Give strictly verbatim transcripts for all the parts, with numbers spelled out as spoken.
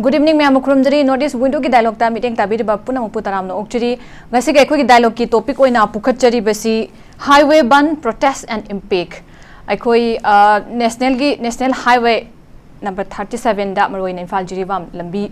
Good evening ꯃꯌꯥꯝ, ꯈꯨꯔꯨꯝꯖꯔꯤ꯫ North East Window ꯒꯤ dialogue ꯇ ꯃꯤꯠꯌꯦꯡ ꯇꯥꯕꯤꯔꯤꯕ ꯄꯨꯝꯅꯃꯛꯄꯨ ꯇꯔꯥꯝꯅ ꯑꯣꯛꯆꯔꯤ꯫ ꯉꯁꯤꯒꯤ ꯑꯩꯈꯣꯏꯒꯤ dialogue ꯀꯤ topic ꯑꯣꯏꯅ ꯄꯨꯈꯠꯆꯔꯤꯕꯁꯤ Highway Bandh, Protest and Impact꯫ ꯑꯩꯈꯣꯏ, ꯑ, national ꯒꯤ, National Highway number thirty seven ꯗ, ꯃꯔꯨꯑꯣꯏꯅ ꯏꯝꯐꯥꯜ ꯖꯤꯔꯤꯕꯥꯝ ꯂꯝꯕꯤ,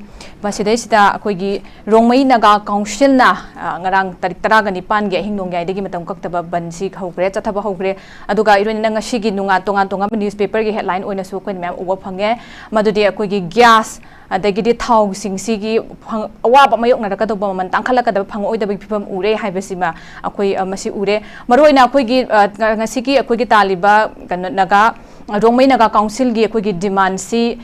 ꯃꯁꯤꯗꯩꯁꯤꯗ ꯑꯩꯈꯣꯏꯒꯤ ꯔꯣꯡꯃꯩ ꯅꯥꯒꯥ council ꯅ, ꯑ, ꯉꯔꯥꯡ ꯇꯥꯔꯤꯛ ꯇꯔꯥꯒ ꯅꯤꯄꯥꯟꯒꯤ ꯑꯍꯤꯡ ꯅꯣꯡꯌꯥꯏꯗꯒꯤ ꯃꯇꯝ ꯀꯛꯇꯕ ꯕꯟꯁꯤ ꯍꯧꯈ꯭ꯔꯦ, ꯆꯠꯊꯕ ꯍꯧꯈ꯭ꯔꯦ꯫ ꯑꯗꯨꯒ ꯏꯔꯣꯏꯅ ꯉꯁꯤꯒꯤ ꯅꯨꯡꯉꯥ-, ꯇꯣꯉꯥꯟ ꯇꯣꯉꯥꯟꯕ newspaper ꯒꯤ headline ꯑꯣꯏꯅꯁꯨ ꯑꯩꯈꯣꯏꯅ ꯃꯌꯥꯝ ꯎꯕ ꯐꯪꯉꯦ꯫ ꯃꯗꯨꯗꯤ ꯑꯩꯈꯣꯏꯒꯤ gas, ꯑꯗꯒꯤꯗꯤ ꯊꯥꯎꯁꯤꯡꯁꯤꯒꯤ ꯐꯪ-, ꯑꯋꯥꯕ ꯃꯥꯌꯣꯛꯅꯔꯛꯀꯗꯧꯕ, ꯃꯃꯜ ꯇꯥꯡꯈꯠꯂꯛꯀꯗꯕ, ꯐꯪꯉꯛꯑꯣꯏꯗꯕꯒꯤ ꯐꯤꯕꯝ ꯎꯔꯦ ꯍꯥꯏꯕꯁꯤꯃ ꯑꯩꯈꯣꯏ, ꯑ, ꯃꯁꯤ ꯎꯔꯦ꯫ ꯃꯔꯨꯑꯣꯏꯅ ꯑꯩꯈꯣꯏꯒꯤ, ꯑ, ꯉ-, ꯉꯁꯤꯒꯤ ꯑꯩꯈꯣꯏꯒꯤ ꯇꯥꯜꯂꯤꯕ ꯀꯩꯅꯣ, ꯅꯥꯒꯥ, ꯔꯣꯡꯃꯩ ꯅꯥꯒꯥ council ꯒꯤ ꯑꯩꯈꯣꯏꯒꯤ demand ꯁꯤ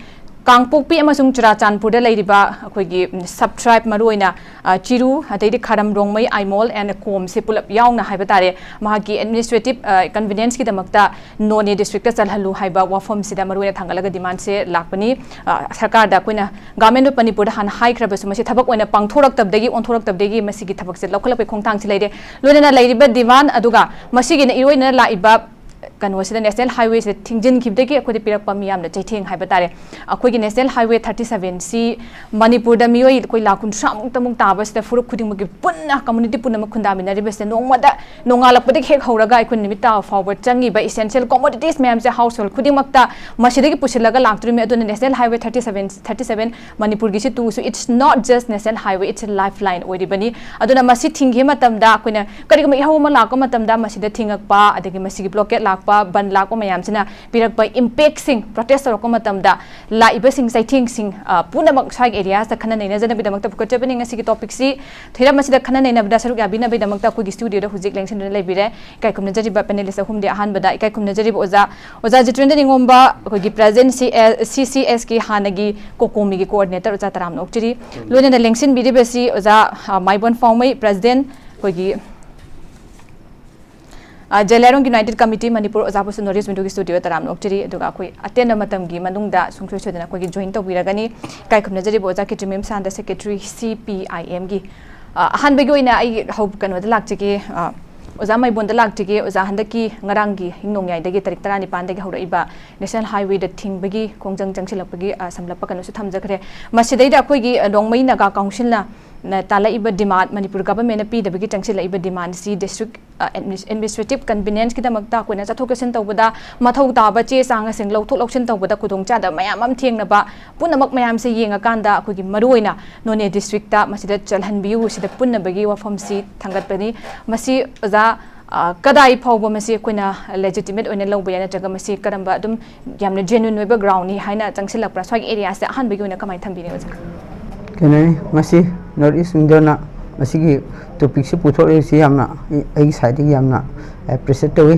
ꯀꯥꯡꯄꯣꯛꯄꯤ ꯑꯃꯁꯨꯡ ꯆꯨꯔꯥꯆꯥꯟꯄꯨꯔꯗ ꯂꯩꯔꯤꯕ ꯑꯩꯈꯣꯏꯒꯤ, ꯎꯝ, sub tribe, ꯃꯔꯨꯑꯣꯏꯅ, ꯑ, ꯆꯤꯔꯨ, ꯑꯗꯩꯗꯤ ꯈꯥꯔꯝ ꯔꯣꯡꯃꯩ, ꯑꯥꯏꯃꯣꯜ and ꯀꯣꯝꯁꯦ ꯄꯨꯂꯞ ꯌꯥꯎꯅ ꯍꯥꯏꯕ ꯇꯥꯔꯦ, ꯃꯍꯥꯛꯀꯤ administrative, ꯑ, convenience ꯀꯤꯗꯃꯛꯇ ꯅꯣꯅꯦ district ꯇ ꯆꯜꯍꯜꯂꯨ ꯍꯥꯏꯕ ꯋꯥꯐꯝꯁꯤꯗ ꯃꯔꯨꯑꯣꯏꯅ ꯊꯥꯡꯒꯠꯂꯒ demand ꯁꯦ ꯂꯥꯛꯄꯅꯤ꯫ ꯑ, ꯁꯔꯀꯥꯔꯗ ꯑꯩꯈꯣꯏꯅ Government of ꯃꯅꯤꯄꯨꯔꯗ ꯍꯥꯟꯅ ꯍꯥꯏꯈ꯭ꯔꯕꯁꯨ, ꯃꯁꯤ ꯊꯕꯛ ꯑꯣꯏꯅ ꯄꯥꯡꯊꯣꯔꯛꯇꯕꯗꯒꯤ, ꯑꯣꯟꯊꯣꯔꯛꯇꯕꯗꯒꯤ ꯃꯁꯤꯒꯤ ꯊꯕꯛꯁꯦ ꯂꯧꯈꯠꯂꯛꯄꯒꯤ ꯈꯣꯡꯊꯥꯡꯁꯤ ꯂꯩꯔꯦ꯫ ꯂꯣꯏꯅꯅ ꯂꯩꯔꯤꯕ demand ꯑꯗꯨꯒ ꯃꯁꯤꯒꯤꯅ ꯏꯔꯣꯏꯅꯅ ꯂꯥꯛꯏꯕ ꯀꯩꯅꯣꯁꯤꯗ, National Highway ꯁꯤꯗ ꯊꯤꯡꯖꯤꯟꯈꯤꯕꯗꯒꯤ ꯑꯩꯈꯣꯏꯗ ꯄꯤꯔꯛꯄ ꯃꯤꯌꯥꯝꯅ ꯆꯩꯊꯦꯡ ꯍꯥꯏꯕ ꯇꯥꯔꯦ꯫ ꯑꯩꯈꯣꯏꯒꯤ National Highway thirty seven ꯁꯤ ꯃꯅꯤꯄꯨꯔꯗ ꯃꯤꯑꯣꯏ ꯑꯩꯈꯣꯏ ꯂꯥꯈ ꯀꯨꯟꯊ꯭ꯔꯥꯃꯨꯛꯇꯃꯨꯛ ꯇꯥꯕꯁꯤꯗ ꯐꯨꯔꯨꯞ ꯈꯨꯗꯤꯡꯃꯛꯀꯤ ꯄꯨꯟꯅ, community ꯄꯨꯝꯅꯃꯛ ꯈꯨꯟꯗꯥꯃꯤꯟꯅꯔꯤꯕꯁꯤꯗ, ꯅꯣꯡꯃꯗ, ꯅꯣꯡꯉꯥꯜꯂꯛꯄꯗꯒꯤ ꯍꯦꯛ ꯍꯧꯔꯒ ꯑꯩꯈꯣꯏ ꯅꯨꯃꯤꯠ ꯇꯥꯕ ꯐꯥꯎꯕ ꯆꯪꯉꯤꯕ essential commodities ꯃꯌꯥꯝꯁꯦ household ꯈꯨꯗꯤꯡꯃꯛꯇ ꯃꯁꯤꯗꯒꯤ ꯄꯨꯁꯤꯜꯂꯒ ꯂꯥꯛꯇꯣꯔꯤꯃꯤ꯫ ꯑꯗꯨꯅ National Highway thirty seven, thirty seven ꯃꯅꯤꯄꯨꯔꯒꯤꯁꯤ ꯇꯨꯁꯨ, it's not just National Highway, it's a lifeline ꯑꯣꯏꯔꯤꯕꯅꯤ꯫ ꯑꯗꯨꯅ ꯃꯁꯤ ꯊꯤꯡꯈꯤꯕ ꯃꯇꯝꯗ, ꯑꯩꯈꯣꯏꯅ ꯀꯔꯤꯒꯨꯝꯕ ꯏꯍꯧ ꯑꯃ ꯂꯥꯛꯄ ꯃꯇꯝꯗ, ꯃꯁꯤꯗ ꯊꯤꯡꯉꯛꯄ, ꯑꯗꯒꯤ ꯃꯁꯤꯒꯤ blockade ꯂꯥꯛꯄ, ꯕꯟ ꯂꯥꯛꯄ ꯃꯌꯥꯝꯁꯤꯅ ꯄꯤꯔꯛꯄ impact ꯁꯤꯡ, protest ꯇꯧꯔꯛꯄ ꯃꯇꯝꯗ ꯂꯥꯛꯏꯕꯁꯤꯡ, ꯆꯩꯊꯦꯡꯁꯤꯡ, ꯑ, ꯄꯨꯝꯅꯃꯛ ꯁ꯭ꯋꯥꯏꯒꯤ areas ꯇ ꯈꯟꯅ ꯅꯩꯅꯖꯅꯕꯒꯤꯗꯃꯛꯇ ꯄꯨꯈꯠꯆꯕꯅꯤ꯫ ꯉꯁꯤꯒꯤ topic ꯁꯤ ꯊꯣꯏꯔꯝ ꯑꯁꯤꯗ ꯈꯟꯅ ꯅꯩꯅꯕꯗ ꯁꯔꯨꯛ ꯌꯥꯕꯤꯅꯕꯒꯤꯗꯃꯛꯇ ꯑꯩꯈꯣꯏꯒꯤ studio ꯗ ꯍꯧꯖꯤꯛ ꯂꯦꯡꯁꯤꯟꯗꯨꯅ ꯂꯩꯕꯤꯔꯦ꯫ ꯏꯀꯥꯏ ꯈꯨꯝꯅꯖꯔꯤꯕ panelist ꯑꯍꯨꯝꯗꯤ, ꯑꯍꯥꯟꯕꯗ ꯏꯀꯥꯏ ꯈꯨꯝꯅꯖꯔꯤꯕ ꯑꯣꯖꯥ, ꯑꯣꯖꯥ ꯖꯤꯇꯦꯟꯗ꯭ꯔ ꯅꯤꯉꯣꯝꯕ, ꯑꯩꯈꯣꯏꯒꯤ president, ꯁꯤ ꯑꯦꯁ, ꯁꯤ ꯁꯤ ꯑꯦꯁ ꯀꯤ ꯍꯥꯟꯅꯒꯤ ꯀꯣꯀꯣꯃꯤꯒꯤ coordinator ꯑꯣꯖꯥ ꯇꯔꯥꯝꯅ ꯑꯣꯛꯆꯔꯤ꯫ ꯂꯣꯏꯅꯅ ꯂꯦꯡꯁꯤꯟꯕꯤꯔꯤꯕꯁꯤ ꯑꯣꯖꯥ, ꯑ, ꯃꯥꯏꯕꯣꯟ ꯐꯥꯎꯃꯩ, president, ꯑꯩꯈꯣꯏꯒꯤ, ꯑ, Zeliangrong United Committee Manipur, ꯑꯣꯖꯥꯕꯨꯁꯨ North East Window ꯒꯤ studio ꯗ ꯇꯔꯥꯝꯅ ꯑꯣꯛꯆꯔꯤ꯫ ꯑꯗꯨꯒ ꯑꯩꯈꯣꯏ ꯑꯇꯦꯟꯕ ꯃꯇꯝꯒꯤ ꯃꯅꯨꯡꯗ ꯁꯨꯡꯁꯣꯏ ꯁꯣꯏꯗꯅ ꯑꯩꯈꯣꯏꯒꯤ join ꯇꯧꯕꯤꯔꯒꯅꯤ꯫ ꯏꯀꯥꯏ ꯈꯨꯝꯅꯖꯔꯤꯕ ꯑꯣꯖꯥ ꯀꯤꯇ꯭ꯔꯤꯃꯌꯨꯝ Santa, secretary C P I M ꯒꯤ꯫ ꯑ, ꯑꯍꯥꯟꯕꯒꯤ ꯑꯣꯏꯅ ꯑꯩ ꯍꯧ-, ꯀꯩꯅꯣꯗ ꯂꯥꯛꯆꯒꯦ, ꯑ, ꯑꯣꯖꯥ ꯃꯥꯏꯕꯣꯟꯗ ꯂꯥꯛꯆꯒꯦ꯫ ꯑꯣꯖꯥ, ꯍꯟꯗꯛꯀꯤ ꯉꯔꯥꯡꯒꯤ ꯍꯤꯡꯅꯣꯡꯌꯥꯏꯗꯒꯤ ꯇꯥꯔꯤꯛ ꯇꯔꯥꯅꯤꯄꯥꯟꯗꯒꯤ ꯍꯧꯔꯛꯏꯕ ꯅꯦꯁꯅꯦꯜ ꯍꯥꯏꯋꯦꯗ ꯊꯤꯡꯕꯒꯤ ꯈꯣꯡꯖꯪ ꯆꯪꯁꯤꯜꯂꯛꯄꯒꯤ, ꯑ, ꯁꯝꯂꯞꯄ ꯀꯩꯅꯣꯁꯨ ꯊꯝꯖꯈ꯭ꯔꯦ꯫ ꯃꯁꯤꯗꯩꯗ ꯑꯩꯈꯣꯏꯒꯤ, ꯑ, ꯔꯣꯡꯃꯩ ꯅꯥꯒꯥ ꯀꯥꯎꯟꯁꯤꯜꯅ, ꯅ, ꯇꯥꯜꯂꯛꯏꯕ ꯗꯤꯃꯥꯟ, ꯃꯅꯤꯄꯨꯔ ꯒꯚꯔꯟꯃꯦꯟꯅ ꯄꯤꯗꯕꯒꯤ ꯆꯪꯁꯤꯜꯂꯛꯏꯕ ꯗꯤꯃꯥꯟꯁꯤ ꯗꯤꯁꯇ꯭ꯔꯤꯛ, ꯑ, ꯑꯦꯗꯃꯤꯅꯤꯁ-, ꯑꯦꯗꯃꯤꯅꯤꯁꯇ꯭ꯔꯦꯇꯤꯚ ꯀꯟꯚꯤꯅꯦꯟꯁꯀꯤꯗꯃꯛꯇ ꯑꯩꯈꯣꯏꯅ ꯆꯠꯊꯣꯛ ꯆꯠꯁꯤꯟ ꯇꯧꯕꯗ ꯃꯊꯧ ꯇꯥꯕ ꯆꯦ ꯆꯥꯡꯁꯤꯡ ꯂꯧꯊꯣꯛ ꯂꯧꯁꯤꯟ ꯇꯧꯕꯗ ꯈꯨꯗꯣꯡꯆꯥꯗꯕ ꯃꯌꯥꯝ ꯑꯃ ꯊꯦꯡꯅꯕ ꯄꯨꯝꯅꯃꯛ ꯃꯌꯥꯝꯁꯦ ꯌꯦꯡꯉꯀꯥꯟꯗ ꯑꯩꯈꯣꯏꯒꯤ ꯃꯔꯨꯑꯣꯏꯅ ꯅꯣꯅꯦ ꯗꯤꯁꯇ꯭ꯔꯤꯛꯇ ꯃꯁꯤꯗ ꯆꯜꯍꯟꯕꯤꯌꯨ, ꯁꯤꯗ ꯄꯨꯟꯅꯕꯒꯤ ꯋꯥꯐꯝꯁꯤ ꯊꯥꯡꯒꯠꯄꯅꯤ꯫ ꯃꯁꯤ ꯑꯣꯖꯥ, ꯑ, ꯀꯗꯥꯏ ꯐꯥꯎꯕ ꯃꯁꯤ ꯑꯩꯈꯣꯏꯅ ꯂꯦꯖꯤꯇꯤꯃꯦꯠ ꯑꯣꯏꯅ ꯂꯧꯕ ꯌꯥꯏ, ꯅꯠꯇ꯭ꯔꯒ ꯃꯁꯤ ꯀꯔꯝꯕ ꯑꯗꯨꯝ ꯌꯥꯝꯅ ꯖꯦꯅ꯭ꯌꯨꯟ ꯑꯣꯏꯕ ꯒ꯭ꯔꯥꯎꯟꯅꯤ ꯍꯥꯏꯅ ꯆꯪꯁꯤꯜꯂꯛꯄ꯭ꯔꯥ? ꯁ꯭ꯋꯥꯏꯒꯤ ꯑꯦꯔꯤꯌꯥꯁꯦ ꯑꯍꯥꯟꯕꯒꯤ ꯑꯣꯏꯅ ꯀꯃꯥꯏꯅ ꯊꯝꯕꯤꯅꯤ ꯑꯣꯖꯥ? ꯀꯩꯅꯣꯅꯤ, ꯉꯁꯤ ꯅꯣꯔꯠ ꯏꯁ ꯏꯟꯗꯤꯌꯥꯅ ꯃꯁꯤꯒꯤ ꯇꯣꯄꯤꯛꯁꯤ ꯄꯨꯊꯣꯔꯛꯏꯁꯤ ꯌꯥꯝꯅ, ꯑꯩ, ꯑꯩꯒꯤ ꯁꯥꯏꯠꯇꯒꯤ ꯌꯥꯝꯅ ꯑꯦꯄ꯭ꯔꯤꯁꯤꯌꯦꯠ ꯇꯧꯏ꯫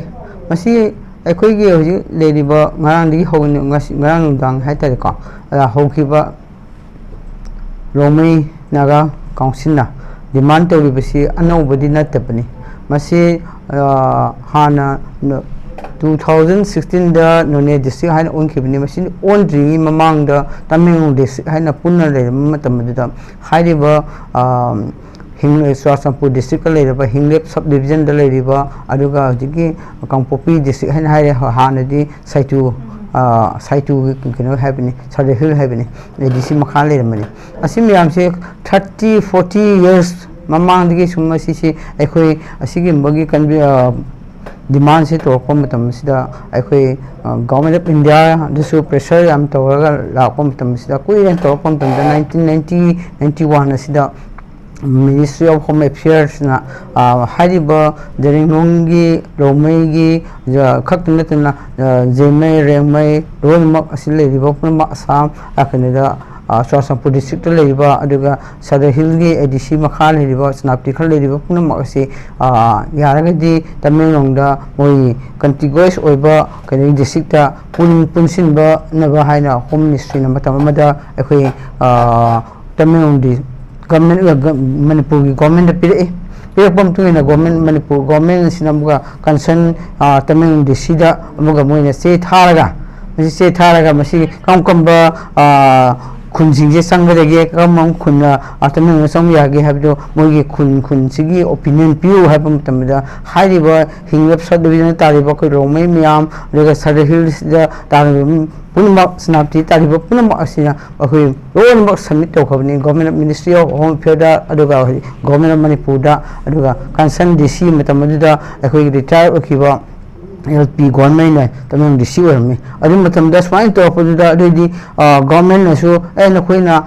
ꯃꯁꯤ ꯑꯩꯈꯣꯏꯒꯤ ꯍꯧꯖꯤꯛ ꯂꯩꯔꯤꯕ ꯉꯔꯥꯡꯗꯒꯤ ꯍꯧꯅ, ꯉꯁꯤ, ꯉꯔꯥꯡ ꯅꯨꯡꯗꯥꯡ ꯍꯥꯏꯇꯥꯔꯦꯀꯣ, ꯑꯗ ꯍꯧꯈꯤꯕ ꯔꯣꯡꯃꯩ ꯅꯥꯒꯥ ꯀꯥꯎꯟꯁꯤꯜꯅ ꯗꯤꯃꯥꯟ ꯇꯧꯔꯤꯕꯁꯤ ꯑꯅꯧꯕꯗꯤ ꯅꯠꯇꯕꯅꯤ꯫ ꯃꯁꯤ, ꯑ, ꯍꯥꯟꯅ ꯅ-, ꯇꯨ ꯊꯥꯎꯖꯟ ꯁꯤꯛꯁꯇꯤꯟꯗ ꯅꯣꯅꯦ ꯗꯤꯁꯇ꯭ꯔꯤꯛ ꯍꯥꯏꯅ ꯑꯣꯟꯈꯤꯕꯅꯤ꯫ ꯃꯁꯤ ꯑꯣꯟꯗ꯭ꯔꯤꯉꯩ ꯃꯃꯥꯡꯗ ꯇꯃꯦꯡꯂꯣꯡ ꯗꯤꯁꯇ꯭ꯔꯤꯛ ꯍꯥꯏꯅ ꯄꯨꯟꯅ ꯂꯩꯔꯝꯕ ꯃꯇꯝ ꯑꯗꯨꯗ ꯍꯥꯏꯔꯤꯕ, ꯑ, ꯍꯤꯡ-, ꯆꯨꯔꯥꯆꯥꯟꯄꯨꯔ ꯗꯤꯁꯇ꯭ꯔꯤꯛꯇ ꯂꯩꯔꯤꯕ ꯍꯤꯡꯂꯦꯞ ꯁꯕ ꯗꯤꯕꯤꯖꯟꯗ ꯂꯩꯔꯤꯕ, ꯑꯗꯨꯒ ꯍꯧꯖꯤꯛꯀꯤ ꯀꯥꯡꯄꯣꯛꯄꯤ ꯗꯤꯁꯇ꯭ꯔꯤꯛ ꯍꯥꯏꯅ ꯍꯥꯏꯔꯦ, ꯍ-, ꯍꯥꯟꯅꯗꯤ ꯁꯥꯏꯇꯨ, ꯑ, ꯁꯥꯏꯇꯨꯒꯤ ꯀꯩꯅꯣ ꯍꯥꯏꯕꯅꯤ, ꯁꯗꯔ ꯍꯤꯜ ꯍꯥꯏꯕꯅꯤ, ꯑꯦ ꯗꯤ ꯁꯤ ꯃꯈꯥ ꯂꯩꯔꯝꯕꯅꯤ꯫ ꯑꯁꯤ ꯃꯌꯥꯝꯁꯦ ꯊꯥꯔꯇꯤ, ꯐꯣꯔꯇꯤ ꯌꯔꯁ ꯃꯃꯥꯡꯗꯒꯤ ꯁꯨꯝ ꯑꯁꯤꯁꯤ ꯑꯩꯈꯣꯏ ꯑꯁꯤꯒꯨꯝꯕꯒꯤ ꯀꯟꯚꯤ-, ꯑ, ꯗꯤꯃꯥꯟꯁꯦ ꯇꯧꯔꯛꯄ ꯃꯇꯝ ꯑꯁꯤꯗ ꯑꯩꯈꯣꯏ, ꯑ, ꯒꯣꯔꯃꯦꯟ ꯑꯣꯐ ꯏꯟꯗꯤꯌꯥꯗꯁꯨ ꯄ꯭ꯔꯦꯁꯔ ꯌꯥꯝ ꯇꯧꯔꯒ ꯂꯥꯛꯄ ꯃꯇꯝ ꯑꯁꯤꯗ, ꯀꯨꯏꯅ ꯇꯧꯔꯛꯄ ꯃꯇꯝꯗ ꯅꯥꯏꯟꯇꯤꯟ ꯅꯥꯏꯟꯇꯤ, ꯅꯥꯏꯟꯇꯤ ꯋꯥꯟ ꯑꯁꯤꯗ ꯃꯤꯅꯤꯁꯇ꯭ꯔꯤ ꯑꯣꯐ ꯍꯣꯝ ꯑꯦꯐꯤꯌꯔꯁꯅ, ꯑ, ꯍꯥꯏꯔꯤꯕ ꯖꯦꯔꯤꯡꯂꯣꯡꯒꯤ, ꯔꯣꯡꯃꯩꯒꯤ, ꯖ-, ꯈꯛꯇ ꯅꯠꯇꯅ, ꯑ, ꯖꯦꯃꯩ, ꯔꯦꯡꯃꯩ ꯂꯣꯏꯅꯃꯛ ꯑꯁꯤ ꯂꯩꯔꯤꯕ ꯄꯨꯝꯅꯃꯛ ꯑꯁꯥꯝ, ꯑ, ꯀꯩꯅꯣꯗ, ꯑ, ꯆꯨꯔꯥꯆꯥꯟꯄꯨꯔ ꯗꯤꯁꯇ꯭ꯔꯤꯛꯇ ꯂꯩꯔꯤꯕ, ꯑꯗꯨꯒ ꯁꯗꯔ ꯍꯤꯜꯒꯤ ꯑꯦ ꯗꯤ ꯁꯤ ꯃꯈꯥ ꯂꯩꯔꯤꯕ, ꯁꯦꯅꯥꯄꯇꯤ ꯈꯔ ꯂꯩꯔꯤꯕ ꯄꯨꯝꯅꯃꯛ ꯑꯁꯤ, ꯑ, ꯌꯥꯔꯒꯗꯤ ꯇꯃꯦꯡꯂꯣꯡꯗ ꯃꯣꯏ ꯀꯟꯇꯤꯒꯨꯋꯁ ꯑꯣꯏꯕ ꯀꯩꯅꯣ ꯗꯤꯁꯇ꯭ꯔꯤꯛꯇ ꯄꯨꯟ-, ꯄꯨꯟꯁꯤꯟꯕꯅꯕ ꯍꯥꯏꯅ ꯍꯣꯝ ꯃꯤꯅꯤꯁꯇ꯭ꯔꯤꯅ ꯃꯇꯝ ꯑꯃꯗ ꯑꯩꯈꯣꯏ, ꯑ, ꯇꯃꯦꯡꯂꯣꯡꯗꯤ ꯒꯚꯔꯟꯃꯦꯟ, ꯃꯅꯤꯄꯨꯔꯒꯤ ꯒꯚꯔꯟꯃꯦꯟꯗ ꯄꯤꯔꯛꯏ꯫ ꯄꯤꯔꯛꯄ ꯃꯇꯨꯡ ꯏꯟꯅ ꯒꯚꯔꯟꯃꯦꯟ, ꯃꯅꯤꯄꯨꯔ ꯒꯚꯔꯟꯃꯦꯟ ꯑꯁꯤꯅ ꯑꯃꯨꯛꯀ ꯀꯟꯁꯔꯟ, ꯑ, ꯇꯃꯦꯡꯂꯣꯡ ꯗꯤ ꯁꯤꯗ ꯑꯃꯨꯛꯀ ꯃꯣꯏꯅ ꯆꯦ ꯊꯥꯔꯒ, ꯃꯁꯤ ꯆꯦ ꯊꯥꯔꯒ ꯃꯁꯤ ꯀꯔꯝ ꯀꯔꯝꯕ, ꯑ, ꯈꯨꯟꯁꯤꯡꯁꯦ ꯆꯪꯒꯗꯒꯦ, ꯀꯔꯝꯕ ꯈꯨꯟꯅ ꯇꯃꯦꯡꯂꯣꯡꯗ ꯆꯪꯕ ꯌꯥꯒꯦ ꯍꯥꯏꯕꯗꯨ ꯃꯣꯏꯒꯤ ꯈꯨꯟ ꯈꯨꯟꯁꯤꯒꯤ ꯑꯣꯄꯤꯅꯤꯌꯟ ꯄꯤꯌꯨ ꯍꯥꯏꯕ ꯃꯇꯝꯗ, ꯍꯥꯏꯔꯤꯕ ꯍꯤꯡꯂꯤꯕ ꯁꯕ ꯗꯤꯕꯤꯖꯟꯗ ꯇꯥꯔꯤꯕ ꯑꯩꯈꯣꯏ ꯔꯣꯡꯃꯩ ꯃꯌꯥꯝ, ꯑꯗꯨꯒ ꯁꯗꯔ ꯍꯤꯜꯁꯇ ꯇꯥꯔꯤꯕ ꯄꯨꯝꯅꯃꯛ, ꯁꯦꯅꯥꯄꯇꯤ ꯇꯥꯔꯤꯕ ꯄꯨꯝꯅꯃꯛ ꯑꯁꯤꯅ ꯑꯩꯈꯣꯏ ꯂꯣꯏꯅꯃꯛ ꯁꯕꯃꯤꯠ ꯇꯧꯈ꯭ꯔꯕꯅꯤ꯫ Government of Ministry of Home Affairsꯗ, ꯑꯗꯨꯒ ꯍꯧꯖꯤꯛ Government of Manipurꯗ, ꯑꯗꯨꯒ concerned DC ꯃꯇꯝ ꯑꯗꯨꯗ ꯑꯩꯈꯣꯏꯒꯤ ꯔꯤꯇꯥꯌꯔ ꯑꯣꯏꯈꯤꯕ ꯑꯦꯜ ꯄꯤ ꯒꯣꯟꯃꯩꯅ ꯇꯃꯦꯡꯂꯣꯡ DC ꯑꯣꯏꯔꯝꯃꯤ꯫ ꯑꯗꯨ ꯃꯇꯝꯗ ꯁꯨꯃꯥꯏꯅ ꯇꯧꯔꯛꯄꯗꯨꯗ, ꯑꯗꯨꯑꯣꯏꯗꯤ ꯒꯣꯔꯃꯦꯟꯅꯁꯨ, "ꯑꯦ, ꯅꯈꯣꯏꯅ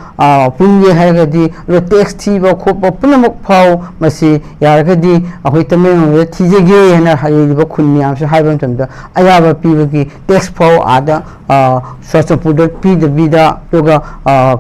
ꯄꯨꯟꯒꯦ ꯍꯥꯏꯔꯒꯗꯤ ꯑꯗꯣ ꯇꯦꯛꯁ ꯊꯤꯕ ꯈꯣꯠꯄ ꯄꯨꯝꯅꯃꯛ ꯐꯥꯎ, ꯃꯁꯤ ꯌꯥꯔꯒꯗꯤ ꯑꯩꯈꯣꯏ ꯇꯃꯦꯡꯂꯣꯡꯗ ꯊꯤꯖꯒꯦ" ꯍꯥꯏꯅ ꯍꯥꯏꯔꯤꯕ ꯈꯨꯟ ꯃꯌꯥꯝꯁꯨ ꯍꯥꯏꯕ ꯃꯇꯝꯗ, ꯑꯌꯥꯕ ꯄꯤꯕꯒꯤ ꯇꯦꯛꯁ ꯐꯥꯎ ꯑꯥꯗ ꯆꯨꯔꯆꯥꯟꯄꯨꯔꯗ ꯄꯤꯗꯕꯤꯗ, ꯑꯗꯨꯒ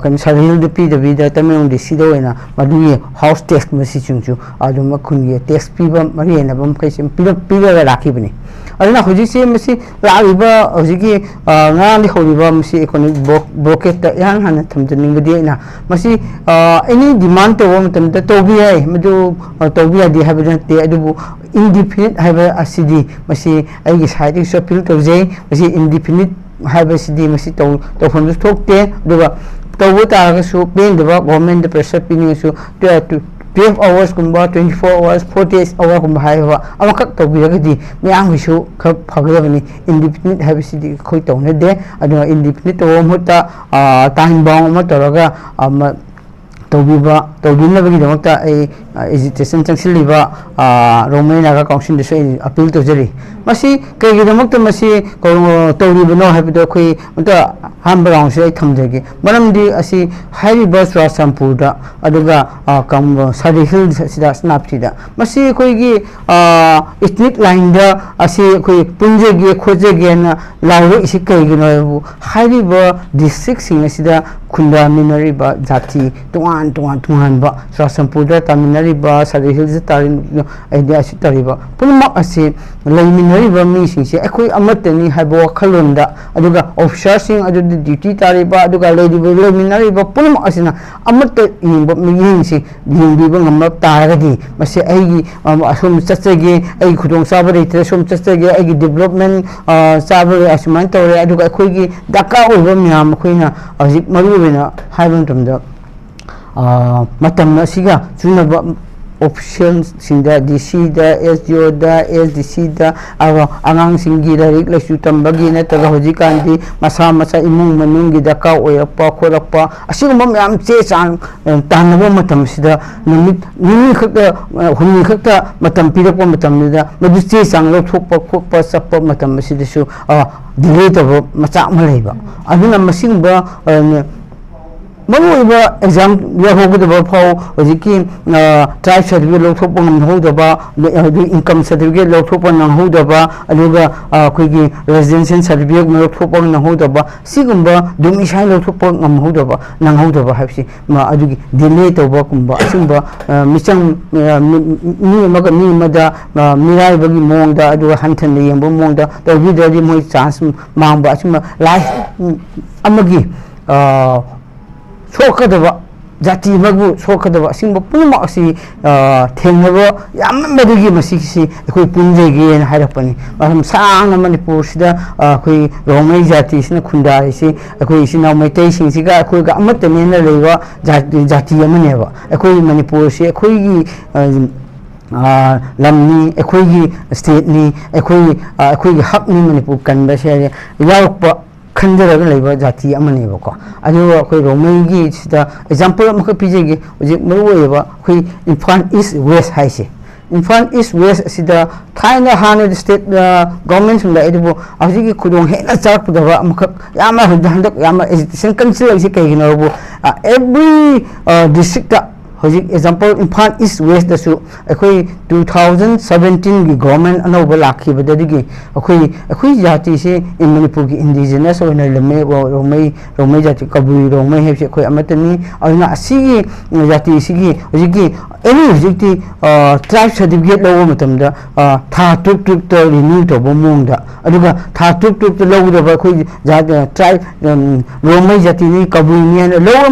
ꯀꯩꯅꯣ, ꯁꯗꯔ ꯍꯤꯜꯗ ꯄꯤꯗꯕꯤꯗ, ꯇꯃꯦꯡꯂꯣꯡ DCꯗ ꯑꯣꯏꯅ ꯃꯗꯨꯒꯤ ꯍꯥꯎꯁ ꯇꯦꯛꯁ ꯃꯁꯤꯁꯤꯡꯁꯨ ꯑꯗꯨꯝ ꯈꯨꯟꯒꯤ ꯇꯦꯛꯁ ꯄꯤꯕ ꯃꯔꯤ ꯂꯩꯅꯕ ꯃꯈꯩꯁꯤ ꯄꯤꯔꯛ-, ꯄꯤꯔꯒ ꯂꯥꯛꯈꯤꯕꯅꯤ꯫ ꯑꯗꯨꯅ ꯍꯧꯖꯤꯛꯁꯦ ꯃꯁꯤ ꯂꯥꯛꯂꯤꯕ, ꯍꯧꯖꯤꯛꯀꯤ ꯉꯔꯥꯡꯗꯒꯤ ꯍꯧꯔꯤꯕ ꯃꯁꯤ ꯏꯀꯣꯅꯣꯃꯤꯛ ꯕ꯭ꯂꯣꯛ-, ꯕ꯭ꯂꯣꯀꯦꯠꯇ ꯏꯍꯥꯟ ꯍꯥꯟꯅ ꯊꯝꯖꯅꯤꯡꯕꯗꯤ, ꯑꯩꯅ ꯃꯁꯤ ꯑꯦꯅꯤ ꯗꯤꯃꯥꯟ ꯇꯧꯕ ꯃꯇꯝꯗ ꯇꯧꯕ ꯌꯥꯏ, ꯃꯗꯨ ꯇꯧꯕ ꯌꯥꯗꯦ ꯍꯥꯏꯕꯗꯤ ꯅꯠꯇꯦ꯫ ꯑꯗꯨꯕꯨ ꯏꯟꯗꯤꯐꯤꯅꯤꯠ ꯍꯥꯏꯕ ꯑꯁꯤꯗꯤ, ꯃꯁꯤ ꯑꯩꯒꯤ ꯁꯥꯏꯠꯇꯒꯤꯁꯨ ꯑꯄꯤꯜ ꯇꯧꯖꯩ꯫ ꯃꯁꯤ ꯏꯟꯗꯤꯐꯤꯅꯤꯠ ꯍꯥꯏꯕꯁꯤꯗꯤ ꯃꯁꯤ ꯇꯧ-, ꯇꯧꯐꯝꯁꯨ ꯊꯣꯛꯇꯦ꯫ ꯑꯗꯨꯒ ꯇꯧꯕ ꯇꯥꯔꯒꯁꯨ ꯄꯦꯟꯗꯕ, ꯒꯣꯔꯃꯦꯟꯗ ꯄ꯭ꯔꯦꯁꯔ ꯄꯤꯅꯤꯡꯉꯁꯨ, ꯇꯨ-, ꯇꯨ-, twelve hoursꯀꯨꯝꯕ, twenty four hours, forty eight hourꯒꯨꯝꯕ ꯍꯥꯏꯕ ꯑꯃꯈꯛ ꯇꯧꯕꯤꯔꯒꯗꯤ ꯃꯌꯥꯝꯒꯤꯁꯨ ꯈꯔ ꯐꯒꯗꯕꯅꯤ꯫ ꯏꯟꯗꯤꯐꯤꯅꯤꯠ ꯍꯥꯏꯕꯁꯤꯗꯤ ꯑꯩꯈꯣꯏ ꯇꯧꯅꯗꯦ꯫ ꯑꯗꯨꯅ ꯏꯟꯗꯤꯐꯤꯅꯤꯠ ꯇꯧꯕ ꯃꯍꯨꯠꯇ ꯇꯥꯏꯝ ꯕꯥꯎꯟ ꯑꯃ ꯇꯧꯔꯒ ꯑꯃ ꯇꯧꯕꯤꯕ, ꯇꯧꯕꯤꯅꯕꯒꯤꯗꯃꯛꯇ ꯑꯩ ꯑꯦꯖꯤꯇꯦꯁꯟ ꯆꯪꯁꯤꯜꯂꯤꯕ ꯔꯣꯡꯃꯩ ꯅꯥꯒꯥ ꯀꯥꯎꯟꯁꯤꯜꯗꯁꯨ ꯑꯩ ꯑꯄꯤꯜ ꯇꯧꯖꯔꯤ꯫ ꯃꯁꯤ ꯀꯩꯒꯤꯗꯃꯛꯇ ꯃꯁꯤ ꯀꯧ-, ꯇꯧꯔꯤꯕꯅꯣ ꯍꯥꯏꯕꯗꯣ ꯑꯩꯈꯣꯏ ꯑꯝꯇ ꯑꯍꯥꯟꯕ ꯔꯥꯎꯟꯁꯤꯗ ꯑꯩ ꯊꯝꯖꯒꯦ꯫ ꯃꯔꯝꯗꯤ ꯑꯁꯤ ꯍꯥꯏꯔꯤꯕ ꯆꯨꯔꯥꯆꯥꯟꯄꯨꯔꯗ, ꯑꯗꯨꯒ ꯁꯗꯔ ꯍꯤꯜꯁ ꯑꯁꯤꯗ, ꯁꯦꯅꯥꯄꯇꯤꯗ ꯃꯁꯤ ꯑꯩꯈꯣꯏꯒꯤ ꯏꯊꯅꯤꯛ ꯂꯥꯏꯟꯗ ꯑꯁꯤ ꯑꯩꯈꯣꯏ ꯄꯨꯟꯖꯒꯦ ꯈꯣꯠꯆꯒꯦꯅ ꯂꯥꯎꯔꯛꯏꯁꯤ ꯀꯩꯒꯤꯅꯣ ꯍꯥꯏꯕꯕꯨ, ꯍꯥꯏꯔꯤꯕ ꯗꯤꯁꯇ꯭ꯔꯤꯛꯁꯤꯡ ꯑꯁꯤꯗ ꯈꯨꯟꯗꯥꯃꯤꯟꯅꯔꯤꯕ ꯖꯥꯇꯤ ꯇꯣꯉꯥꯟ ꯇꯣꯉꯥꯟ ꯇꯣꯉꯥꯟ ꯆꯨꯔꯥꯆꯥꯟꯄꯨꯔꯗ ꯇꯥꯃꯤꯟꯅꯔꯤꯕ, ꯁꯥꯔꯤ ꯍꯤꯜꯁꯇ ꯇꯥꯔꯤꯕ, ꯑꯦꯔꯤꯌꯥ ꯑꯁꯤ ꯇꯥꯔꯤꯕ ꯄꯨꯝꯅꯃꯛ ꯑꯁꯤ ꯂꯩꯃꯤꯟꯅꯔꯤꯕ ꯃꯤꯁꯤꯡꯁꯦ ꯑꯩꯈꯣꯏ ꯑꯃꯠꯇꯅꯤ ꯍꯥꯏꯕ ꯋꯥꯈꯜꯂꯣꯟꯗ, ꯑꯗꯨꯒ ꯑꯣꯐꯤꯁꯥꯔꯁꯤꯡ ꯑꯗꯨꯗ ꯗ꯭ꯌꯨꯇꯤ ꯇꯥꯔꯤꯕ, ꯑꯗꯨꯒ ꯂꯩꯔꯤꯕ, ꯂꯩꯃꯤꯟꯅꯔꯤꯕ ꯄꯨꯝꯅꯃꯛ ꯑꯁꯤꯅ ꯑꯃꯠꯇ ꯌꯦꯡꯕ, ꯃꯤꯠꯌꯦꯡꯁꯤ ꯌꯦꯡꯕꯤꯕ ꯉꯝꯂꯛ ꯇꯥꯔꯒꯗꯤ, ꯃꯁꯤ ꯑꯩꯒꯤ, ꯑꯝ, ꯑꯁꯣꯝ ꯆꯠꯆꯒꯦ, ꯑꯩꯒꯤ ꯈꯨꯗꯣꯡꯆꯥꯕ ꯂꯩꯇ꯭ꯔꯦ, ꯁꯣꯝ ꯆꯠꯆꯒꯦ, ꯑꯩꯒꯤ ꯗꯤꯕꯂꯞꯃꯦꯟ, ꯑ, ꯆꯥꯕ ꯂꯩ, ꯑꯁꯨꯃꯥꯏꯅ ꯇꯧꯔꯦ, ꯑꯗꯨꯒ ꯑꯩꯈꯣꯏꯒꯤ ꯗꯔꯀꯥꯔ ꯑꯣꯏꯕ ꯃꯌꯥꯝ ꯑꯩꯈꯣꯏꯅ ꯍꯧꯖꯤꯛ ꯃꯔꯨ ꯑꯣꯏꯅ ꯍꯥꯏꯕ ꯃꯇꯝꯗ, ꯑ, ꯃꯇꯝ ꯑꯁꯤꯒ ꯆꯨꯅꯕ ꯑꯣꯐꯤꯁꯤꯌꯦꯜꯁꯤꯡꯗ, ꯗꯤ ꯁꯤꯗ, ꯑꯦꯁ ꯗꯤ ꯑꯣꯗ, ꯑꯦꯁ ꯗꯤ ꯁꯤꯗ, ꯑꯉꯥꯡꯁꯤꯡꯒꯤ ꯂꯥꯏꯔꯤꯛ ꯂꯥꯏꯁꯨ ꯇꯝꯕꯒꯤ ꯅꯠꯇ꯭ꯔꯒ ꯍꯧꯖꯤꯛꯀꯥꯟꯗꯤ ꯃꯁꯥ ꯃꯁꯥ ꯏꯃꯨꯡ ꯃꯅꯨꯡꯒꯤ ꯗꯔꯀꯥꯔ ꯑꯣꯏꯔꯛꯄ ꯈꯣꯠꯂꯛꯄ, ꯑꯁꯤꯒꯨꯝꯕ ꯃꯌꯥꯝ ꯆꯦ ꯆꯥꯡ, ꯑ, ꯇꯥꯟꯅꯕ ꯃꯇꯝꯁꯤꯗ ꯅꯨꯃꯤꯠ ꯅꯤꯅꯤ ꯈꯛꯇ, ꯑ, ꯍꯨꯝꯅꯤ ꯈꯛꯇ ꯃꯇꯝ ꯄꯤꯔꯛꯄ ꯃꯇꯝꯗꯨꯗ ꯃꯗꯨ ꯆꯦ ꯆꯥꯡ ꯂꯧꯊꯣꯛꯄ ꯈꯣꯠꯄ ꯆꯠꯄ ꯃꯇꯝ ꯑꯁꯤꯗꯁꯨ, ꯑ, ꯗꯤꯂꯦ ꯇꯧꯕ ꯃꯆꯥꯛ ꯑꯃ ꯂꯩꯕ꯫ ꯑꯗꯨꯅ ꯃꯁꯤꯒꯨꯝꯕ, ꯑ, ꯃꯔꯨꯑꯣꯏꯕ ꯑꯦꯛꯖꯥꯝ ꯌꯥꯎꯍꯧꯒꯗꯕ ꯐꯥꯎ ꯍꯧꯖꯤꯛꯀꯤ, ꯑ, ꯇ꯭ꯔꯥꯏꯕ ꯁꯥꯔꯇꯤꯐꯤꯀꯦꯠ ꯂꯧꯊꯣꯛꯄ ꯉꯝꯍꯧꯗꯕ, ꯑꯗꯒꯤ ꯏꯟꯀꯝ ꯁꯥꯔꯇꯤꯐꯤꯀꯦꯠ ꯂꯧꯊꯣꯛꯄ ꯅꯪꯍꯧꯗꯕ, ꯑꯗꯨꯒ, ꯑ, ꯑꯩꯈꯣꯏꯒꯤ ꯔꯦꯁꯤꯗꯦꯟꯁꯤꯌꯦꯜ ꯁꯥꯔꯇꯤꯐꯤꯀꯦꯠ ꯂꯧꯊꯣꯛꯄ ꯅꯪꯍꯧꯗꯕ, ꯁꯤꯒꯨꯝꯕ ꯗꯣꯃꯤꯁꯥꯏꯜ ꯂꯧꯊꯣꯛꯄ ꯉꯝꯍꯧꯗꯕ, ꯅꯪꯍꯧꯗꯕ ꯍꯥꯏꯕꯁꯤ, ꯃ-, ꯑꯗꯨꯒꯤ ꯗꯤꯂꯦ ꯇꯧꯕꯒꯨꯝꯕ, ꯑꯁꯤꯒꯨꯝꯕ, ꯑ, ꯃꯤꯆꯪ, ꯑ, ꯃꯤ, ꯃꯤ ꯑꯃꯒ ꯃꯤ ꯑꯃꯗ, ꯑ, ꯃꯤꯔꯥꯏꯕꯒꯤ ꯃꯑꯣꯡꯗ, ꯑꯗꯨꯒ ꯍꯟꯊꯅ ꯌꯦꯡꯕ ꯃꯑꯣꯡꯗ ꯇꯧꯕꯤꯗ꯭ꯔꯗꯤ ꯃꯣꯏ ꯆꯥꯟꯁ ꯃꯥꯡꯕ, ꯑꯁꯤꯒꯨꯝꯕ ꯂꯥꯏꯐ ꯑꯃꯒꯤ, ꯑ, ꯁꯣꯛꯀꯗꯕ, ꯖꯥꯇꯤ ꯑꯃꯕꯨ ꯁꯣꯛꯀꯗꯕ ꯑꯁꯤꯒꯨꯝꯕ ꯄꯨꯝꯅꯃꯛ ꯑꯁꯤ, ꯑ, ꯊꯦꯡꯅꯕ ꯌꯥꯝꯃꯟꯕꯗꯒꯤ ꯃꯁꯤꯒꯤꯁꯤ ꯑꯩꯈꯣꯏ ꯄꯨꯟꯖꯒꯦꯅ ꯍꯥꯏꯔꯛꯄꯅꯤ꯫ ꯃꯇꯝ ꯁꯥꯡꯅ ꯃꯅꯤꯄꯨꯔꯁꯤꯗ, ꯑ, ꯑꯩꯈꯣꯏ ꯔꯣꯡꯃꯩ ꯖꯥꯇꯤꯁꯤꯅ ꯈꯨꯟꯗꯥꯔꯤꯁꯤ ꯑꯩꯈꯣꯏ ꯏꯆꯤꯟ ꯏꯅꯥꯎ ꯃꯩꯇꯩꯁꯤꯡꯁꯤꯒ ꯑꯩꯈꯣꯏꯒ ꯑꯃꯠꯇꯅꯦꯅ ꯂꯩꯕ ꯖꯥꯇꯤ, ꯖꯥꯇꯤ ꯑꯃꯅꯦꯕ꯫ ꯑꯩꯈꯣꯏ ꯃꯅꯤꯄꯨꯔꯁꯤ ꯑꯩꯈꯣꯏꯒꯤ, ꯑ, ꯑ, ꯂꯝꯅꯤ, ꯑꯩꯈꯣꯏꯒꯤ ꯁ꯭ꯇꯦꯠꯅꯤ, ꯑꯩꯈꯣꯏꯒꯤ, ꯑ, ꯑꯩꯈꯣꯏꯒꯤ ꯍꯛꯅꯤ ꯃꯅꯤꯄꯨꯔ ꯀꯟꯕꯁꯦ ꯍꯥꯏꯗꯤ ꯌꯥꯎꯔꯛꯄ ꯈꯟꯖꯔꯒ ꯂꯩꯕ ꯖꯥꯇꯤ ꯑꯃꯅꯦꯕꯀꯣ꯫ ꯑꯗꯨꯒ ꯑꯩꯈꯣꯏ ꯔꯣꯡꯃꯩꯒꯤ ꯁꯤꯗ ꯑꯦꯛꯖꯥꯝꯄꯜ ꯑꯃꯈꯛ ꯄꯤꯖꯒꯦ꯫ ꯍꯧꯖꯤꯛ ꯃꯔꯨ ꯑꯣꯏꯔꯤꯕ ꯑꯩꯈꯣꯏ ꯏꯝꯐꯥꯜ ꯏꯁ ꯋꯦꯁ ꯍꯥꯏꯁꯦ, ꯏꯝꯐꯥꯜ ꯏꯁ ꯋꯦꯁ ꯑꯁꯤꯗ ꯊꯥꯏꯅ ꯍꯥꯟꯅꯗꯤ ꯁ꯭ꯇꯦꯠ, ꯑ, ꯒꯣꯔꯃꯦꯟꯁꯤꯡ ꯂꯥꯛꯑꯦ, ꯑꯗꯨꯕꯨ ꯍꯧꯖꯤꯛꯀꯤ ꯈꯨꯗꯣꯡ ꯍꯦꯟꯅ ꯆꯥꯔꯛꯄꯗꯕ ꯑꯃꯈꯛ ꯌꯥꯝꯅ ꯍꯟꯗꯛ, ꯍꯟꯗꯛ ꯌꯥꯝꯅ ꯑꯦꯖꯤꯇꯦꯁꯟ ꯀꯟꯁꯤꯜꯂꯛꯏꯁꯦ ꯀꯩꯒꯤꯅꯣ ꯍꯥꯏꯕꯨ, ꯑ, ꯑꯦꯚ꯭ꯔꯤ, ꯑ, ꯗꯤꯁꯇ꯭ꯔꯤꯛꯇ ꯍꯧꯖꯤꯛ ꯑꯦꯛꯖꯥꯝꯄꯜ ꯏꯝꯐꯥꯜ ꯏꯁ ꯋꯦꯁꯇꯁꯨ ꯑꯩꯈꯣꯏ ꯇꯨ ꯊꯥꯎꯖꯟ ꯁꯕꯦꯟꯇꯤꯟꯒꯤ ꯒꯣꯔꯃꯦꯟ ꯑꯅꯧꯕ ꯂꯥꯛꯈꯤꯕꯗꯒꯤ ꯑꯩꯈꯣꯏ ꯑꯩꯈꯣꯏ ꯖꯥꯇꯤꯁꯤ ꯃꯅꯤꯄꯨꯔꯒꯤ ꯏꯟꯗꯤꯖꯤꯅꯁ ꯑꯣꯏꯅ ꯂꯩꯔꯝꯃꯦ꯫ ꯔꯣ- ꯔꯣꯡꯃꯩ ꯔꯣꯡꯃꯩ ꯖꯥꯇꯤ ꯀꯕꯨꯏ ꯔꯣꯡꯃꯩ ꯍꯥꯏꯕꯁꯤ ꯑꯩꯈꯣꯏ ꯑꯃꯠꯇꯅꯤ꯫ ꯑꯗꯨꯅ ꯑꯁꯤꯒꯤ ꯖꯥꯇꯤꯁꯤꯒꯤ ꯍꯧꯖꯤꯛꯀꯤ ꯑꯦꯅꯤ ꯍꯧꯖꯤꯛꯇꯤ ꯇ꯭ꯔꯥꯏꯕ ꯁꯥꯔꯇꯤꯐꯤꯀꯦꯠ ꯂꯧꯕ ꯃꯇꯝꯗ ꯊꯥ ꯇꯔꯨꯛ ꯇꯔꯨꯛꯇ ꯔꯤꯅ꯭ꯌꯨ ꯇꯧꯕ ꯃꯑꯣꯡꯗ, ꯑꯗꯨꯒ ꯊꯥ ꯇꯔꯨꯛ ꯇꯔꯨꯛꯇ ꯂꯧꯒꯗꯕ ꯑꯩꯈꯣꯏ ꯇ꯭ꯔꯥꯏꯕ ꯔꯣꯡꯃꯩ ꯖꯥꯇꯤꯅꯤ ꯀꯕꯨꯏꯅꯤ ꯍꯥꯏꯅ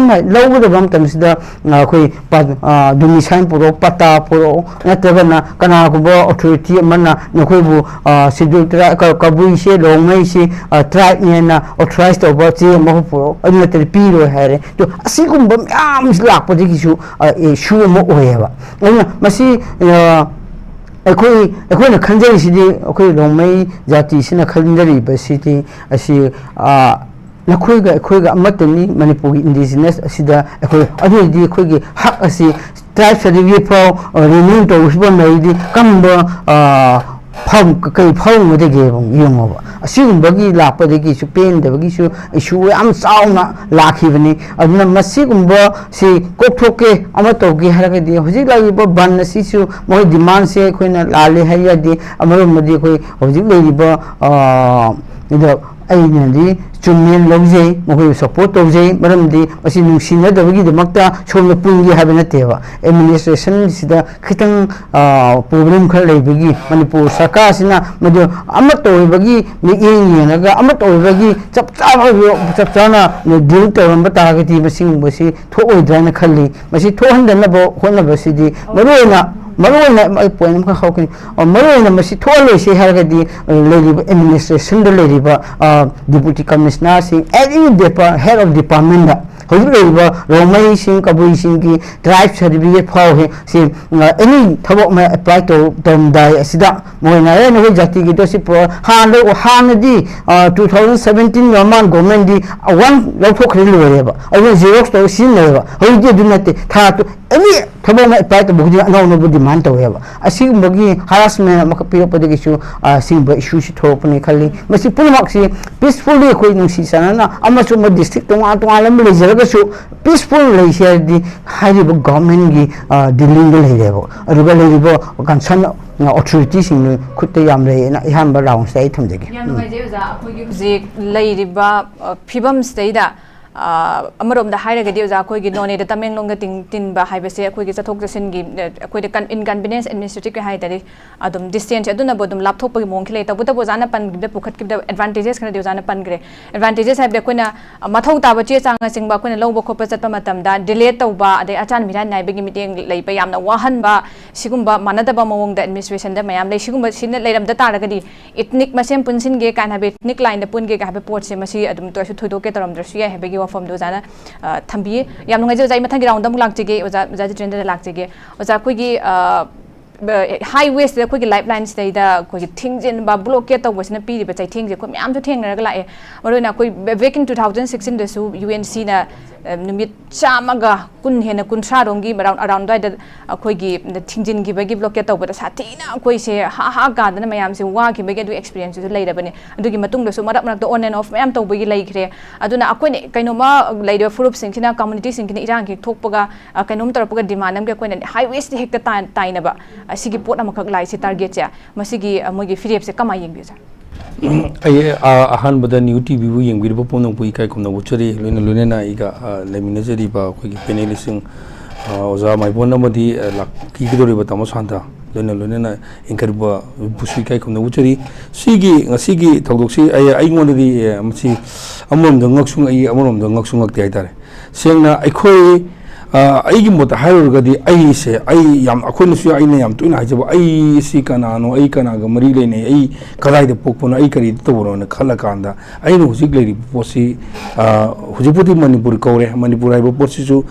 ꯂꯧꯒꯗꯕ ꯃꯇꯝꯁꯤꯗ ꯑꯩꯈꯣꯏ ꯗꯣꯃꯤꯁꯥꯏꯜ ꯄꯨꯔꯛꯑꯣ, ꯄꯇꯥ ꯄꯨꯔꯛꯑꯣ, ꯅꯠꯇ꯭ꯔꯒꯅ ꯀꯅꯥꯒꯨꯝꯕ ꯑꯣꯊꯣꯔꯤꯇꯤ ꯑꯃꯅ ꯅꯈꯣꯏꯕꯨ ꯁꯤꯗꯨꯜ ꯇ꯭ꯔꯥꯏꯕ ꯀꯕꯨꯏꯁꯦ ꯔꯣꯡꯃꯩꯁꯤ ꯇ꯭ꯔꯥꯏꯕꯅꯦꯅ ꯑꯣꯊꯣꯔꯥꯏꯁ ꯇꯧꯕ ꯆꯦ ꯑꯃ ꯄꯨꯔꯛꯑꯣ, ꯑꯗꯨ ꯅꯠꯇ꯭ꯔꯗꯤ ꯄꯤꯔꯣꯏ ꯍꯥꯏꯔꯦ꯫ ꯑꯗꯣ ꯑꯁꯤꯒꯨꯝꯕ ꯃꯌꯥꯝꯁꯤ ꯂꯥꯛꯄꯗꯒꯤꯁꯨ ꯏꯁꯨ ꯑꯃ ꯑꯣꯏꯌꯦꯕ꯫ ꯑꯗꯨꯅ ꯃꯁꯤ ꯑꯩꯈꯣꯏ ꯑꯩꯈꯣꯏꯅ ꯈꯟꯖꯔꯤꯁꯤꯗꯤ, ꯑꯩꯈꯣꯏ ꯔꯣꯡꯃꯩ ꯖꯥꯇꯤꯁꯤꯅ ꯈꯟꯖꯔꯤꯕꯁꯤꯗꯤ ꯑꯁꯤ ꯅꯈꯣꯏꯒ ꯑꯩꯈꯣꯏꯒ ꯑꯃꯠꯇꯅꯤ꯫ ꯃꯅꯤꯄꯨꯔꯒꯤ ꯏꯟꯗꯤꯖꯤꯅꯁ ꯑꯁꯤꯗ ꯑꯩꯈꯣꯏ ꯑꯗꯨ ꯑꯣꯏꯔꯗꯤ ꯑꯩꯈꯣꯏꯒꯤ ꯍꯛ ꯑꯁꯤ ꯇ꯭ꯔꯥꯏꯕ ꯁꯥꯔꯇꯤꯐꯤꯀꯦꯠ ꯐꯥꯎ ꯔꯤꯅ꯭ꯌꯨ ꯇꯧꯕ ꯐꯤꯕꯝ ꯂꯩꯔꯗꯤ ꯀꯔꯝꯕ ꯐꯥꯎ ꯀꯩ ꯐꯥꯎꯔꯝꯒꯗꯒꯦ? ꯌꯦꯡꯉꯣꯕ, ꯑꯁꯤꯒꯨꯝꯕꯒꯤ ꯂꯥꯛꯄꯗꯒꯤꯁꯨ ꯄꯦꯟꯗꯕꯒꯤꯁꯨ ꯏꯁꯨ ꯌꯥꯝ ꯆꯥꯎꯅ ꯂꯥꯛꯈꯤꯕꯅꯤ꯫ ꯑꯗꯨꯅ ꯃꯁꯤꯒꯨꯝꯕ ꯁꯤ ꯀꯣꯛꯊꯣꯛꯀꯦ ꯑꯃ ꯇꯧꯒꯦ ꯍꯥꯏꯔꯒꯗꯤ ꯍꯧꯖꯤꯛ ꯂꯥꯛꯂꯤꯕ ꯕꯟ ꯑꯁꯤꯁꯨ ꯃꯣꯏ ꯗꯤꯃꯥꯟꯁꯦ ꯑꯩꯈꯣꯏꯅ ꯂꯥꯜꯂꯦ ꯍꯥꯏ ꯌꯥꯗꯦ꯫ ꯑꯃꯔꯣꯝꯗꯗꯤ ꯑꯩꯈꯣꯏ ꯍꯧꯖꯤꯛ ꯂꯩꯔꯤꯕ ꯑꯩꯅꯗꯤ ꯆꯨꯝꯃꯦꯅ ꯂꯧꯖꯩ, ꯃꯈꯣꯏꯕꯨ ꯁꯞꯄꯣꯔꯠ ꯇꯧꯖꯩ꯫ ꯃꯔꯝꯗꯤ ꯃꯁꯤ ꯅꯨꯡꯁꯤꯅꯗꯕꯒꯤꯗꯃꯛꯇ ꯁꯣꯝꯗ ꯄꯨꯟꯒꯦ ꯍꯥꯏꯕ ꯅꯠꯇꯦꯕ꯫ ꯑꯦꯗꯃꯤꯅꯤꯁꯇ꯭ꯔꯦꯁꯟꯁꯤꯗ ꯈꯤꯇꯪ ꯄ꯭ꯔꯣꯕ꯭ꯂꯦꯝ ꯈꯔ ꯂꯩꯕꯒꯤ ꯃꯅꯤꯄꯨꯔ ꯁꯔꯀꯥꯔꯁꯤꯅ ꯃꯗꯨ ꯑꯃꯠꯇ ꯑꯣꯏꯕꯒꯤ ꯃꯤꯠꯌꯦꯡ ꯌꯦꯡꯉꯒ ꯑꯃꯠꯇ ꯑꯣꯏꯕꯒꯤ ꯆꯞ ꯆꯥꯕ ꯆꯞ ꯆꯥꯅ ꯗꯤꯜ ꯇꯧꯔꯝꯕ ꯇꯥꯔꯒꯗꯤ ꯃꯁꯤꯒꯨꯝꯕꯁꯤ ꯊꯣꯛꯑꯣꯏꯗ꯭ꯔꯥꯅ ꯈꯜꯂꯤ꯫ ꯃꯁꯤ ꯊꯣꯛꯍꯟꯗꯅꯕ ꯍꯣꯠꯅꯕꯁꯤꯗꯤ ꯃꯔꯨꯑꯣꯏꯅ ꯃꯔꯨꯑꯣꯏꯅ ꯑꯩ ꯄꯣꯏꯟ ꯑꯃꯈꯛ ꯍꯧꯔꯛꯀꯅꯤ꯫ ꯃꯔꯨꯑꯣꯏꯅ ꯃꯁꯤ ꯊꯣꯛꯍꯜꯂꯣꯏꯁꯦ ꯍꯥꯏꯔꯒꯗꯤ ꯂꯩꯔꯤꯕ ꯑꯦꯗꯃꯤꯅꯤꯁꯇ꯭ꯔꯦꯁꯟꯗ ꯂꯩꯔꯤꯕ ꯗꯤꯄꯨꯇꯤ ꯀꯃꯤꯁꯅꯔꯁꯤꯡ, ꯑꯦꯅꯤ ꯗꯤꯄꯥ ꯍꯦꯗ ꯑꯣꯐ ꯗꯤꯄꯥꯔꯠꯃꯦꯟꯗ ꯍꯧꯖꯤꯛ ꯂꯩꯔꯤꯕ ꯔꯣꯡꯃꯩꯁꯤꯡ ꯀꯕꯨꯏꯁꯤꯡꯒꯤ ꯇ꯭ꯔꯥꯏꯕ ꯁꯥꯔꯇꯤꯐꯤꯀꯦꯠ ꯐꯥꯎ ꯍꯦꯛ ꯁꯤ ꯑꯦꯅꯤ ꯊꯕꯛ ꯑꯃ ꯑꯦꯄ꯭ꯂꯥꯏ ꯇꯧꯔꯝꯗꯥꯏ ꯑꯁꯤꯗ ꯃꯣꯏꯅ ꯑꯦ ꯅꯈꯣꯏ ꯖꯥꯇꯤꯒꯤꯗꯣ ꯁꯤ ꯄꯨꯔꯛꯑꯣ꯫ ꯍꯥꯟꯅ ꯍꯥꯟꯅꯗꯤ ꯇꯨ ꯊꯥꯎꯖꯟ ꯁꯕꯦꯟꯇꯤꯟ ꯃꯃꯥꯡ ꯒꯣꯔꯃꯦꯟꯗꯤ ꯋꯥꯟ ꯂꯧꯊꯣꯛꯈ꯭ꯔꯦ ꯂꯣꯏꯔꯦꯕ꯫ ꯑꯗꯨꯅ ꯖꯦꯔꯣꯛꯁ ꯇꯧꯔ ꯁꯤꯖꯤꯟꯅꯔꯦꯕ꯫ ꯍꯧꯖꯤꯛꯇꯤ ꯑꯗꯨ ꯅꯠꯇꯦ꯫ ꯊꯥ ꯑꯦꯅꯤ ꯊꯕꯛ ꯑꯃ ꯑꯦꯄ꯭ꯂꯥꯏ ꯇꯧꯕ ꯈꯨꯗꯤꯡ ꯑꯅꯧ ꯑꯅꯧꯕ ꯗꯤꯃꯥꯟ ꯇꯧꯋꯦꯕ꯫ ꯑꯁꯤꯒꯨꯝꯕꯒꯤ ꯍꯔꯥꯁꯃꯦꯟ ꯑꯃꯈꯛ ꯄꯤꯔꯛꯄꯗꯒꯤꯁꯨ ꯑꯁꯤꯒꯨꯝꯕ ꯏꯁꯨꯁꯤ ꯊꯣꯛꯂꯛꯄꯅꯤ ꯈꯜꯂꯤ꯫ ꯃꯁꯤ ꯄꯨꯝꯅꯃꯛꯁꯤ ꯄꯤꯁꯐꯨꯜꯂꯤ ꯑꯩꯈꯣꯏ ꯅꯨꯡꯁꯤ ꯆꯥꯟꯅꯅ ꯑꯃꯁꯨ ꯑꯃ ꯗꯤꯁꯇ꯭ꯔꯤꯛ ꯇꯣꯉꯥꯟ ꯇꯣꯉꯥꯟꯕ ꯑꯃ ꯂꯩꯖꯔꯒꯁꯨ ꯄꯤꯁꯐꯨꯜ ꯂꯩꯁꯤ ꯍꯥꯏꯔꯗꯤ ꯍꯥꯏꯔꯤꯕ ꯒꯚꯔꯟꯃꯦꯟꯒꯤ ꯗꯤꯂꯤꯡꯗ ꯂꯩꯔꯦꯕ꯫ ꯑꯗꯨꯒ ꯂꯩꯔꯤꯕ ꯀꯟꯁꯔꯟ ꯑꯣꯊꯣꯔꯤꯇꯤꯁꯤꯡꯒꯤ ꯈꯨꯠꯇ ꯌꯥꯝ ꯂꯩꯌꯦꯅ ꯑꯍꯥꯟꯕ ꯔꯥꯎꯟꯁꯤꯗ ꯑꯩ ꯊꯝꯖꯒꯦ꯫ ꯌꯥꯝ ꯅꯨꯡꯉꯥꯏꯖꯩ ꯑꯣꯖꯥ꯫ ꯑꯩꯈꯣꯏꯒꯤ ꯍꯧꯖꯤꯛ ꯂꯩꯔꯤꯕ ꯑ, ꯐꯤꯕꯝꯁꯤꯗꯩꯗ ꯑ, ꯑꯃꯔꯣꯝꯗ ꯍꯥꯏꯔꯒꯗꯤ ꯑꯣꯖꯥ, ꯑꯩꯈꯣꯏꯒꯤ ꯅꯣꯅꯦꯗ ꯇꯃꯦꯡꯂꯣꯡꯒ ꯇꯤꯡ- ꯇꯤꯟꯕ ꯍꯥꯏꯕꯁꯦ ꯑꯩꯈꯣꯏꯒꯤ ꯆꯠꯊꯣꯛ ꯆꯠꯁꯤꯟꯒꯤ ꯑ, ꯑꯩꯈꯣꯏꯗ ꯀꯟ- ꯏꯟꯀꯟꯚꯤꯅꯤꯌꯦꯟꯁ ꯑꯦꯗꯃꯤꯅꯤꯁꯇ꯭ꯔꯦꯇꯤꯚꯀꯤ ꯍꯥꯏ ꯇꯥꯔꯦ, ꯑꯗꯨꯝ ꯗꯤꯁꯇꯦꯟꯁ ꯑꯗꯨꯅꯕꯨ ꯑꯗꯨꯝ ꯂꯥꯞꯊꯣꯛꯄꯒꯤ ꯃꯑꯣꯡ ꯈꯔ ꯂꯩ꯫ ꯇꯧꯕꯇꯕꯨ ꯑꯣꯖꯥꯅ ꯄꯟꯈꯤꯕꯗ, ꯄꯨꯈꯠꯈꯤꯕꯗ ꯑꯦꯗꯚꯥꯟꯇꯦꯖꯦꯁ ꯈꯔꯗꯤ ꯑꯣꯖꯥꯅ ꯄꯟꯈ꯭ꯔꯦ꯫ ꯑꯦꯗꯚꯥꯟꯇꯦꯖꯦꯁ ꯍꯥꯏꯕꯗꯤ ꯑꯩꯈꯣꯏꯅ ꯑ, ꯃꯊꯧ ꯇꯥꯕ ꯆꯦ ꯆꯥꯡꯅꯆꯤꯡꯕ ꯑꯩꯈꯣꯏꯅ ꯂꯧꯕ ꯈꯣꯠꯄ ꯆꯠꯄ ꯃꯇꯝꯗ ꯗꯤꯂꯦ ꯇꯧꯕ, ꯑꯗꯩ ꯑꯆꯥꯟ ꯃꯤꯔꯥꯟ ꯅꯥꯏꯕꯒꯤ ꯃꯤꯠꯌꯦꯡ ꯂꯩꯕ, ꯌꯥꯝꯅ ꯋꯥꯍꯟꯕ, ꯁꯤꯒꯨꯝꯕ ꯃꯥꯟꯅꯗꯕ ꯃꯑꯣꯡꯗ ꯑꯦꯗꯃꯤꯅꯤꯁꯇ꯭ꯔꯦꯁꯟꯗ ꯃꯌꯥꯝ ꯂꯩ꯫ ꯁꯤꯒꯨꯝꯕ ꯁꯤꯅ ꯂꯩꯔꯝꯗ ꯇꯥꯔꯒꯗꯤ ꯏꯊꯅꯤꯛ ꯃꯁꯦꯟ ꯄꯨꯟꯁꯤꯟꯒꯦ ꯀꯥꯏꯅ ꯍꯥꯏꯕ, ꯏꯊꯅꯤꯛ ꯂꯥꯏꯟꯗ ꯄꯨꯟꯒꯦ ꯀꯥꯏ ꯍꯥꯏꯕ ꯄꯣꯠꯁꯦ ꯃꯁꯤ ꯑꯗꯨꯝ ꯀꯩꯁꯨ ꯊꯣꯏꯗꯣꯛꯀꯦ ꯇꯧꯔꯝꯗ꯭ꯔꯁꯨ ꯌꯥꯏ ꯍꯥꯏꯕꯒꯤ ꯋꯥꯐꯝꯗꯣ ꯑꯣꯖꯥꯅ ꯑ, ꯊꯝꯕꯤꯌꯦ꯫ ꯌꯥꯝ ꯅꯨꯡꯉꯥꯏꯖꯩ ꯑꯣꯖꯥ꯫ ꯑꯩ ꯃꯊꯪꯒꯤ ꯔꯥꯎꯟꯗ ꯑꯃꯨꯛ ꯂꯥꯛꯆꯒꯦ꯫ ꯑꯣꯖꯥ, ꯑꯣꯖꯥ ꯖꯤꯇꯦꯟꯗ꯭ꯔꯗ ꯂꯥꯛꯆꯒꯦ꯫ ꯑꯣꯖꯥ, ꯑꯩꯈꯣꯏꯒꯤ ꯑ, ꯍꯥꯏꯋꯦꯁꯤꯗ ꯑꯩꯈꯣꯏꯒꯤ ꯂꯥꯏꯐ ꯂꯥꯏꯟꯁꯤꯗꯩꯗ ꯑꯩꯈꯣꯏꯒꯤ ꯊꯤꯡꯖꯤꯟꯕ, ꯕ꯭ꯂꯣꯀꯦꯠ ꯇꯧꯕꯁꯤꯅ ꯄꯤꯔꯤꯕ ꯆꯩꯊꯦꯡꯁꯦ ꯑꯩꯈꯣꯏ ꯃꯌꯥꯝꯁꯨ ꯊꯦꯡꯅꯔꯒ ꯂꯥꯛꯑꯦ꯫ ꯃꯔꯨꯑꯣꯏꯅ ꯑꯩꯈꯣꯏ back in two thousand sixteenꯗꯁꯨ ꯌꯨ ꯑꯦꯟ ꯁꯤꯅ ꯅꯨꯃꯤꯠ ꯆꯥꯝꯃꯒ ꯀꯨꯟ ꯍꯦꯟꯅ, ꯀꯨꯟꯊ꯭ꯔꯥꯔꯣꯝꯒꯤ ꯑꯔꯥꯎꯟ ꯑꯔꯥꯎꯟ ꯑꯗꯨꯋꯥꯏꯗ ꯑꯩꯈꯣꯏꯒꯤ ꯊꯤꯡꯖꯤꯟꯈꯤꯕꯒꯤ, ꯕ꯭ꯂꯣꯀꯦꯠ ꯇꯧꯕꯗ ꯁꯥꯊꯤꯅ ꯑꯩꯈꯣꯏꯁꯦ ꯍꯥ ꯍꯥ ꯀꯥꯗꯅ ꯃꯌꯥꯝꯁꯦ ꯋꯥꯈꯤꯕꯒꯤ ꯑꯗꯨꯒꯤ ꯑꯦꯛꯁꯄꯤꯔꯤꯌꯦꯟꯁꯁꯤꯁꯨ ꯂꯩꯔꯕꯅꯤ꯫ ꯑꯗꯨꯒꯤ ꯃꯇꯨꯡꯗꯁꯨ ꯃꯔꯛ ꯃꯔꯛꯇ on and off ꯃꯌꯥꯝ ꯇꯧꯕꯒꯤ ꯂꯩꯈ꯭ꯔꯦ꯫ ꯑꯗꯨꯅ ꯑꯩꯈꯣꯏꯅ ꯀꯩꯅꯣꯝꯃ ꯂꯩꯔꯤꯕ ꯐꯨꯔꯨꯞꯁꯤꯡꯁꯤꯅ, ꯀꯝꯃꯨꯅꯤꯇꯤꯁꯤꯡꯁꯤꯅ ꯏꯔꯥꯡ ꯍꯦꯛ ꯊꯣꯛꯄꯒ, ꯑ, ꯀꯩꯅꯣꯝ ꯇꯧꯔꯛꯄꯒ ꯗꯤꯃꯥꯟ ꯑꯃꯒꯤ ꯑꯩꯈꯣꯏꯅ ꯍꯥꯏꯋꯦꯁꯤꯗ ꯍꯦꯛꯇ ꯇꯥꯏ-, ꯇꯥꯏꯅꯕ, ꯑ, ꯁꯤꯒꯤ ꯄꯣꯠ ꯑꯃꯈꯛ ꯂꯥꯛꯏꯁꯦ ꯇꯥꯔꯒꯦꯠꯁꯦ꯫ ꯃꯁꯤꯒꯤ, ꯑ, ꯃꯣꯏꯒꯤ ꯐꯤꯔꯦꯞꯁꯦ ꯀꯃꯥꯏꯅ ꯌꯦꯡꯕꯤꯕ, ꯁꯥꯔ? ꯑꯩ, ꯑ, ꯑꯍꯥꯟꯕꯗ ꯅ꯭ꯌꯨ ꯇꯤꯚꯤꯕꯨ ꯌꯦꯡꯕꯤꯔꯤꯕ ꯄꯨꯝꯅꯃꯛꯄꯨ ꯏꯀꯥꯏ ꯈꯨꯝꯅꯕ ꯎꯠꯆꯔꯤ꯫ ꯂꯣꯏꯅ ꯂꯣꯏꯅꯅ ꯑꯩꯒ, ꯑ, ꯂꯩꯃꯤꯟꯅꯖꯔꯤꯕ ꯑꯩꯈꯣꯏꯒꯤ ꯄꯦꯅꯦꯂꯤꯁꯁꯤꯡ, ꯑ, ꯑꯣꯖꯥ ꯃꯥꯏꯕꯣꯟ ꯑꯃꯗꯤ, ꯑ, ꯂꯥꯛꯄꯤꯒꯗꯧꯔꯤꯕ ꯇꯥꯃꯣ ꯁꯥꯟꯇ, ꯂꯣꯏꯅ ꯂꯣꯏꯅꯅ ꯏꯟꯀꯔꯤꯕ ꯕꯨꯁꯨ ꯏꯀꯥꯏ ꯈꯨꯝꯅꯕ ꯎꯠꯆꯔꯤ꯫ ꯁꯤꯒꯤ, ꯉꯁꯤꯒꯤ ꯊꯧꯗꯣꯛꯁꯤ ꯑꯩ, ꯑꯩꯉꯣꯟꯗꯗꯤ, ꯑꯦ, ꯃꯁꯤ ꯑꯃꯔꯣꯝꯗ ꯉꯛꯁꯨ ꯉꯛꯏ, ꯑꯃꯔꯣꯝꯗ ꯉꯛꯁꯨ ꯉꯛꯇꯦ ꯍꯥꯏꯇꯥꯔꯦ꯫ ꯁꯦꯡꯅ ꯑꯩꯈꯣꯏ, ꯑ, ꯑꯩꯒꯤ ꯃꯣꯠꯇ ꯍꯥꯏꯔꯨꯔꯒꯗꯤ ꯑꯩꯁꯦ, ꯑꯩ ꯌꯥꯝ, ꯑꯩꯈꯣꯏꯅꯁꯨ, ꯑꯩꯅ ꯌꯥꯝ ꯇꯣꯏꯅ ꯍꯥꯏꯖꯕ, "ꯑꯩ ꯁꯤ ꯀꯅꯥꯅꯣ, ꯑꯩ ꯀꯅꯥꯒ ꯃꯔꯤ ꯂꯩꯅꯩ, ꯑꯩ ꯀꯗꯥꯏꯗ ꯄꯣꯛꯄꯅꯣ, ꯑꯩ ꯀꯔꯤꯗ ꯇꯧꯕꯅꯣꯅ" ꯈꯜꯂꯀꯥꯟꯗ ꯑꯩꯅ ꯍꯧꯖꯤꯛ ꯂꯩꯔꯤꯕ ꯄꯣꯠꯁꯤ, ꯑ, ꯍꯧꯖꯤꯛꯄꯨꯗꯤ ꯃꯅꯤꯄꯨꯔ ꯀꯧꯔꯦ꯫ ꯃꯅꯤꯄꯨꯔ ꯍꯥꯏꯕ ꯄꯣꯠꯁꯤꯁꯨ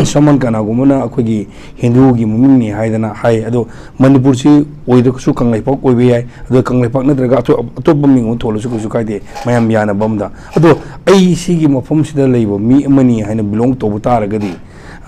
ꯁꯃꯟ ꯀꯅꯥꯒꯨꯝꯕꯅ ꯑꯩꯈꯣꯏꯒꯤ ꯍꯤꯟꯗꯨꯒꯤ ꯃꯃꯤꯡꯅꯤ ꯍꯥꯏꯗꯅ ꯍꯥꯏ꯫ ꯑꯗꯣ ꯃꯅꯤꯄꯨꯔꯁꯤ ꯑꯣꯏꯗ꯭ꯔꯒꯁꯨ ꯀꯪꯂꯩꯄꯥꯛ ꯑꯣꯏꯕ ꯌꯥꯏ꯫ ꯑꯗꯣ ꯀꯪꯂꯩꯄꯥꯛ ꯅꯠꯇ꯭ꯔꯒ ꯑꯇꯣꯞ-, ꯑꯇꯣꯞꯄ ꯃꯤꯡ ꯑꯃ ꯊꯣꯜꯂꯁꯨ ꯀꯩꯁꯨ ꯀꯥꯏꯗꯦ, ꯃꯌꯥꯝ ꯌꯥꯅꯕ ꯑꯃꯗ꯫ ꯑꯗꯣ ꯑꯩ ꯁꯤꯒꯤ ꯃꯐꯝꯁꯤꯗ ꯂꯩꯕ ꯃꯤ ꯑꯃꯅꯤ ꯍꯥꯏꯅ ꯕꯤꯂꯣꯡ ꯇꯧꯕ ꯇꯥꯔꯒꯗꯤ,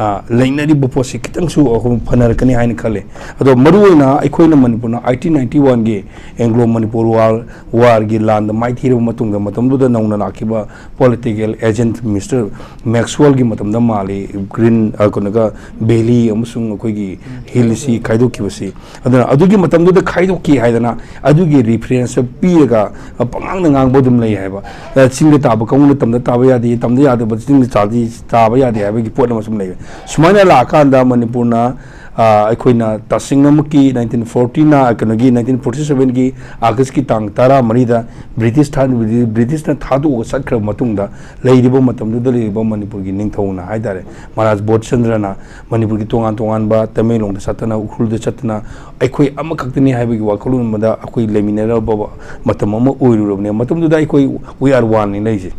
ꯑ, ꯂꯩꯅꯔꯤꯕ ꯄꯣꯠꯁꯤ ꯈꯤꯇꯪꯁꯨ ꯑꯩꯈꯣꯏ ꯐꯅꯔꯛꯀꯅꯤ ꯍꯥꯏꯅ ꯈꯜꯂꯤ꯫ ꯑꯗꯣ ꯃꯔꯨꯑꯣꯏꯅ ꯑꯩꯈꯣꯏꯅ ꯃꯅꯤꯄꯨꯔꯅ eighteen ninety one ꯒꯤ Anglo Manipur War, War ꯒꯤ ꯂꯥꯟꯗ ꯃꯥꯏꯊꯤꯔꯕ ꯃꯇꯨꯡꯗ, ꯃꯇꯝꯗꯨꯗ ꯅꯧꯅ ꯂꯥꯛꯈꯤꯕ political agent Mister Maxwell ꯒꯤ ꯃꯇꯝꯗ ꯃꯥꯜꯂꯤ, Green, ꯑ, ꯀꯩꯅꯣꯒ, Valley ꯑꯃꯁꯨꯡ ꯑꯩꯈꯣꯏꯒꯤ Hill ꯁꯤ ꯈꯥꯏꯗꯣꯛꯈꯤꯕꯁꯤ꯫ ꯑꯗꯨꯅ ꯑꯗꯨꯒꯤ ꯃꯇꯝꯗꯨꯗ ꯈꯥꯏꯗꯣꯛꯈꯤ ꯍꯥꯏꯗꯅ ꯑꯗꯨꯒꯤ reference ꯄꯤꯔꯒ, ꯑ, ꯄꯉꯥꯡꯗ ꯉꯥꯡꯕ ꯑꯗꯨꯝ ꯂꯩ ꯍꯥꯏꯕ꯫ ꯑ, ꯆꯤꯡꯗ ꯇꯥꯕ ꯀꯥꯡꯕꯨꯅ ꯇꯝꯗ ꯇꯥꯕ ꯌꯥꯗꯦ, ꯇꯝꯗ ꯌꯥꯗꯕ ꯆꯤꯡꯗ ꯆꯥꯗꯤ ꯇꯥꯕ ꯌꯥꯗꯦ ꯍꯥꯏꯕꯒꯤ ꯄꯣꯠ ꯑꯃ ꯁꯨꯝ ꯂꯩ꯫ ꯁꯨꯃꯥꯏꯅ ꯂꯥꯛꯑꯀꯥꯟꯗ ꯃꯅꯤꯄꯨꯔꯅ, ꯑ, ꯑꯩꯈꯣꯏꯅ ꯇꯁꯦꯡꯅꯃꯛꯀꯤ nineteen forty ꯅ, ꯀꯩꯅꯣꯒꯤ, nineteen forty seven ꯒꯤ August ꯀꯤ ꯇꯥꯡ ꯇꯔꯥ ꯃꯔꯤꯗ British ꯊꯥ-, British ꯅ ꯊꯥꯗꯣꯛꯑꯒ ꯆꯠꯈ꯭ꯔꯕ ꯃꯇꯨꯡꯗ, ꯂꯩꯔꯤꯕ ꯃꯇꯝꯗꯨꯗ ꯂꯩꯔꯤꯕ ꯃꯅꯤꯄꯨꯔꯒꯤ ꯅꯤꯡꯊꯧꯅ ꯍꯥꯏꯇꯥꯔꯦ, ꯃꯍꯥꯔꯥꯖ ꯕꯣꯙꯆꯟꯗ꯭ꯔꯅ ꯃꯅꯤꯄꯨꯔꯒꯤ ꯇꯣꯉꯥꯟ ꯇꯣꯉꯥꯟꯕ, ꯇꯃꯦꯡꯂꯣꯡꯗ ꯆꯠꯇꯅ, ꯎꯈ꯭ꯔꯨꯜꯗ ꯆꯠꯇꯅ, ꯑꯩꯈꯣꯏ ꯑꯃꯈꯛꯇꯅꯤ ꯍꯥꯏꯕꯒꯤ ꯋꯥꯈꯜꯂꯣꯟ ꯑꯃꯗ ꯑꯩꯈꯣꯏ ꯂꯩꯃꯤꯟꯅꯔꯕ ꯃꯇꯝ ꯑꯃ ꯑꯣꯏꯔꯨꯔꯕꯅꯤ꯫ ꯃꯇꯝꯗꯨꯗ ꯑꯩꯈꯣꯏ we are one ꯅꯤ ꯂꯩꯔꯤꯁꯦ꯫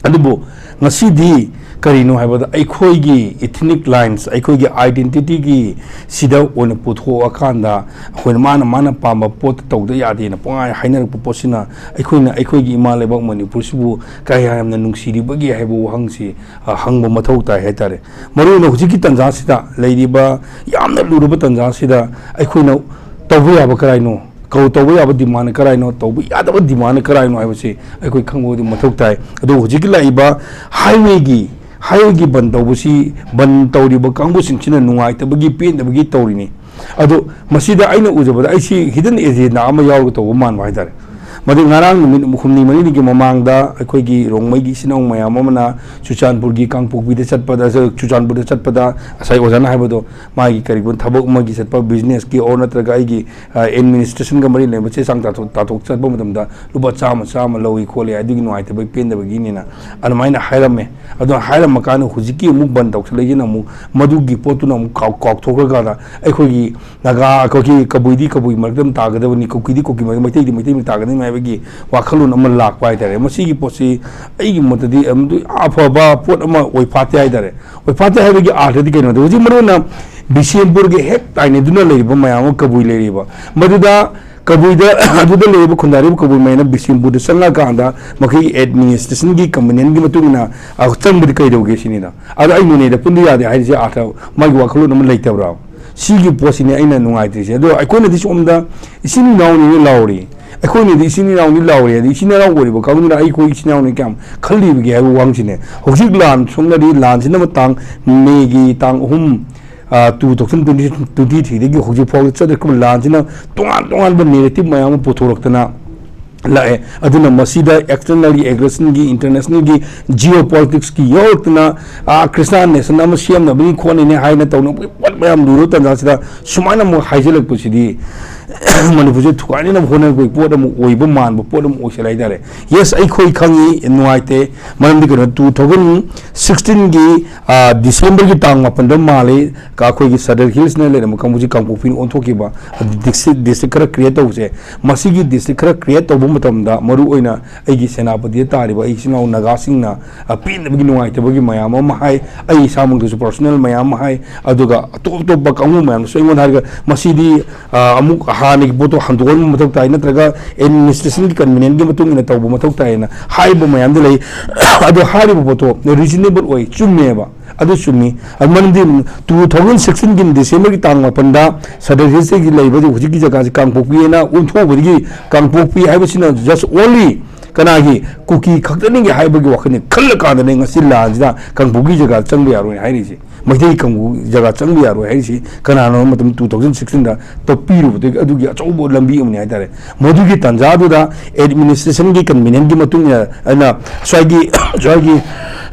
ꯑꯗꯨꯕꯨ ꯉꯁꯤꯗꯤ ꯀꯔꯤꯅꯣ ꯍꯥꯏꯕꯗ, ꯑꯩꯈꯣꯏꯒꯤ ethnic lines, ꯑꯩꯈꯣꯏꯒꯤ identity ꯒꯤ ꯁꯤꯗ ꯑꯣꯏꯅ ꯄꯨꯊꯣꯛꯑꯀꯥꯟꯗ, ꯑꯩꯈꯣꯏꯅ ꯃꯥꯅ, ꯃꯥꯅ ꯄꯥꯝꯕ ꯄꯣꯠꯇ ꯇꯧꯗ ꯌꯥꯗꯦꯅ ꯄꯨꯡꯍꯥꯏ ꯍꯥꯏꯅꯔꯛꯄ ꯄꯣꯠꯁꯤꯅ, ꯑꯩꯈꯣꯏꯅ ꯑꯩꯈꯣꯏꯒꯤ ꯏꯃꯥ ꯂꯩꯕꯥꯛ ꯃꯅꯤꯄꯨꯔꯁꯤꯕꯨ ꯀꯌꯥ ꯌꯥꯝꯅ ꯅꯨꯡꯁꯤꯔꯤꯕꯒꯦ ꯍꯥꯏꯕ ꯋꯥꯍꯪꯁꯤ, ꯑ, ꯍꯪꯕ ꯃꯊꯧ ꯇꯥꯏ ꯍꯥꯏꯇꯥꯔꯦ꯫ ꯃꯔꯨꯑꯣꯏꯅ ꯍꯧꯖꯤꯛꯀꯤ ꯇꯥꯟꯖꯥꯁꯤꯗ, ꯂꯩꯔꯤꯕ ꯌꯥꯝꯅ ꯂꯨꯔꯕ ꯇꯥꯟꯖꯥꯁꯤꯗ, ꯑꯩꯈꯣꯏꯅ ꯇꯧꯕ ꯌꯥꯕ ꯀꯔꯥꯏꯅꯣ, ꯀꯧ-, ꯇꯧꯕ ꯌꯥꯕ demand ꯀꯔꯥꯏꯅꯣ, ꯇꯧꯕ ꯌꯥꯗꯕ demand ꯀꯔꯥꯏꯅꯣ ꯍꯥꯏꯕꯁꯤ ꯑꯩꯈꯣꯏ ꯈꯪꯕꯗꯤ ꯃꯊꯧ ꯇꯥꯏ꯫ ꯑꯗꯨꯕꯨ ꯍꯧꯖꯤꯛꯀꯤ ꯂꯥꯛꯏꯕ highway ꯒꯤ, highway ꯒꯤ ꯕꯟ ꯇꯧꯕꯁꯤ, ꯕꯟ ꯇꯧꯔꯤꯕ ꯀꯥꯡꯕꯨꯁꯤꯡꯁꯤꯅ ꯅꯨꯡꯉꯥꯏꯇꯕꯒꯤ, ꯄꯦꯟꯗꯕꯒꯤ ꯇꯧꯔꯤꯅꯤ꯫ ꯑꯗꯣ ꯃꯁꯤꯗ ꯑꯩꯅ ꯎꯖꯕꯗ ꯑꯩꯁꯤ hidden agenda ꯑꯃ ꯌꯥꯎꯔꯒ ꯇꯧꯕ ꯃꯥꯟꯕ ꯍꯥꯏꯇꯥꯔꯦ꯫ ꯃꯗꯨ ꯉꯔꯥꯡ ꯅꯨꯃꯤꯠ ꯍꯨꯝꯅꯤ ꯃꯔꯤꯅꯤꯒꯤ ꯃꯃꯥꯡꯗ ꯑꯩꯈꯣꯏꯒꯤ ꯔꯣꯡꯃꯩꯒꯤ ꯏꯆꯤꯟ ꯏꯅꯥꯎ ꯃꯌꯥꯝ ꯑꯃꯅ ꯆꯨꯔꯆꯥꯟꯄꯨꯔꯒꯤ ꯀꯥꯡꯄꯣꯛꯄꯤꯗ ꯆꯠꯄꯗ, ꯆꯨꯔꯆꯥꯟꯄꯨꯔꯗ ꯆꯠꯄꯗ ꯉꯁꯥꯏ ꯑꯣꯖꯥꯅ ꯍꯥꯏꯕꯗꯣ, ꯃꯥꯒꯤ ꯀꯔꯤꯒꯨꯝꯕ ꯊꯕꯛ ꯑꯃꯒꯤ ꯆꯠꯄ, business ꯀꯤ ꯑꯣꯔ ꯅꯠꯇ꯭ꯔꯒ ꯑꯩꯒꯤ, ꯑ, administration ꯒ ꯃꯔꯤ ꯂꯩꯅꯕ ꯆꯦ ꯆꯥꯡ ꯇꯥꯊꯣꯛ, ꯇꯥꯊꯣꯛ ꯆꯠꯄ ꯃꯇꯝꯗ ꯂꯨꯄꯥ ꯆꯥꯝꯃ, ꯆꯥꯝꯃ ꯂꯧꯏ ꯈꯣꯠꯂꯤ, ꯑꯗꯨꯒꯤ ꯅꯨꯡꯉꯥꯏꯇꯕꯒꯤ, ꯄꯦꯟꯗꯕꯒꯤꯅꯤꯅ ꯑꯗꯨꯃꯥꯏꯅ ꯍꯥꯏꯔꯝꯃꯦ꯫ ꯑꯗꯣ ꯍꯥꯏꯔꯝꯃ ꯀꯥꯟꯗ ꯍꯧꯖꯤꯛꯀꯤ ꯑꯃꯨꯛ ꯕꯟ ꯇꯧꯁꯜꯂꯛꯏꯁꯤꯅ ꯑꯃꯨꯛ ꯃꯗꯨꯒꯤ ꯄꯣꯠꯇꯨꯅ ꯑꯃꯨꯛ ꯀꯥꯎ-, ꯀꯥꯎꯊꯣꯛꯈ꯭ꯔꯀꯥꯟꯗ ꯑꯩꯈꯣꯏꯒꯤ ꯅꯥꯒꯥ, ꯑꯩꯈꯣꯏꯒꯤ ꯀꯕꯨꯏꯗꯤ ꯀꯕꯨꯏ ꯃꯔꯛꯇ ꯑꯗꯨꯝ ꯇꯥꯒꯗꯕꯅꯤ, ꯀꯨꯀꯤꯗꯤ ꯀꯨꯀꯤ ꯃꯔꯛꯇ, ꯃꯩꯇꯩꯗꯤ ꯃꯩꯇꯩ ꯃꯔꯛꯇ ꯇꯥꯒꯗꯕꯅꯤ ꯍꯥꯏꯕꯒꯤ ꯋꯥꯈꯜꯂꯣꯟ ꯑꯃ ꯂꯥꯛꯄ ꯍꯥꯏꯇꯥꯔꯦ꯫ ꯃꯁꯤꯒꯤ ꯄꯣꯠꯁꯤ ꯑꯩꯒꯤ ꯃꯣꯠꯇꯗꯤ ꯑꯝ-, ꯑꯐꯕ ꯄꯣꯠ ꯑꯃ ꯑꯣꯏ ꯐꯥꯠꯇꯦ ꯍꯥꯏꯇꯥꯔꯦ꯫ ꯑꯣꯏ ꯐꯥꯠꯇꯦ ꯍꯥꯏꯕꯒꯤ ꯑꯥꯔꯊꯗꯤ ꯀꯩꯅꯣꯗ, ꯍꯧꯖꯤꯛ ꯃꯔꯨꯑꯣꯏꯅ ꯕꯤꯁꯦꯝꯄꯨꯔꯒꯤ ꯍꯦꯛ ꯇꯥꯏꯅꯗꯨꯅ ꯂꯩꯔꯤꯕ ꯃꯌꯥꯝ ꯑꯃ ꯀꯕꯨꯏ ꯂꯩꯔꯤꯕ, ꯃꯗꯨꯗ ꯀꯕꯨꯏꯗ ꯑꯗꯨꯗ ꯂꯩꯔꯤꯕ ꯈꯨꯟꯗꯥꯔꯤꯕ ꯀꯕꯨꯏ ꯃꯌꯥꯝꯅ ꯕꯤꯁꯦꯝꯄꯨꯔꯗ ꯆꯪꯉꯛꯑꯀꯥꯟꯗ ꯃꯈꯣꯏꯒꯤ ꯑꯦꯗꯃꯤꯅꯤꯁꯇ꯭ꯔꯦꯁꯟꯒꯤ ꯀꯟꯚꯤꯅꯤꯌꯟꯒꯤ ꯃꯇꯨꯡ ꯏꯟꯅ, ꯑ, ꯆꯪꯕꯗꯤ ꯀꯩꯗꯧꯒꯦ ꯁꯤꯅꯤꯗ꯫ ꯑꯗꯣ ꯑꯩ ꯅꯣꯅꯦꯗ ꯄꯨꯟꯕ ꯌꯥꯗꯦ ꯍꯥꯏꯔꯤꯁꯦ ꯑꯥꯔꯊ, ꯃꯥꯒꯤ ꯋꯥꯈꯜꯂꯣꯟ ꯑꯃ ꯂꯩꯇꯕ꯭ꯔꯥ? ꯁꯤꯒꯤ ꯄꯣꯠꯁꯤꯅꯤ ꯑꯩꯅ ꯅꯨꯡꯉꯥꯏꯇ꯭ꯔꯤꯁꯦ꯫ ꯑꯗꯣ ꯑꯩꯈꯣꯏꯅꯗꯤ ꯁꯣꯝꯗ ꯏꯆꯤꯟ ꯏꯅꯥꯎꯅꯤ ꯂꯥꯎꯔꯤ, ꯑꯩꯈꯣꯏꯅꯗꯤ ꯏꯆꯤꯟ ꯏꯅꯥꯎꯅꯤ ꯂꯥꯎꯔꯤ, ꯑꯗꯩ ꯏꯆꯤꯟ ꯏꯅꯥꯎ ꯑꯣꯏꯔꯤꯕ ꯀꯥꯡꯕꯨꯅ ꯑꯩꯈꯣꯏ ꯏꯆꯤꯟ ꯏꯅꯥꯎꯅꯤ ꯀꯌꯥꯝ ꯈꯜꯂꯤꯕꯒꯦ ꯍꯥꯏꯕ ꯋꯥꯍꯪꯁꯤꯅꯦ꯫ ꯍꯧꯖꯤꯛ ꯂꯥꯟ ꯁꯣꯛꯅꯔꯤ, ꯂꯥꯟꯁꯤꯅ ꯇꯥꯡ, ꯃꯦꯒꯤ ꯇꯥꯡ ꯑꯍꯨꯝ, ꯇꯨ ꯊꯥꯎꯖꯟ ꯇ꯭ꯋꯦꯟꯇꯤ ꯊ꯭ꯔꯤꯗꯒꯤ ꯍꯧꯖꯤꯛ ꯐꯥꯎꯕ ꯆꯠꯂꯛꯄ ꯂꯥꯟꯁꯤꯅ ꯇꯣꯉꯥꯟ ꯇꯣꯉꯥꯟꯕ ꯅꯦꯔꯦꯇꯤꯞ ꯃꯌꯥꯝ ꯑꯃ ꯄꯨꯊꯣꯔꯛꯇꯅ ꯂꯥꯛꯑꯦ꯫ ꯑꯗꯨꯅ ꯃꯁꯤꯗ ꯑꯦꯛꯁꯇꯔꯅꯦꯜꯒꯤ ꯑꯦꯒ꯭ꯔꯦꯁꯟꯒꯤ, ꯏꯟꯇꯔꯅꯦꯁꯅꯦꯜꯒꯤ ꯖꯤꯑꯣ ꯄꯣꯂꯤꯇꯤꯛꯁꯀꯤ ꯌꯥꯎꯔꯛꯇꯅ, ꯑꯥ, ꯈ꯭ꯔꯤꯁꯇꯥꯟ ꯅꯦꯁꯟ ꯑꯃ ꯁꯦꯝꯅꯕꯅꯤ ꯈꯣꯠꯅꯤꯅꯦ ꯍꯥꯏꯅ ꯇꯧꯅꯕꯒꯤ ꯄꯣꯠ ꯃꯌꯥꯝ ꯂꯨꯔꯕ ꯇꯥꯟꯖꯥꯁꯤꯗ ꯁꯨꯃꯥꯏꯅ ꯑꯃꯨꯛ ꯍꯥꯏꯖꯤꯜꯂꯛꯄꯁꯤꯗꯤ ꯃꯅꯤꯄꯨꯔꯁꯦ ꯊꯨꯒꯥꯏꯅꯅꯕ ꯍꯣꯠꯅꯔꯛꯄꯒꯤ ꯄꯣꯠ ꯑꯃ ꯑꯣꯏꯕ ꯃꯥꯟꯕ ꯄꯣꯠ ꯑꯃ ꯑꯣꯏꯁꯜꯂꯦ ꯍꯥꯏꯇꯥꯔꯦ꯫ ꯌꯦꯁ, ꯑꯩꯈꯣꯏ ꯈꯪꯉꯤ, ꯅꯨꯡꯉꯥꯏꯇꯦ꯫ ꯃꯔꯝꯗꯤ ꯀꯩꯅꯣ, ꯇꯨ ꯊꯥꯎꯖꯟ ꯁꯤꯛꯁꯇꯤꯟꯒꯤ, ꯑꯥ, ꯗꯤꯁꯦꯝꯕꯔꯒꯤ ꯇꯥꯡ ꯃꯥꯄꯟꯗ ꯃꯥꯜꯂꯤ, ꯑꯩꯈꯣꯏꯒꯤ ꯁꯗꯔ ꯍꯤꯜꯁꯅ ꯂꯩꯔꯝꯕ ꯀꯥꯡꯕꯨꯁꯤ ꯀꯥꯡꯄꯣꯛꯄꯤꯅ ꯑꯣꯟꯊꯣꯛꯈꯤꯕ꯫ ꯑꯗꯨ ꯗꯤꯁꯇ꯭ꯔꯤꯛ, ꯗꯤꯁꯇ꯭ꯔꯤꯛ ꯈꯔ ꯀ꯭ꯔꯤꯌꯦꯠ ꯇꯧꯕꯁꯦ, ꯃꯁꯤꯒꯤ ꯗꯤꯁꯇ꯭ꯔꯤꯛ ꯈꯔ ꯀ꯭ꯔꯤꯌꯦꯠ ꯇꯧꯕ ꯃꯇꯝꯗ ꯃꯔꯨ ꯑꯣꯏꯅ ꯑꯩꯒꯤ ꯁꯦꯅꯥꯄꯇꯤꯗ ꯇꯥꯔꯤꯕ ꯑꯩ ꯏꯆꯤꯟ ꯏꯅꯥꯎ ꯅꯥꯒꯥꯁꯤꯡꯅ, ꯑ, ꯄꯦꯟꯗꯕꯒꯤ, ꯅꯨꯡꯉꯥꯏꯇꯕꯒꯤ ꯃꯌꯥꯝ ꯑꯃ ꯍꯥꯏ, ꯑꯩ ꯏꯁꯥꯃꯛꯇꯁꯨ ꯄꯔꯁꯣꯅꯦꯜ ꯃꯌꯥꯝ ꯑꯃ ꯍꯥꯏ, ꯑꯗꯨꯒ ꯑꯇꯣꯞ ꯑꯇꯣꯞꯄ ꯀꯥꯡꯕꯨ ꯃꯌꯥꯝꯅꯁꯨ ꯑꯩꯉꯣꯟꯗ ꯍꯥꯏꯔꯒ ꯃꯁꯤꯗꯤ, ꯑ, ꯑꯃꯨꯛ ꯍꯥꯟꯅꯒꯤ ꯄꯣꯠꯇꯣ ꯍꯟꯗꯣꯛꯍꯟꯕ ꯃꯊꯧ ꯇꯥꯏ, ꯅꯠꯇ꯭ꯔꯒ ꯑꯦꯗꯃꯤꯅꯤꯁꯇ꯭ꯔꯦꯁꯟꯒꯤ ꯀꯟꯚꯤꯅꯤꯌꯟꯒꯤ ꯃꯇꯨꯡ ꯏꯟꯅ ꯇꯧꯕ ꯃꯊꯧ ꯇꯥꯏꯅ ꯍꯥꯏꯕ ꯃꯌꯥꯝꯗꯤ ꯂꯩ꯫ ꯑꯗꯣ ꯍꯥꯏꯔꯤꯕ ꯄꯣꯠꯇꯣ ꯔꯤꯖꯅꯦꯕꯜ ꯑꯣꯏ, ꯆꯨꯝꯃꯦꯕ꯫ ꯑꯗꯨ ꯆꯨꯝꯃꯤ꯫ ꯑꯗꯨ ꯃꯔꯝꯗꯤ ꯇꯨ ꯊꯥꯎꯖꯟ ꯁꯤꯛꯁꯇꯤꯟꯒꯤ ꯗꯤꯁꯦꯝꯕꯔꯒꯤ ꯇꯥꯡ ꯃꯥꯄꯟꯗ ꯁꯗꯔ ꯍꯤꯜꯁꯇꯒꯤ ꯂꯩꯕ ꯍꯧꯖꯤꯛꯀꯤ ꯖꯒꯥꯁꯤ ꯀꯥꯡꯄꯣꯛꯄꯤ ꯍꯥꯏꯅ ꯑꯣꯟꯊꯣꯛꯄꯗꯒꯤ ꯀꯥꯡꯄꯣꯛꯄꯤ ꯍꯥꯏꯕꯁꯤꯅ just only ꯀꯅꯥꯒꯤ, ꯀꯨꯀꯤ ꯈꯛꯇꯅꯤꯒꯤ ꯍꯥꯏꯕꯒꯤ ꯋꯥꯈꯜꯅꯤ ꯈꯜꯂ ꯀꯥꯟꯗꯅꯦ ꯉꯁꯤ ꯂꯥꯟꯁꯤꯗ ꯀꯥꯡꯄꯣꯛꯄꯤ ꯖꯒꯥ ꯆꯪꯕ ꯌꯥꯔꯣꯏ ꯍꯥꯏꯔꯤꯁꯦ꯫ ꯃꯩꯇꯩ ꯀꯥꯡꯕꯨ ꯖꯒꯥ ꯆꯪꯕ ꯌꯥꯔꯣꯏ ꯍꯥꯏꯔꯤꯁꯤ ꯀꯅꯥꯅꯣ ꯍꯥꯏꯕ ꯃꯇꯝꯗ ꯇꯨ ꯊꯥꯎꯖꯟ ꯁꯤꯛꯁꯇꯤꯟꯗ ꯇꯞꯄꯤꯔꯨꯕꯗꯒꯤ ꯑꯗꯨꯒꯤ ꯑꯆꯧꯕ ꯂꯝꯕꯤ ꯑꯃꯅꯤ ꯍꯥꯏꯇꯥꯔꯦ꯫ ꯃꯗꯨꯒꯤ ꯇꯥꯟꯖꯥꯗꯨꯗ ꯑꯦꯗꯃꯤꯅꯤꯁꯇ꯭ꯔꯦꯁꯟꯒꯤ ꯀꯟꯚꯤꯅꯤꯌꯟꯒꯤ ꯃꯇꯨꯡ ꯏꯟꯅ ꯑꯩꯅ ꯁ꯭ꯋꯥꯏꯒꯤ, ꯁ꯭ꯋꯥꯏꯒꯤ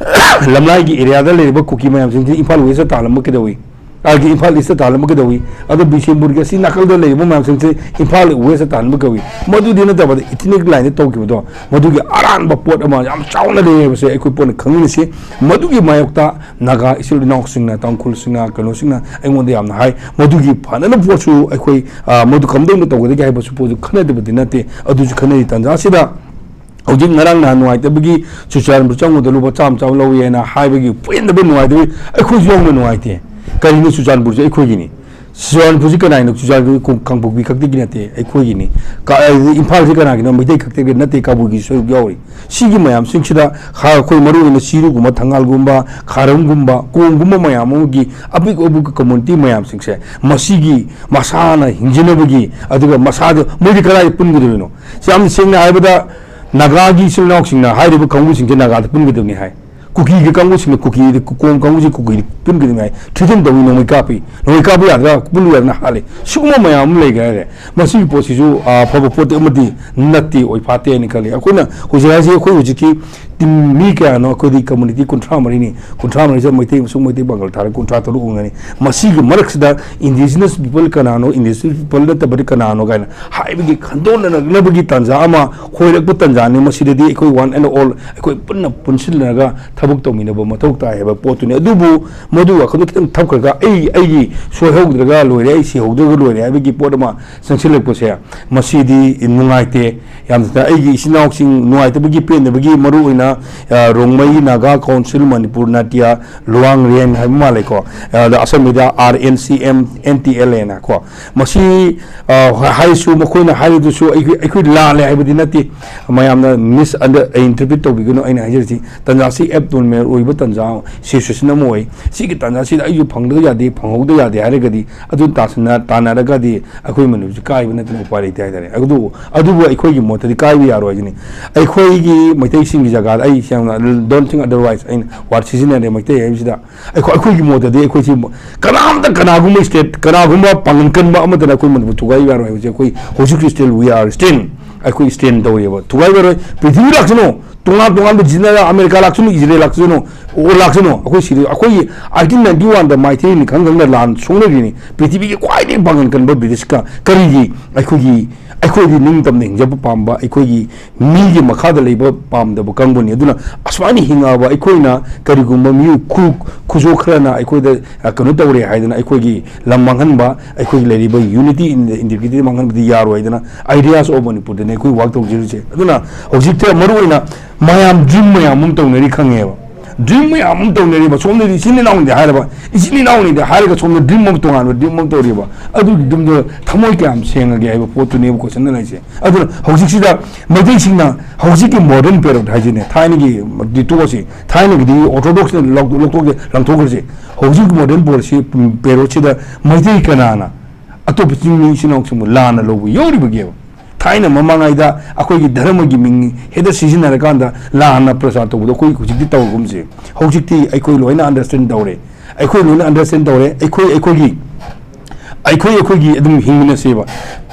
ꯂꯝꯂꯥꯏꯒꯤ ꯑꯦꯔꯤꯌꯥꯗ ꯂꯩꯔꯤꯕ ꯀꯨꯀꯤ ꯃꯌꯥꯝꯁꯤꯡꯁꯤ ꯏꯝꯐꯥꯜ ꯋꯦꯁꯇ ꯇꯥꯍꯜꯂꯝꯕ ꯀꯩꯗꯧꯏ? ꯑꯥꯒꯤ ꯏꯝꯐꯥꯜ ꯏꯁꯇ ꯇꯥꯍꯜꯂꯝꯕ ꯀꯩꯗꯧꯏ? ꯑꯗꯣ ꯕꯤꯁꯦꯝꯄꯨꯔꯒꯤ ꯑꯁꯤ ꯅꯥꯀꯜꯗ ꯂꯩꯔꯤꯕ ꯃꯌꯥꯝꯁꯤꯡꯁꯤ ꯏꯝꯐꯥꯜ ꯋꯦꯁꯇ ꯇꯥꯍꯟꯕ ꯀꯧꯏ꯫ ꯃꯗꯨꯗꯤ ꯅꯠꯇꯕꯗ ꯏꯊꯅꯤꯛ ꯂꯥꯏꯟꯗ ꯇꯧꯈꯤꯕꯗꯣ ꯃꯗꯨꯒꯤ ꯑꯔꯥꯟꯕ ꯄꯣꯠ ꯑꯃ ꯌꯥꯝ ꯆꯥꯎꯅ ꯂꯩ ꯍꯥꯏꯕꯁꯦ ꯑꯩꯈꯣꯏ ꯄꯨꯟꯅ ꯈꯪꯃꯤꯟꯅꯁꯤ꯫ ꯃꯗꯨꯒꯤ ꯃꯥꯌꯣꯛꯇ ꯅꯥꯒꯥ ꯏꯆꯤꯜ ꯏꯅꯥꯎꯁꯤꯡꯅ, ꯇꯥꯡꯈꯨꯜꯁꯤꯡꯅ, ꯀꯩꯅꯣꯁꯤꯡꯅ ꯑꯩꯉꯣꯟꯗ ꯌꯥꯝꯅ ꯍꯥꯏ꯫ ꯃꯗꯨꯒꯤ ꯐꯅꯅꯕ ꯄꯣꯠꯁꯨ ꯑꯩꯈꯣꯏ, ꯑ, ꯃꯗꯨ ꯀꯝꯗꯧꯅ ꯇꯧꯒꯗꯒꯦ ꯍꯥꯏꯕꯁꯨ ꯄꯣꯠꯁꯨ ꯈꯟꯅꯗꯕꯗꯤ ꯅꯠꯇꯦ꯫ ꯑꯗꯨꯁꯨ ꯈꯟꯅꯔꯤ ꯇꯥꯟꯖꯥꯁꯤꯗ ꯍꯧꯖꯤꯛ ꯉꯔꯥꯡ ꯅꯍꯥꯟ ꯅꯨꯡꯉꯥꯏꯇꯕꯒꯤ ꯆꯨꯔꯆꯥꯟꯄꯨꯔ ꯆꯪꯕꯗ ꯂꯨꯄꯥ ꯆꯥꯝꯃ ꯆꯥꯝꯃ ꯂꯧꯏ ꯍꯥꯏꯅ ꯍꯥꯏꯕꯒꯤ ꯄꯦꯟꯗꯕ, ꯅꯨꯡꯉꯥꯏꯇꯕꯒꯤ ꯑꯩꯈꯣꯏꯁꯨ ꯌꯥꯎꯅ ꯅꯨꯡꯉꯥꯏꯇꯦ꯫ ꯀꯔꯤꯅꯣ, ꯆꯨꯔꯆꯥꯟꯄꯨꯔꯁꯦ ꯑꯩꯈꯣꯏꯒꯤꯅꯤ꯫ ꯆꯨꯔꯆꯥꯟꯄꯨꯔꯁꯤ ꯀꯅꯥꯒꯤꯅꯣ? ꯆꯨꯔꯆꯥꯟꯄꯨꯔ ꯀꯥꯡꯄꯣꯛꯄꯤ ꯈꯛꯇꯒꯤ ꯅꯠꯇꯦ, ꯑꯩꯈꯣꯏꯒꯤꯅꯤ꯫ ꯏꯝꯐꯥꯜꯁꯤ ꯀꯅꯥꯒꯤꯅꯣ? ꯃꯩꯇꯩ ꯈꯛꯇꯒꯤ ꯅꯠꯇꯦ, ꯀꯕꯨꯏꯒꯤ ꯁꯔꯨꯛ ꯌꯥꯎꯔꯤ꯫ ꯁꯤꯒꯤ ꯃꯌꯥꯝꯁꯤꯡꯁꯤꯗ ꯑꯩꯈꯣꯏ ꯃꯔꯨꯑꯣꯏꯅ ꯆꯤꯔꯨꯒꯨꯝꯕ, ꯊꯪꯒꯥꯜꯒꯨꯝꯕ, ꯈꯥꯔꯝꯒꯨꯝꯕ, ꯀꯣꯝꯒꯨꯝꯕ ꯃꯌꯥꯝ ꯑꯃꯒꯤ ꯑꯄꯤꯛ ꯑꯄꯤꯛꯄ ꯀꯝꯃꯨꯅꯤꯇꯤ ꯃꯌꯥꯝꯁꯤꯡꯁꯦ, ꯃꯁꯤꯒꯤ ꯃꯁꯥꯅ ꯍꯤꯡꯖꯅꯕꯒꯤ, ꯑꯗꯨꯒ ꯃꯁꯥꯗ ꯃꯣꯏꯗꯤ ꯀꯗꯥꯏꯗ ꯄꯨꯟꯒꯗꯣꯏꯅꯣ? ꯌꯥꯝ ꯁꯦꯡꯅ ꯍꯥꯏꯔꯕꯗ, ꯅꯥꯒꯥꯒꯤ ꯏꯆꯤꯜ ꯏꯅꯥꯎꯁꯤꯡꯅ ꯍꯥꯏꯔꯤꯕ ꯀꯥꯡꯕꯨꯁꯤꯡꯁꯦ ꯅꯥꯒꯥꯗ ꯄꯨꯟꯒꯗꯕꯅꯤ ꯍꯥꯏ꯫ ꯀꯨꯀꯤꯒꯤ ꯀꯥꯡꯕꯨꯁꯤꯡꯅ ꯀꯨꯀꯤꯗ, ꯀꯣꯝ ꯀꯥꯡꯕꯨꯁꯤ ꯀꯨꯀꯤꯗ ꯄꯨꯟꯒꯗꯕꯅꯤ ꯍꯥꯏ꯫ ꯊ꯭ꯔꯤꯇꯟ ꯇꯧꯏ, ꯅꯣꯡꯃꯩ ꯀꯥꯞꯄꯤ꯫ ꯅꯣꯡꯃꯩ ꯀꯥꯞꯄ ꯌꯥꯗ꯭ꯔꯥ, ꯄꯨꯜꯂꯨ ꯌꯥꯗꯅ ꯍꯥꯠꯂꯤ꯫ ꯁꯤꯒꯨꯝꯕ ꯃꯌꯥꯝ ꯑꯃ ꯂꯩꯈ꯭ꯔꯦ ꯍꯥꯏꯔꯦ꯫ ꯃꯁꯤꯒꯤ ꯄꯣꯠꯁꯤꯁꯨ ꯑꯐꯕ ꯄꯣꯠꯇꯤ ꯑꯃꯗꯤ ꯅꯠꯇꯦ, ꯑꯣꯏ ꯐꯥꯠꯇꯦ ꯍꯥꯏꯅ ꯈꯜꯂꯤ꯫ ꯑꯩꯈꯣꯏꯅ ꯍꯧꯖꯤꯛ ꯍꯥꯏꯁꯤ, ꯑꯩꯈꯣꯏ ꯍꯧꯖꯤꯛꯀꯤ ꯇꯤꯝ ꯃꯤ ꯀꯌꯥꯅꯣ? ꯑꯩꯈꯣꯏꯗꯤ ꯀꯝꯃꯨꯅꯤꯇꯤ ꯀꯨꯟꯊ꯭ꯔꯥ ꯃꯔꯤꯅꯤ꯫ ꯀꯨꯟꯊ꯭ꯔꯥ ꯃꯔꯤꯁꯦ ꯃꯩꯇꯩ ꯑꯃꯁꯨꯡ ꯃꯩꯇꯩ ꯄꯥꯡꯒꯜ ꯊꯥꯔꯒ ꯀꯨꯟꯊ꯭ꯔꯥ ꯇꯔꯨꯛ ꯑꯣꯏꯒꯅꯤ꯫ ꯃꯁꯤꯒꯤ ꯃꯔꯛꯁꯤꯗ ꯏꯟꯗꯤꯖꯤꯅꯁ ꯄꯤꯄꯜ ꯀꯅꯥꯅꯣ, ꯏꯟꯗꯤꯖꯤꯅꯁ ꯄꯤꯄꯜ ꯅꯠꯇꯕꯗꯤ ꯀꯅꯥꯅꯣ ꯀꯥꯏꯅ ꯍꯥꯏꯕꯒꯤ ꯈꯟꯗꯣꯛꯅꯅꯕꯒꯤ ꯇꯥꯟꯖꯥ ꯑꯃ ꯍꯣꯏꯔꯛꯄ ꯇꯥꯟꯖꯥꯅꯤ꯫ ꯃꯁꯤꯗꯗꯤ ꯑꯩꯈꯣꯏ one and all ꯑꯩꯈꯣꯏ ꯄꯨꯟꯅ ꯄꯨꯟꯁꯤꯜꯂꯒ ꯊꯕꯛ ꯇꯧꯃꯤꯟꯅꯕ ꯃꯊꯧ ꯇꯥꯏ ꯍꯥꯏꯕ ꯄꯣꯠꯇꯨꯅꯤ꯫ ꯑꯗꯨꯕꯨ ꯃꯗꯨ ꯋꯥꯈꯜꯗꯣ ꯈꯤꯇꯪ ꯊꯞꯈ꯭ꯔꯒ, ꯑꯩ ꯑꯩꯒꯤ ꯁꯣꯏꯍꯧꯗ꯭ꯔꯒ ꯂꯣꯏꯔꯦ, ꯑꯩ ꯁꯤꯍꯧꯗ꯭ꯔꯒ ꯂꯣꯏꯔꯦ ꯍꯥꯏꯕꯒꯤ ꯄꯣꯠ ꯑꯃ ꯆꯪꯁꯤꯜꯂꯛꯄꯁꯦ, ꯃꯁꯤꯗꯤ ꯅꯨꯡꯉꯥꯏꯇꯦ꯫ ꯌꯥꯝꯅ ꯑꯩꯒꯤ ꯏꯆꯤꯟ ꯏꯅꯥꯎꯁꯤꯡ ꯅꯨꯡꯉꯥꯏꯇꯕꯒꯤ, ꯄꯦꯟꯗꯕꯒꯤ, ꯃꯔꯨꯑꯣꯏꯅ, ꯑ, ꯔꯣꯡꯃꯩ ꯅꯥꯒꯥ ꯀꯥꯎꯟꯁꯤꯜ ꯃꯅꯤꯄꯨꯔ ꯅꯥꯇꯤꯌꯥ ꯂꯨꯋꯥꯡ ꯔꯦꯟ ꯍꯥꯏꯕ ꯃꯥꯜꯂꯦꯀꯣ꯫ ꯑ, ꯑꯗ ꯑꯁꯝꯕꯗ R N C M N T L ꯍꯥꯏꯅ ꯀꯣ꯫ ꯃꯁꯤ, ꯑ, ꯍꯥꯏꯔꯁꯨ, ꯃꯈꯣꯏꯅ ꯍꯥꯏꯔꯤꯗꯨꯁꯨ ꯑꯩꯈꯣꯏ, ꯑꯩꯈꯣꯏ ꯂꯥꯜꯂꯦ ꯍꯥꯏꯕꯗꯤ ꯅꯠꯇꯦ꯫ ꯃꯌꯥꯝꯅ ꯃꯤꯁ ꯑꯟꯗꯔ ꯏꯟꯇꯔꯄ꯭ꯔꯤꯠ ꯇꯧꯕꯤꯒꯅꯨ ꯑꯩꯅ ꯍꯥꯏꯖꯔꯤꯁꯤ꯫ ꯇꯥꯟꯖꯥꯁꯤ ꯑꯦꯕꯅꯣꯔꯃꯦꯜ ꯑꯣꯏꯕ ꯇꯥꯟꯖꯥ, ꯁꯤꯆꯨꯋꯦꯁꯟ ꯑꯃ ꯑꯣꯏ꯫ ꯁꯤꯒꯤ ꯇꯥꯟꯖꯥꯁꯤꯗ ꯑꯩꯁꯨ ꯐꯪꯗꯕ ꯌꯥꯗꯦ, ꯐꯪꯍꯧꯗꯕ ꯌꯥꯗꯦ ꯍꯥꯏꯔꯒꯗꯤ, ꯑꯗꯨ ꯇꯥꯁꯟꯅ-, ꯇꯥꯟꯅꯔꯒꯗꯤ ꯑꯩꯈꯣꯏ ꯃꯅꯤꯄꯨꯔꯁꯤ ꯀꯥꯏꯕ ꯅꯠꯇꯅ ꯎꯄꯥꯏ ꯂꯩꯇꯦ ꯍꯥꯏꯇꯥꯔꯦ꯫ ꯑꯗꯨꯕꯨ, ꯑꯗꯨꯕꯨ ꯑꯩꯈꯣꯏꯒꯤ ꯃꯣꯠꯇꯗꯤ ꯀꯥꯏꯕ ꯌꯥꯔꯣꯏ ꯍꯥꯏꯁꯤꯅꯤ꯫ ꯑꯩꯈꯣꯏꯒꯤ ꯃꯩꯇꯩꯁꯤꯡꯒꯤ ꯖꯒꯥꯗ ꯑꯩ ꯌꯥꯝꯅ, don't think otherwise, ꯑꯩꯅ ꯋꯥꯔꯗ ꯁꯤꯖꯤꯟꯅꯔꯦ ꯃꯩꯇꯩ ꯍꯥꯏꯕꯁꯤꯗ꯫ ꯑꯩꯈꯣꯏ, ꯑꯩꯈꯣꯏꯒꯤ ꯃꯣꯠꯇꯗꯤ ꯑꯩꯈꯣꯏꯁꯤ ꯀꯅꯥꯝꯇ, ꯀꯅꯥꯒꯨꯝꯕ ꯁ꯭ꯇꯦꯠ, ꯀꯅꯥꯒꯨꯝꯕ ꯄꯥꯡꯒꯜ ꯀꯟꯕ ꯑꯃꯠꯇꯅ ꯑꯩꯈꯣꯏ ꯃꯅꯤꯄꯨꯔ ꯊꯨꯒꯥꯏꯕ ꯌꯥꯔꯣꯏ ꯍꯥꯏꯕꯁꯦ ꯑꯩꯈꯣꯏ ꯍꯧꯖꯤꯛꯁꯨ still we are stand, ꯑꯩꯈꯣꯏ stand ꯇꯧꯔꯤꯑꯕ꯫ ꯊꯨꯒꯥꯏꯕ ꯌꯥꯔꯣꯏ꯫ ꯄ꯭ꯔꯤꯊꯤꯕꯤ ꯂꯥꯛꯁꯅꯨ, ꯇꯣꯉꯥꯟ ꯇꯣꯉꯥꯟꯕ ꯖꯤꯟꯅ, ꯑꯃꯦꯔꯤꯀꯥ ꯂꯥꯛꯁꯅꯨ, ꯏꯖꯔꯦꯜ ꯂꯥꯛꯁꯅꯨ, ꯑꯣ ꯂꯥꯛꯁꯅꯨ, ꯑꯩꯈꯣꯏ ꯁꯤꯗ, ꯑꯩꯈꯣꯏꯒꯤ eighteen ninety one ꯗ ꯃꯥꯏꯊꯩꯅꯤ ꯈꯪ ꯈꯪꯅ ꯂꯥꯟ ꯁꯣꯛꯅꯈ꯭ꯔꯤꯅꯤ꯫ ꯄ꯭ꯔꯤꯊꯤꯕꯤꯒꯤ ꯈ꯭ꯋꯥꯏꯗꯒꯤ ꯄꯥꯡꯒꯜ ꯀꯟꯕ ꯕ꯭ꯔꯤꯇꯤꯁꯀ ꯀꯔꯤꯒꯤ ꯑꯩꯈꯣꯏꯒꯤ, ꯑꯩꯈꯣꯏꯗꯤ ꯅꯤꯡꯇꯝꯅ ꯍꯤꯡꯖꯕ ꯄꯥꯝꯕ, ꯑꯩꯈꯣꯏꯒꯤ ꯃꯤꯒꯤ ꯃꯈꯥꯗ ꯂꯩꯕ ꯄꯥꯝꯗꯕ ꯀꯥꯡꯕꯨꯅꯤ꯫ ꯑꯗꯨꯅ ꯑꯁꯨꯃꯥꯏꯅ ꯍꯤꯡꯉꯛꯑꯕ ꯑꯩꯈꯣꯏꯅ ꯀꯔꯤꯒꯨꯝꯕ ꯃꯤꯑꯣꯏ ꯈꯨ-, ꯈꯨꯖꯣ ꯈꯔꯅ ꯑꯩꯈꯣꯏꯗ, ꯑ, ꯀꯩꯅꯣ ꯇꯧꯔꯦ ꯍꯥꯏꯗꯅ ꯑꯩꯈꯣꯏꯒꯤ ꯂꯝ ꯃꯥꯡꯍꯟꯕ, ꯑꯩꯈꯣꯏꯒꯤ ꯂꯩꯔꯤꯕ unity in the integrity ꯃꯥꯡꯍꯟꯕꯗꯤ ꯌꯥꯔꯣꯏ ꯍꯥꯏꯗꯅ Ideas of ꯃꯅꯤꯄꯨꯔꯗꯅ ꯑꯩꯈꯣꯏ work ꯇꯧꯖꯔꯤꯁꯦ꯫ ꯑꯗꯨꯅ ꯍꯧꯖꯤꯛꯇ ꯃꯔꯨꯑꯣꯏꯅ ꯃꯌꯥꯝ dream ꯃꯌꯥꯝ ꯑꯃ ꯇꯧꯅꯔꯤ ꯈꯪꯉꯦꯕ꯫ ꯗ꯭ꯔꯤꯝ ꯃꯌꯥꯝ ꯑꯃ ꯇꯧꯅꯔꯤꯕ, ꯁꯣꯝꯗꯗꯤ ꯏꯆꯤꯟ ꯏꯅꯥꯎꯅꯤꯗꯤ ꯍꯥꯏꯔꯕ, ꯏꯆꯤꯟ ꯏꯅꯥꯎꯅꯤꯗꯤ ꯍꯥꯏꯔꯒ ꯁꯣꯝꯗ ꯗ꯭ꯔꯤꯝ ꯑꯃ, ꯇꯣꯉꯥꯟꯕ ꯗ꯭ꯔꯤꯝ ꯑꯃ ꯇꯧꯔꯤꯕ꯫ ꯑꯗꯨꯒꯤ ꯗ꯭ꯔꯤꯝꯗꯣ ꯊꯃꯣꯏ ꯀꯌꯥꯝ ꯁꯦꯡꯉꯒꯦ ꯍꯥꯏꯕ ꯄꯣꯠꯇꯨꯅꯦꯕ ꯀꯣꯏꯁꯟꯗ ꯂꯩꯁꯦ꯫ ꯑꯗꯨꯅ ꯍꯧꯖꯤꯛꯁꯤꯗ ꯃꯩꯇꯩꯁꯤꯡꯅ ꯍꯧꯖꯤꯛꯀꯤ ꯃꯣꯗꯔꯟ ꯄꯦꯔꯣꯠ ꯍꯥꯏꯁꯤꯅꯦ, ꯊꯥꯏꯅꯒꯤ ꯗꯤꯇꯣꯁꯤ, ꯊꯥꯏꯅꯒꯤꯗꯤ ꯑꯣꯔꯊꯣꯗꯣꯛꯁꯅ ꯂꯧ-, ꯂꯧꯊꯣꯛꯀꯦ, ꯂꯪꯊꯣꯛꯈ꯭ꯔꯁꯤ꯫ ꯍꯧꯖꯤꯛ ꯃꯣꯗꯔꯟ ꯄꯣꯠꯁꯤ, ꯄꯦꯔꯣꯠꯁꯤꯗ ꯃꯩꯇꯩ ꯀꯅꯥꯅ ꯑꯇꯣꯞꯄ ꯆꯤꯡꯃꯤ ꯏꯆꯤꯟ ꯏꯅꯥꯎꯁꯤꯡꯕꯨ ꯂꯥꯟꯅ ꯂꯧꯕ ꯌꯥꯎꯔꯤꯕꯒꯦꯕ? ꯊꯥꯏꯅ ꯃꯃꯥꯡꯉꯩꯗ ꯑꯩꯈꯣꯏꯒꯤ ꯙꯔꯃꯒꯤ ꯃꯤꯡ ꯍꯦꯛꯇ ꯁꯤꯖꯤꯟꯅꯔꯀꯥꯟꯗ ꯂꯥꯟꯅ ꯄ꯭ꯔꯆꯥꯔ ꯇꯧꯕꯗꯣ ꯑꯩꯈꯣꯏ ꯍꯧꯖꯤꯛꯇꯤ ꯇꯧꯔꯒꯨꯝꯁꯦ꯫ ꯍꯧꯖꯤꯛꯇꯤ ꯑꯩꯈꯣꯏ ꯂꯣꯏꯅ ꯑꯟꯗꯔꯁ꯭ꯇꯦꯟ ꯇꯧꯔꯦ꯫ ꯑꯩꯈꯣꯏ ꯂꯣꯏꯅ ꯑꯟꯗꯔꯁ꯭ꯇꯦꯟ ꯇꯧꯔꯦ꯫ ꯑꯩꯈꯣꯏ ꯑꯩꯈꯣꯏꯒꯤ, ꯑꯩꯈꯣꯏ ꯑꯩꯈꯣꯏꯒꯤ ꯑꯗꯨꯝ ꯍꯤꯡꯃꯤꯟꯅꯁꯦꯕ꯫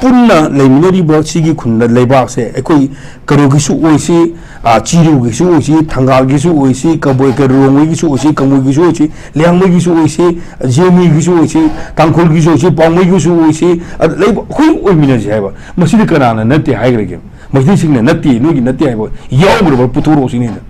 ꯄꯨꯟꯅ ꯂꯩꯃꯤꯟꯅꯔꯤꯕ ꯁꯤꯒꯤ ꯈꯨꯟꯗ, ꯂꯩꯕꯥꯛꯁꯦ ꯑꯩꯈꯣꯏ ꯀꯩꯅꯣꯒꯤꯁꯨ ꯑꯣꯏꯁꯤ, ꯑ, ꯆꯤꯔꯨꯒꯤꯁꯨ ꯑꯣꯏꯁꯤ, ꯊꯪꯒꯥꯜꯒꯤꯁꯨ ꯑꯣꯏꯁꯤ, ꯀꯕꯨꯏ, ꯀꯩ-, ꯔꯣꯡꯃꯩꯒꯤꯁꯨ ꯑꯣꯏꯁꯤ, ꯀꯃꯨꯏꯒꯤꯁꯨ ꯑꯣꯏꯁꯤ, ꯂꯤꯌꯥꯡꯃꯩꯒꯤꯁꯨ ꯑꯣꯏꯁꯤ, ꯖꯦꯃꯤꯒꯤꯁꯨ ꯑꯣꯏꯁꯤ, ꯇꯥꯡꯈꯨꯜꯒꯤꯁꯨ ꯑꯣꯏꯁꯤ, ꯄꯥꯎꯃꯩꯒꯤꯁꯨ ꯑꯣꯏꯁꯤ, ꯑꯗ ꯂꯩꯕ ꯑꯩꯈꯣꯏ ꯑꯣꯏꯃꯤꯟꯅꯁꯤ ꯍꯥꯏꯕ꯫ ꯃꯁꯤꯗ ꯀꯅꯥꯅ ꯅꯠꯇꯦ ꯍꯥꯏꯈ꯭ꯔꯒꯦ? ꯃꯩꯇꯩꯁꯤꯡꯅ ꯅꯠꯇꯦ, ꯅꯣꯏꯒꯤ ꯅꯠꯇꯦ ꯍꯥꯏꯕ ꯌꯥꯎꯈ꯭ꯔꯕ ꯄꯨꯊꯣꯔꯛꯑꯣ ꯁꯤꯅꯤꯗ꯫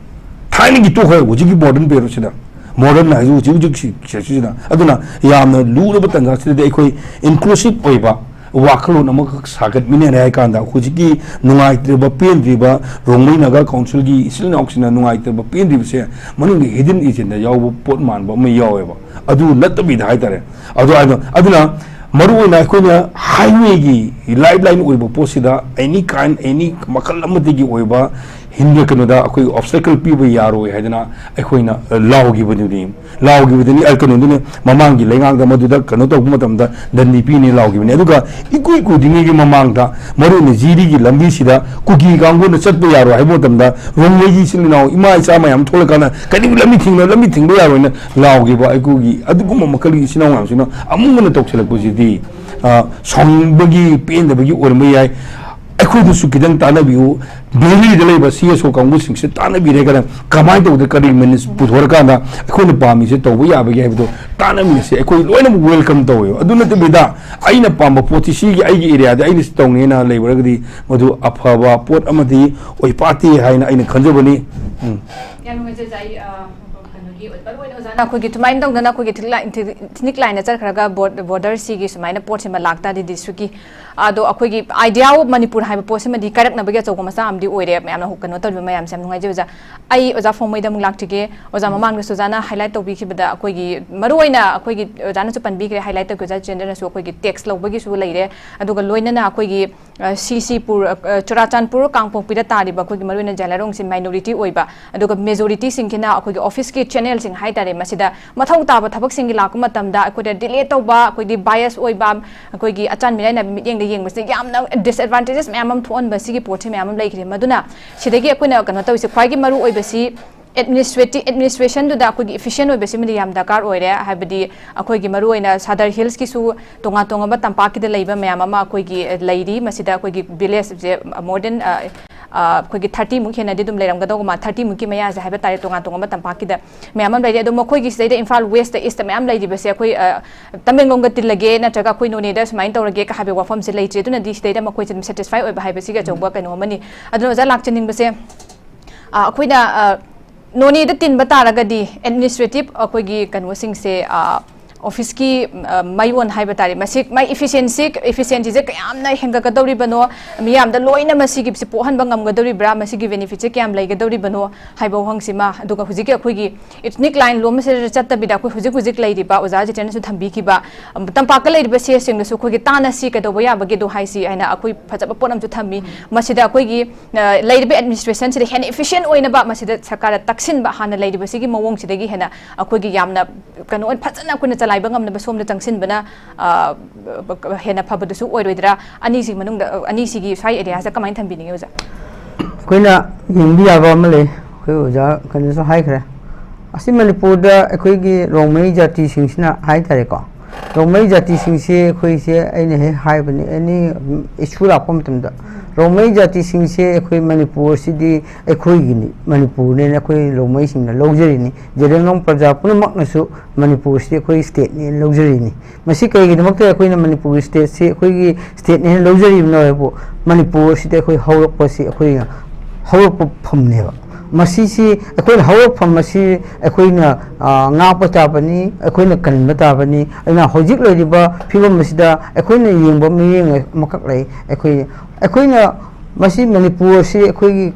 ꯊꯥꯏꯅꯒꯤ ꯇꯣꯛꯈ꯭ꯔꯦ, ꯍꯧꯖꯤꯛꯀꯤ ꯃꯣꯗꯔꯟ ꯄꯦꯔꯣꯠꯁꯤꯗ, ꯃꯣꯗꯔꯟ ꯍꯥꯏꯁꯤ ꯍꯧꯖꯤꯛ ꯍꯧꯖꯤꯛ ꯁꯤ-, ꯁꯤꯗ꯫ ꯑꯗꯨꯅ ꯌꯥꯝꯅ ꯂꯨꯔꯕ ꯇꯥꯟꯖꯥꯁꯤꯗꯗꯤ ꯑꯩꯈꯣꯏ ꯏꯟꯀ꯭ꯂꯨꯁꯤꯞ ꯑꯣꯏꯕ ꯋꯥꯈꯜꯂꯣꯟ ꯑꯃꯈꯛ ꯁꯥꯒꯠꯃꯤꯟꯅꯔꯦ ꯍꯥꯏ ꯀꯥꯟꯗ, ꯍꯧꯖꯤꯛꯀꯤ ꯅꯨꯡꯉꯥꯏꯇ꯭ꯔꯤꯕ, ꯄꯦꯟꯗ꯭ꯔꯤꯕ, ꯔꯣꯡꯃꯩ ꯅꯥꯒꯥ ꯀꯥꯎꯟꯁꯤꯜꯒꯤ ꯏꯆꯤꯜ ꯏꯅꯥꯎꯁꯤꯡꯅ ꯅꯨꯡꯉꯥꯏꯇ꯭ꯔꯤꯕ, ꯄꯦꯟꯗ꯭ꯔꯤꯕꯁꯦ ꯃꯅꯨꯡꯗ ꯍꯤꯗꯟ ꯑꯦꯖꯦꯟꯗꯥ ꯌꯥꯎꯕ ꯄꯣꯠ ꯃꯥꯟꯕ ꯑꯃ ꯌꯥꯎꯋꯦꯕ꯫ ꯑꯗꯨ ꯅꯠꯇꯕꯤꯗ ꯍꯥꯏꯇꯥꯔꯦ꯫ ꯑꯗꯨ ꯍꯥꯏꯗꯣ, ꯑꯗꯨꯅ ꯃꯔꯨꯑꯣꯏꯅ ꯑꯩꯈꯣꯏꯅ ꯍꯥꯏꯋꯦꯒꯤ ꯂꯥꯏꯐ ꯂꯥꯏꯟ ꯑꯣꯏꯕ ꯄꯣꯠꯁꯤꯗ ꯑꯦꯅꯤ ꯀꯥꯏꯟ, ꯑꯦꯅꯤ ꯃꯈꯜ ꯑꯃꯗꯒꯤ ꯑꯣꯏꯕ ꯍꯤꯟꯗ ꯀꯩꯅꯣꯗ ꯑꯩꯈꯣꯏ ꯑꯣꯕꯁꯇꯦꯀꯜ ꯄꯤꯕ ꯌꯥꯔꯣꯏ ꯍꯥꯏꯗꯅ ꯑꯩꯈꯣꯏꯅ, ꯑ, ꯂꯥꯎꯈꯤꯕꯗꯨꯅꯤ꯫ ꯂꯥꯎꯈꯤꯕꯗꯨꯅꯤ, ꯑ, ꯀꯩꯅꯣꯗꯨꯅ ꯃꯃꯥꯡꯒꯤ ꯂꯩꯉꯥꯛꯇ ꯃꯗꯨꯗ ꯀꯩꯅꯣ ꯇꯧꯕ ꯃꯇꯝꯗ ꯗꯟꯗꯤ ꯄꯤꯅꯤ ꯂꯥꯎꯈꯤꯕꯅꯤ꯫ ꯑꯗꯨꯒ ꯏꯀꯨꯏ ꯀꯨꯏꯗ꯭ꯔꯤꯉꯩꯒꯤ ꯃꯃꯥꯡꯗ ꯃꯔꯨꯑꯣꯏꯅ ꯖꯤꯔꯤꯒꯤ ꯂꯝꯕꯤꯁꯤꯗ ꯀꯨꯀꯤ ꯀꯥꯡꯕꯨꯅ ꯆꯠꯄ ꯌꯥꯔꯣꯏ ꯍꯥꯏꯕ ꯃꯇꯝꯗ ꯔꯣꯡꯃꯩꯒꯤ ꯏꯆꯤꯜ ꯏꯅꯥꯎ ꯏꯃꯥ ꯏꯆꯥ ꯃꯌꯥꯝ ꯊꯣꯛꯂꯀꯥꯟꯗ ꯀꯔꯤꯒꯨꯝꯕ ꯂꯝꯕꯤ ꯊꯤꯡꯅ-, ꯂꯝꯕꯤ ꯊꯤꯡꯕ ꯌꯥꯔꯣꯏꯅ ꯂꯥꯎꯈꯤꯕ ꯑꯩꯈꯣꯏꯒꯤ ꯑꯗꯨꯒꯨꯝꯕ ꯃꯈꯜꯒꯤ ꯏꯆꯤꯜ ꯏꯅꯥꯎ ꯃꯌꯥꯝꯁꯤꯅ ꯑꯃꯨꯛ ꯍꯟꯅ ꯇꯧꯁꯤꯜꯂꯛꯄꯁꯤꯗꯤ, ꯑ, ꯁꯥꯎꯅꯤꯡꯕꯒꯤ, ꯄꯦꯟꯗꯕꯒꯤ ꯑꯣꯏꯔꯝꯕ ꯌꯥꯏ꯫ ꯑꯩꯈꯣꯏꯗꯁꯨ ꯈꯤꯇꯪ ꯇꯥꯟꯅꯕꯤꯌꯨ꯫ ꯚꯦꯂꯤꯗ ꯂꯩꯕ ꯁꯤ ꯑꯦꯁ ꯑꯣ ꯀꯥꯡꯕꯨꯁꯤꯡꯁꯦ ꯇꯥꯟꯅꯕꯤꯔꯒꯅ ꯀꯃꯥꯏꯅ ꯇꯧꯗꯅ ꯀꯔꯤ ꯃꯤꯅꯤꯠꯁ ꯄꯨꯊꯣꯔꯀꯥꯟꯗ ꯑꯩꯈꯣꯏꯅ ꯄꯥꯝꯃꯤꯁꯦ ꯇꯧꯕ ꯌꯥꯕꯒꯦ ꯍꯥꯏꯕꯗꯣ ꯇꯥꯟꯅꯃꯤꯟꯅꯁꯦ꯫ ꯑꯩꯈꯣꯏ ꯂꯣꯏꯅꯃꯛ ꯋꯦꯜꯀꯝ ꯇꯧꯋꯦꯕ꯫ ꯑꯗꯨ ꯅꯠꯇꯕꯤꯗ ꯑꯩꯅ ꯄꯥꯝꯕ ꯄꯣꯠꯁꯤ ꯁꯤꯒꯤ ꯑꯩꯒꯤ ꯑꯦꯔꯤꯌꯥꯗ ꯑꯩꯅ ꯁꯤ ꯇꯧꯅꯤꯅ ꯂꯩꯕꯔꯒꯗꯤ ꯃꯗꯨ ꯑꯐꯕ ꯄꯣꯠ ꯑꯃꯗꯤ ꯑꯣꯏꯄꯥꯠꯇꯦ ꯍꯥꯏꯅ ꯑꯩꯅ ꯈꯟꯖꯕꯅꯤ꯫ ꯎꯝ꯫ ꯌꯥꯝ ꯅꯨꯡꯉꯥꯏꯖꯩ, ꯑꯣꯖꯥ꯫ ꯑꯩ, ꯑ, ꯀꯩꯅꯣꯒꯤ ꯑꯩꯈꯣꯏꯒꯤ ꯑꯗꯨꯃꯥꯏꯅ ꯇꯧꯗꯅ ꯑꯩꯈꯣꯏꯒꯤ ꯊꯤꯅꯤꯛ ꯂꯥꯏꯟ ꯆꯠꯈ꯭ꯔꯒ ꯕꯣꯔꯗꯔꯁꯤꯒꯤ ꯁꯨꯃꯥꯏꯅ ꯄꯣꯠꯁꯤꯃ ꯂꯥꯛꯇꯥꯔꯗꯤ ꯗꯤꯁꯇ꯭ꯔꯤꯛꯀꯤ ꯑꯗꯣ ꯑꯩꯈꯣꯏꯒꯤ ꯑꯥꯏꯗꯤꯌꯥ ꯑꯣꯐ ꯃꯅꯤꯄꯨꯔ ꯍꯥꯏꯕ ꯄꯣꯠꯁꯤꯃꯗꯤ ꯀꯥꯏꯔꯛꯅꯕꯒꯤ ꯑꯆꯧꯕ ꯃꯆꯥꯛ ꯑꯃꯗꯤ ꯑꯣꯏꯔꯦ꯫ ꯃꯌꯥꯝꯅ ꯀꯩꯅꯣ ꯇꯧꯔꯤꯕ ꯃꯌꯥꯝꯁꯦ ꯌꯥꯝ ꯅꯨꯡꯉꯥꯏꯖꯩ ꯑꯣꯖꯥ꯫ ꯑꯩ ꯑꯣꯖꯥ ꯐꯣꯡꯃꯩꯗ ꯑꯃꯨꯛ ꯂꯥꯛꯆꯒꯦ꯫ ꯑꯣꯖꯥ, ꯃꯃꯥꯡꯗꯁꯨ ꯑꯣꯖꯥꯅ ꯍꯥꯏꯂꯥꯏꯠ ꯇꯧꯕꯤꯈꯤꯕꯗ ꯑꯩꯈꯣꯏꯒꯤ ꯃꯔꯨꯑꯣꯏꯅ ꯑꯩꯈꯣꯏꯒꯤ ꯑꯣꯖꯥꯅꯁꯨ ꯄꯟꯕꯤꯈ꯭ꯔꯦ, ꯍꯥꯏꯂꯥꯏꯠ ꯇꯧꯈꯤꯕ ꯑꯣꯖꯥ ꯆꯦꯟꯗ꯭ꯔꯅꯁꯨ ꯑꯩꯈꯣꯏꯒꯤ ꯇꯦꯛꯁ ꯂꯧꯕꯒꯤꯁꯨ ꯂꯩꯔꯦ꯫ ꯑꯗꯨꯒ ꯂꯣꯏꯅꯅ ꯑꯩꯈꯣꯏꯒꯤ ꯁꯤ ꯁꯤꯄꯨꯔ, ꯆꯨꯔꯥꯆꯥꯟꯄꯨꯔ, ꯀꯥꯡꯄꯣꯛꯄꯤꯗ ꯇꯥꯔꯤꯕ ꯑꯩꯈꯣꯏꯒꯤ ꯃꯔꯨꯑꯣꯏꯅ ꯖꯦꯂꯥꯏꯔꯣꯡꯁꯤ ꯃꯥꯏꯅꯣꯔꯤꯇꯤ ꯑꯣꯏꯕ, ꯑꯗꯨꯒ ꯃꯦꯖꯣꯔꯤꯇꯤꯁꯤꯡꯁꯤꯅ ꯑꯩꯈꯣꯏꯒꯤ ꯑꯣꯐꯤꯁꯀꯤ ꯆꯦꯅꯦꯜꯁꯤꯡ ꯍꯥꯏꯇꯥꯔꯦ, ꯃꯁꯤꯗ ꯃꯊꯧ ꯇꯥꯕ ꯊꯕꯛꯁꯤꯡꯒꯤ ꯂꯥꯛꯄ ꯃꯇꯝꯗ ꯑꯩꯈꯣꯏꯗ ꯗꯤꯂꯦ ꯇꯧꯕ, ꯑꯩꯈꯣꯏꯗꯤ ꯕꯥꯏꯁ ꯑꯣꯏꯕ, ꯑꯩꯈꯣꯏꯒꯤ ꯑꯆꯥꯟ ꯃꯤꯔꯥꯏꯅꯕ ꯃꯤꯠꯌꯦꯡꯗ ꯌꯦꯡꯕꯁꯤꯅ ꯌꯥꯝꯅ ꯗꯤꯁꯑꯦꯗꯚꯥꯟꯇꯦꯖꯦꯁ ꯃꯌꯥꯝ ꯑꯃ ꯊꯣꯛꯍꯟꯕ, ꯁꯤꯒꯤ ꯄꯣꯠꯁꯤ ꯃꯌꯥꯝ ꯑꯃ ꯂꯩꯈ꯭ꯔꯦ꯫ ꯃꯗꯨꯅ ꯁꯤꯗꯒꯤ ꯑꯩꯈꯣꯏꯅ ꯀꯩꯅꯣ ꯇꯧꯔꯤꯁꯦ, ꯈ꯭ꯋꯥꯏꯒꯤ ꯃꯔꯨ ꯑꯣꯏꯕꯁꯤ ꯑꯦꯗꯃꯤꯅꯤꯁꯇ꯭ꯔꯦꯇꯤꯞ ꯑꯦꯗꯃꯤꯅꯤꯁꯇ꯭ꯔꯦꯁꯟꯗꯨꯗ ꯑꯩꯈꯣꯏꯒꯤ ꯏꯐꯤꯁꯤꯌꯦꯟ ꯑꯣꯏꯕꯁꯤꯃꯗꯤ ꯌꯥꯝ ꯗꯔꯀꯥꯔ ꯑꯣꯏꯔꯦ꯫ ꯍꯥꯏꯕꯗꯤ ꯑꯩꯈꯣꯏꯒꯤ ꯃꯔꯨꯑꯣꯏꯅ ꯁꯥꯗꯔ ꯍꯤꯜꯁꯀꯤꯁꯨ ꯇꯣꯉꯥꯟ ꯇꯣꯉꯥꯟꯕ ꯇꯝꯄꯥꯛꯀꯤꯗ ꯂꯩꯕ ꯃꯌꯥꯝ ꯑꯃ ꯑꯩꯈꯣꯏꯒꯤ ꯂꯩꯔꯤ꯫ ꯃꯁꯤꯗ ꯑꯩꯈꯣꯏꯒꯤ ꯚꯤꯂꯦꯖꯁꯦ ꯃꯣꯔ ꯗꯦꯟ ꯑꯩꯈꯣꯏꯒꯤ ꯊꯥꯔꯇꯤꯃꯨꯛ ꯍꯦꯟꯅꯗꯤ ꯑꯗꯨꯝ ꯂꯩꯔꯝꯒꯗꯧꯕ ꯃꯥ ꯊꯥꯔꯇꯤꯃꯨꯛꯀꯤ ꯃꯌꯥꯁꯦ ꯍꯥꯏꯕ ꯇꯥꯔꯦ, ꯇꯣꯉꯥꯟ ꯇꯣꯉꯥꯟꯕ ꯇꯝꯄꯥꯛꯀꯤꯗ ꯃꯌꯥꯝ ꯑꯃ ꯂꯩꯔꯤ꯫ ꯑꯗꯣ ꯃꯈꯣꯏꯒꯤ ꯁꯤꯗꯩꯗ ꯏꯝꯐꯥꯜ ꯋꯦꯁꯇ, ꯏꯁꯇ ꯃꯌꯥꯝ ꯂꯩꯔꯤꯕꯁꯦ ꯑꯩꯈꯣꯏ ꯇꯃꯦꯡꯂꯣꯡꯒ ꯇꯤꯜꯂꯒꯦ ꯅꯠꯇ꯭ꯔꯒ ꯑꯩꯈꯣꯏ ꯅꯣꯅꯦꯗ ꯁꯨꯃꯥꯏꯅ ꯇꯧꯔꯒꯦ ꯍꯥꯏꯕ ꯋꯥꯐꯝꯁꯦ ꯂꯩꯇ꯭ꯔꯤ꯫ ꯑꯗꯨꯅꯗꯤ ꯁꯤꯗꯩꯗ ꯃꯈꯣꯏꯁꯦ ꯑꯗꯨꯝ ꯁꯦꯇꯤꯁꯐꯥꯏ ꯑꯣꯏꯕ ꯍꯥꯏꯕꯁꯤꯒꯤ ꯑꯆꯧꯕ ꯀꯩꯅꯣ ꯑꯃꯅꯤ꯫ ꯑꯗꯨꯅ ꯑꯣꯖꯥ ꯂꯥꯛꯆꯅꯤꯡꯕꯁꯦ, ꯑꯩꯈꯣꯏꯅ ꯅꯣꯅꯦꯗ ꯇꯤꯟꯕ ꯇꯥꯔꯒꯗꯤ ꯑꯦꯗꯃꯤꯅꯤꯁꯇ꯭ꯔꯦꯇꯤꯞ ꯑꯩꯈꯣꯏꯒꯤ ꯀꯩꯅꯣꯁꯤꯡꯁꯦ, ꯑꯣꯐꯤꯁꯀꯤ ꯃꯌꯣꯟ ꯍꯥꯏꯕ ꯇꯥꯔꯦ, ꯃꯁꯤ ꯃꯥꯏ ꯏꯐꯤꯁꯤꯌꯦꯟꯁꯤ, ꯏꯐꯤꯁꯤꯌꯦꯟꯁꯤꯁꯦ ꯀꯌꯥꯝꯅ ꯍꯦꯟꯒꯠꯀꯗꯧꯔꯤꯕꯅꯣ, ꯃꯤꯌꯥꯝꯗ ꯂꯣꯏꯅ ꯃꯁꯤꯒꯤ ꯄꯣꯛꯍꯟꯕ ꯉꯝꯒꯗꯧꯔꯤꯕ꯭ꯔꯥ, ꯃꯁꯤꯒꯤ ꯕꯦꯅꯤꯐꯤꯠꯁꯦ ꯀꯌꯥꯝ ꯂꯩꯒꯗꯧꯔꯤꯕꯅꯣ ꯍꯥꯏꯕ ꯋꯥꯍꯪꯁꯤꯃ, ꯑꯗꯨꯒ ꯍꯧꯖꯤꯛꯀꯤ ꯑꯩꯈꯣꯏꯒꯤ ꯏꯊꯅꯤꯛ ꯂꯥꯏꯟ ꯂꯣꯝ ꯑꯁꯤꯗ ꯆꯠꯇꯕꯤꯗ ꯑꯩꯈꯣꯏ ꯍꯧꯖꯤꯛ ꯍꯧꯖꯤꯛ ꯂꯩꯔꯤꯕ ꯑꯣꯖꯥ ꯖꯤꯇꯦꯟꯅꯁꯨ ꯊꯝꯕꯤꯈꯤꯕ ꯇꯝꯄꯥꯛꯇ ꯂꯩꯔꯤꯕ ꯁꯤ ꯑꯦꯁꯁꯤꯡꯗꯁꯨ ꯑꯩꯈꯣꯏꯒꯤ ꯇꯥꯟꯅꯁꯤ, ꯀꯩꯗꯧꯕ ꯌꯥꯕꯒꯦꯗꯣ ꯍꯥꯏꯁꯤ ꯍꯥꯏꯅ ꯑꯩꯈꯣꯏ ꯐꯖꯕ ꯄꯣꯠ ꯑꯃꯁꯨ ꯊꯝꯃꯤ꯫ ꯃꯁꯤꯗ ꯑꯩꯈꯣꯏꯒꯤ ꯂꯩꯔꯤꯕ ꯑꯦꯗꯃꯤꯅꯤꯁꯇ꯭ꯔꯦꯁꯟꯁꯤꯗ ꯍꯦꯟꯅ ꯏꯐꯤꯁꯤꯌꯦꯟ ꯑꯣꯏꯅꯕ ꯃꯁꯤꯗ ꯁꯔꯀꯥꯔꯗ ꯇꯛꯁꯤꯟꯕ, ꯍꯥꯟꯅ ꯂꯩꯔꯤꯕꯁꯤꯒꯤ ꯃꯑꯣꯡꯁꯤꯗꯒꯤ ꯍꯦꯟꯅ ꯑꯩꯈꯣꯏꯒꯤ ꯌꯥꯝꯅ ꯀꯩꯅꯣ ꯑꯣꯏꯅ ꯐꯖꯅ ꯑꯩꯈꯣꯏꯅ ꯆꯂꯥꯏꯕ ꯉꯝꯅꯕ ꯁꯣꯝꯗ ꯆꯪꯁꯤꯟꯕꯅ ꯍꯦꯟꯅ ꯐꯕꯗꯨꯁꯨ ꯑꯣꯏꯔꯣꯏꯗ꯭ꯔꯥ? ꯑꯅꯤꯁꯤ ꯃꯅꯨꯡꯗ, ꯑꯅꯤꯁꯤꯒꯤ ꯁ꯭ꯋꯥꯏ ꯑꯦꯔꯤꯌꯥꯁꯤꯗ ꯀꯃꯥꯏꯅ ꯊꯝꯕꯤꯅꯤꯡꯉꯤ ꯑꯣꯖꯥ? ꯑꯩꯈꯣꯏꯅ ꯌꯦꯡꯕ ꯌꯥꯕ ꯑꯃ ꯂꯩ꯫ ꯑꯩꯈꯣꯏ ꯑꯣꯖꯥ ꯀꯩꯅꯣꯁꯨ ꯍꯥꯏꯈ꯭ꯔꯦ, ꯑꯁꯤ ꯃꯅꯤꯄꯨꯔꯗ ꯑꯩꯈꯣꯏꯒꯤ ꯔꯣꯡꯃꯩ ꯖꯥꯇꯤꯁꯤꯡꯁꯤꯅ ꯍꯥꯏ ꯇꯥꯔꯦꯀꯣ, ꯔꯣꯡꯃꯩ ꯖꯥꯇꯤꯁꯤꯡꯁꯦ ꯑꯩꯈꯣꯏꯁꯦ, ꯑꯩꯅ ꯍꯦꯛ ꯍꯥꯏꯕꯅꯤ, ꯑꯦꯅꯤ ꯏꯁꯨ ꯂꯥꯛꯄ ꯃꯇꯝꯗ ꯔꯣꯡꯃꯩ ꯖꯥꯇꯤꯁꯤꯡꯁꯦ ꯑꯩꯈꯣꯏ ꯃꯅꯤꯄꯨꯔꯁꯤꯗꯤ ꯑꯩꯈꯣꯏꯒꯤꯅꯤ, ꯃꯅꯤꯄꯨꯔꯅꯦꯅ ꯑꯩꯈꯣꯏ ꯔꯣꯡꯃꯩꯁꯤꯡꯅ ꯂꯧꯖꯔꯤꯅꯤ꯫ ꯖꯦꯂꯦꯡꯂꯣꯡ ꯄ꯭ꯔꯖꯥ ꯄꯨꯝꯅꯃꯛꯅꯁꯨ ꯃꯅꯤꯄꯨꯔꯁꯤꯗꯤ ꯑꯩꯈꯣꯏ ꯁ꯭ꯇꯦꯠꯅꯦꯅ ꯂꯧꯖꯔꯤꯅꯤ꯫ ꯃꯁꯤ ꯀꯩꯒꯤꯗꯃꯛꯇ ꯑꯩꯈꯣꯏꯅ ꯃꯅꯤꯄꯨꯔꯒꯤ ꯁ꯭ꯇꯦꯠꯁꯤ ꯑꯩꯈꯣꯏꯒꯤ ꯁ꯭ꯇꯦꯠꯅꯦꯅ ꯂꯧꯖꯔꯤꯕꯅꯣ ꯍꯥꯏꯕꯨ, ꯃꯅꯤꯄꯨꯔ ꯑꯁꯤꯗ ꯑꯩꯈꯣꯏ ꯍꯧꯔꯛꯄꯁꯤ ꯑꯩꯈꯣꯏꯅ ꯍꯧꯔꯛꯄ ꯐꯝꯅꯦꯕ꯫ ꯃꯁꯤꯁꯤ ꯑꯩꯈꯣꯏꯅ ꯍꯧꯔꯛꯐꯝ ꯑꯁꯤ ꯑꯩꯈꯣꯏꯅ, ꯑ, ꯉꯥꯛꯄ ꯇꯥꯕꯅꯤ, ꯑꯩꯈꯣꯏꯅ ꯀꯟꯕ ꯇꯥꯕꯅꯤ꯫ ꯑꯗꯨꯅ ꯍꯧꯖꯤꯛ ꯂꯩꯔꯤꯕ ꯐꯤꯕꯝ ꯑꯁꯤꯗ ꯑꯩꯈꯣꯏꯅ ꯌꯦꯡꯕ ꯃꯤꯠꯌꯦꯡ ꯑꯃꯈꯛ ꯂꯩ꯫ ꯑꯩꯈꯣꯏ, ꯑꯩꯈꯣꯏꯅ ꯃꯁꯤ ꯃꯅꯤꯄꯨꯔ ꯑꯁꯤ ꯑꯩꯈꯣꯏꯒꯤ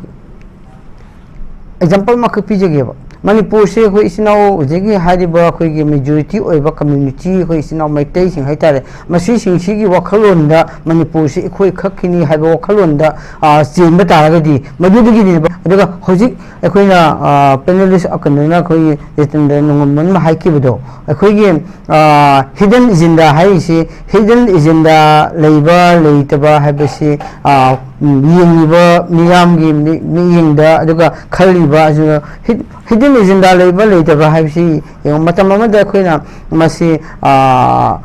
example ꯑꯃꯈꯛ ꯄꯤꯖꯒꯦꯕ꯫ ꯃꯅꯤꯄꯨꯔꯁꯤ ꯑꯩꯈꯣꯏ ꯏꯆꯤꯟ ꯏꯅꯥꯎ ꯍꯧꯖꯤꯛꯀꯤ ꯍꯥꯏꯔꯤꯕ ꯑꯩꯈꯣꯏꯒꯤ majority ꯑꯣꯏꯕ community, ꯑꯩꯈꯣꯏ ꯏꯆꯤꯟ ꯏꯅꯥꯎ ꯃꯩꯇꯩꯁꯤꯡ ꯍꯥꯏꯇꯥꯔꯦ, ꯃꯁꯤꯁꯤꯡꯁꯤꯒꯤ ꯋꯥꯈꯜꯂꯣꯟꯗ ꯃꯅꯤꯄꯨꯔꯁꯤ ꯑꯩꯈꯣꯏ ꯈꯛꯀꯤꯅꯤ ꯍꯥꯏꯕ ꯋꯥꯈꯜꯂꯣꯟꯗ, ꯑ, ꯆꯦꯟꯕ ꯇꯥꯔꯒꯗꯤ ꯃꯗꯨꯗꯒꯤꯅꯦꯕ꯫ ꯑꯗꯨꯒ ꯍꯧꯖꯤꯛ ꯑꯩꯈꯣꯏꯅ, ꯑ, panelist ꯀꯩꯅꯣꯅ ꯑꯩꯈꯣꯏꯒꯤ ꯖꯤꯇꯦꯟꯗ꯭ꯔ ꯅꯣꯡꯉꯝꯕꯅ ꯍꯥꯏꯈꯤꯕꯗꯣ, ꯑꯩꯈꯣꯏꯒꯤ, ꯑ, hidden agenda ꯍꯥꯏꯔꯤꯁꯤ, hidden agenda ꯂꯩꯕ ꯂꯩꯇꯕ ꯍꯥꯏꯕꯁꯤ, ꯑ, ꯎꯝ, ꯌꯦꯡꯉꯤꯕ ꯃꯤꯌꯥꯝꯒꯤ ꯃꯤ-, ꯃꯤꯠꯌꯦꯡꯗ, ꯑꯗꯨꯒ ꯈꯜꯂꯤꯕ ꯑꯁꯤꯅ hid-, hidden agenda ꯂꯩꯕ ꯂꯩꯇꯕ ꯍꯥꯏꯕꯁꯤ ꯌꯦꯡꯉꯨ꯫ ꯃꯇꯝ ꯑꯃꯗ ꯑꯩꯈꯣꯏꯅ ꯃꯁꯤ, ꯑ,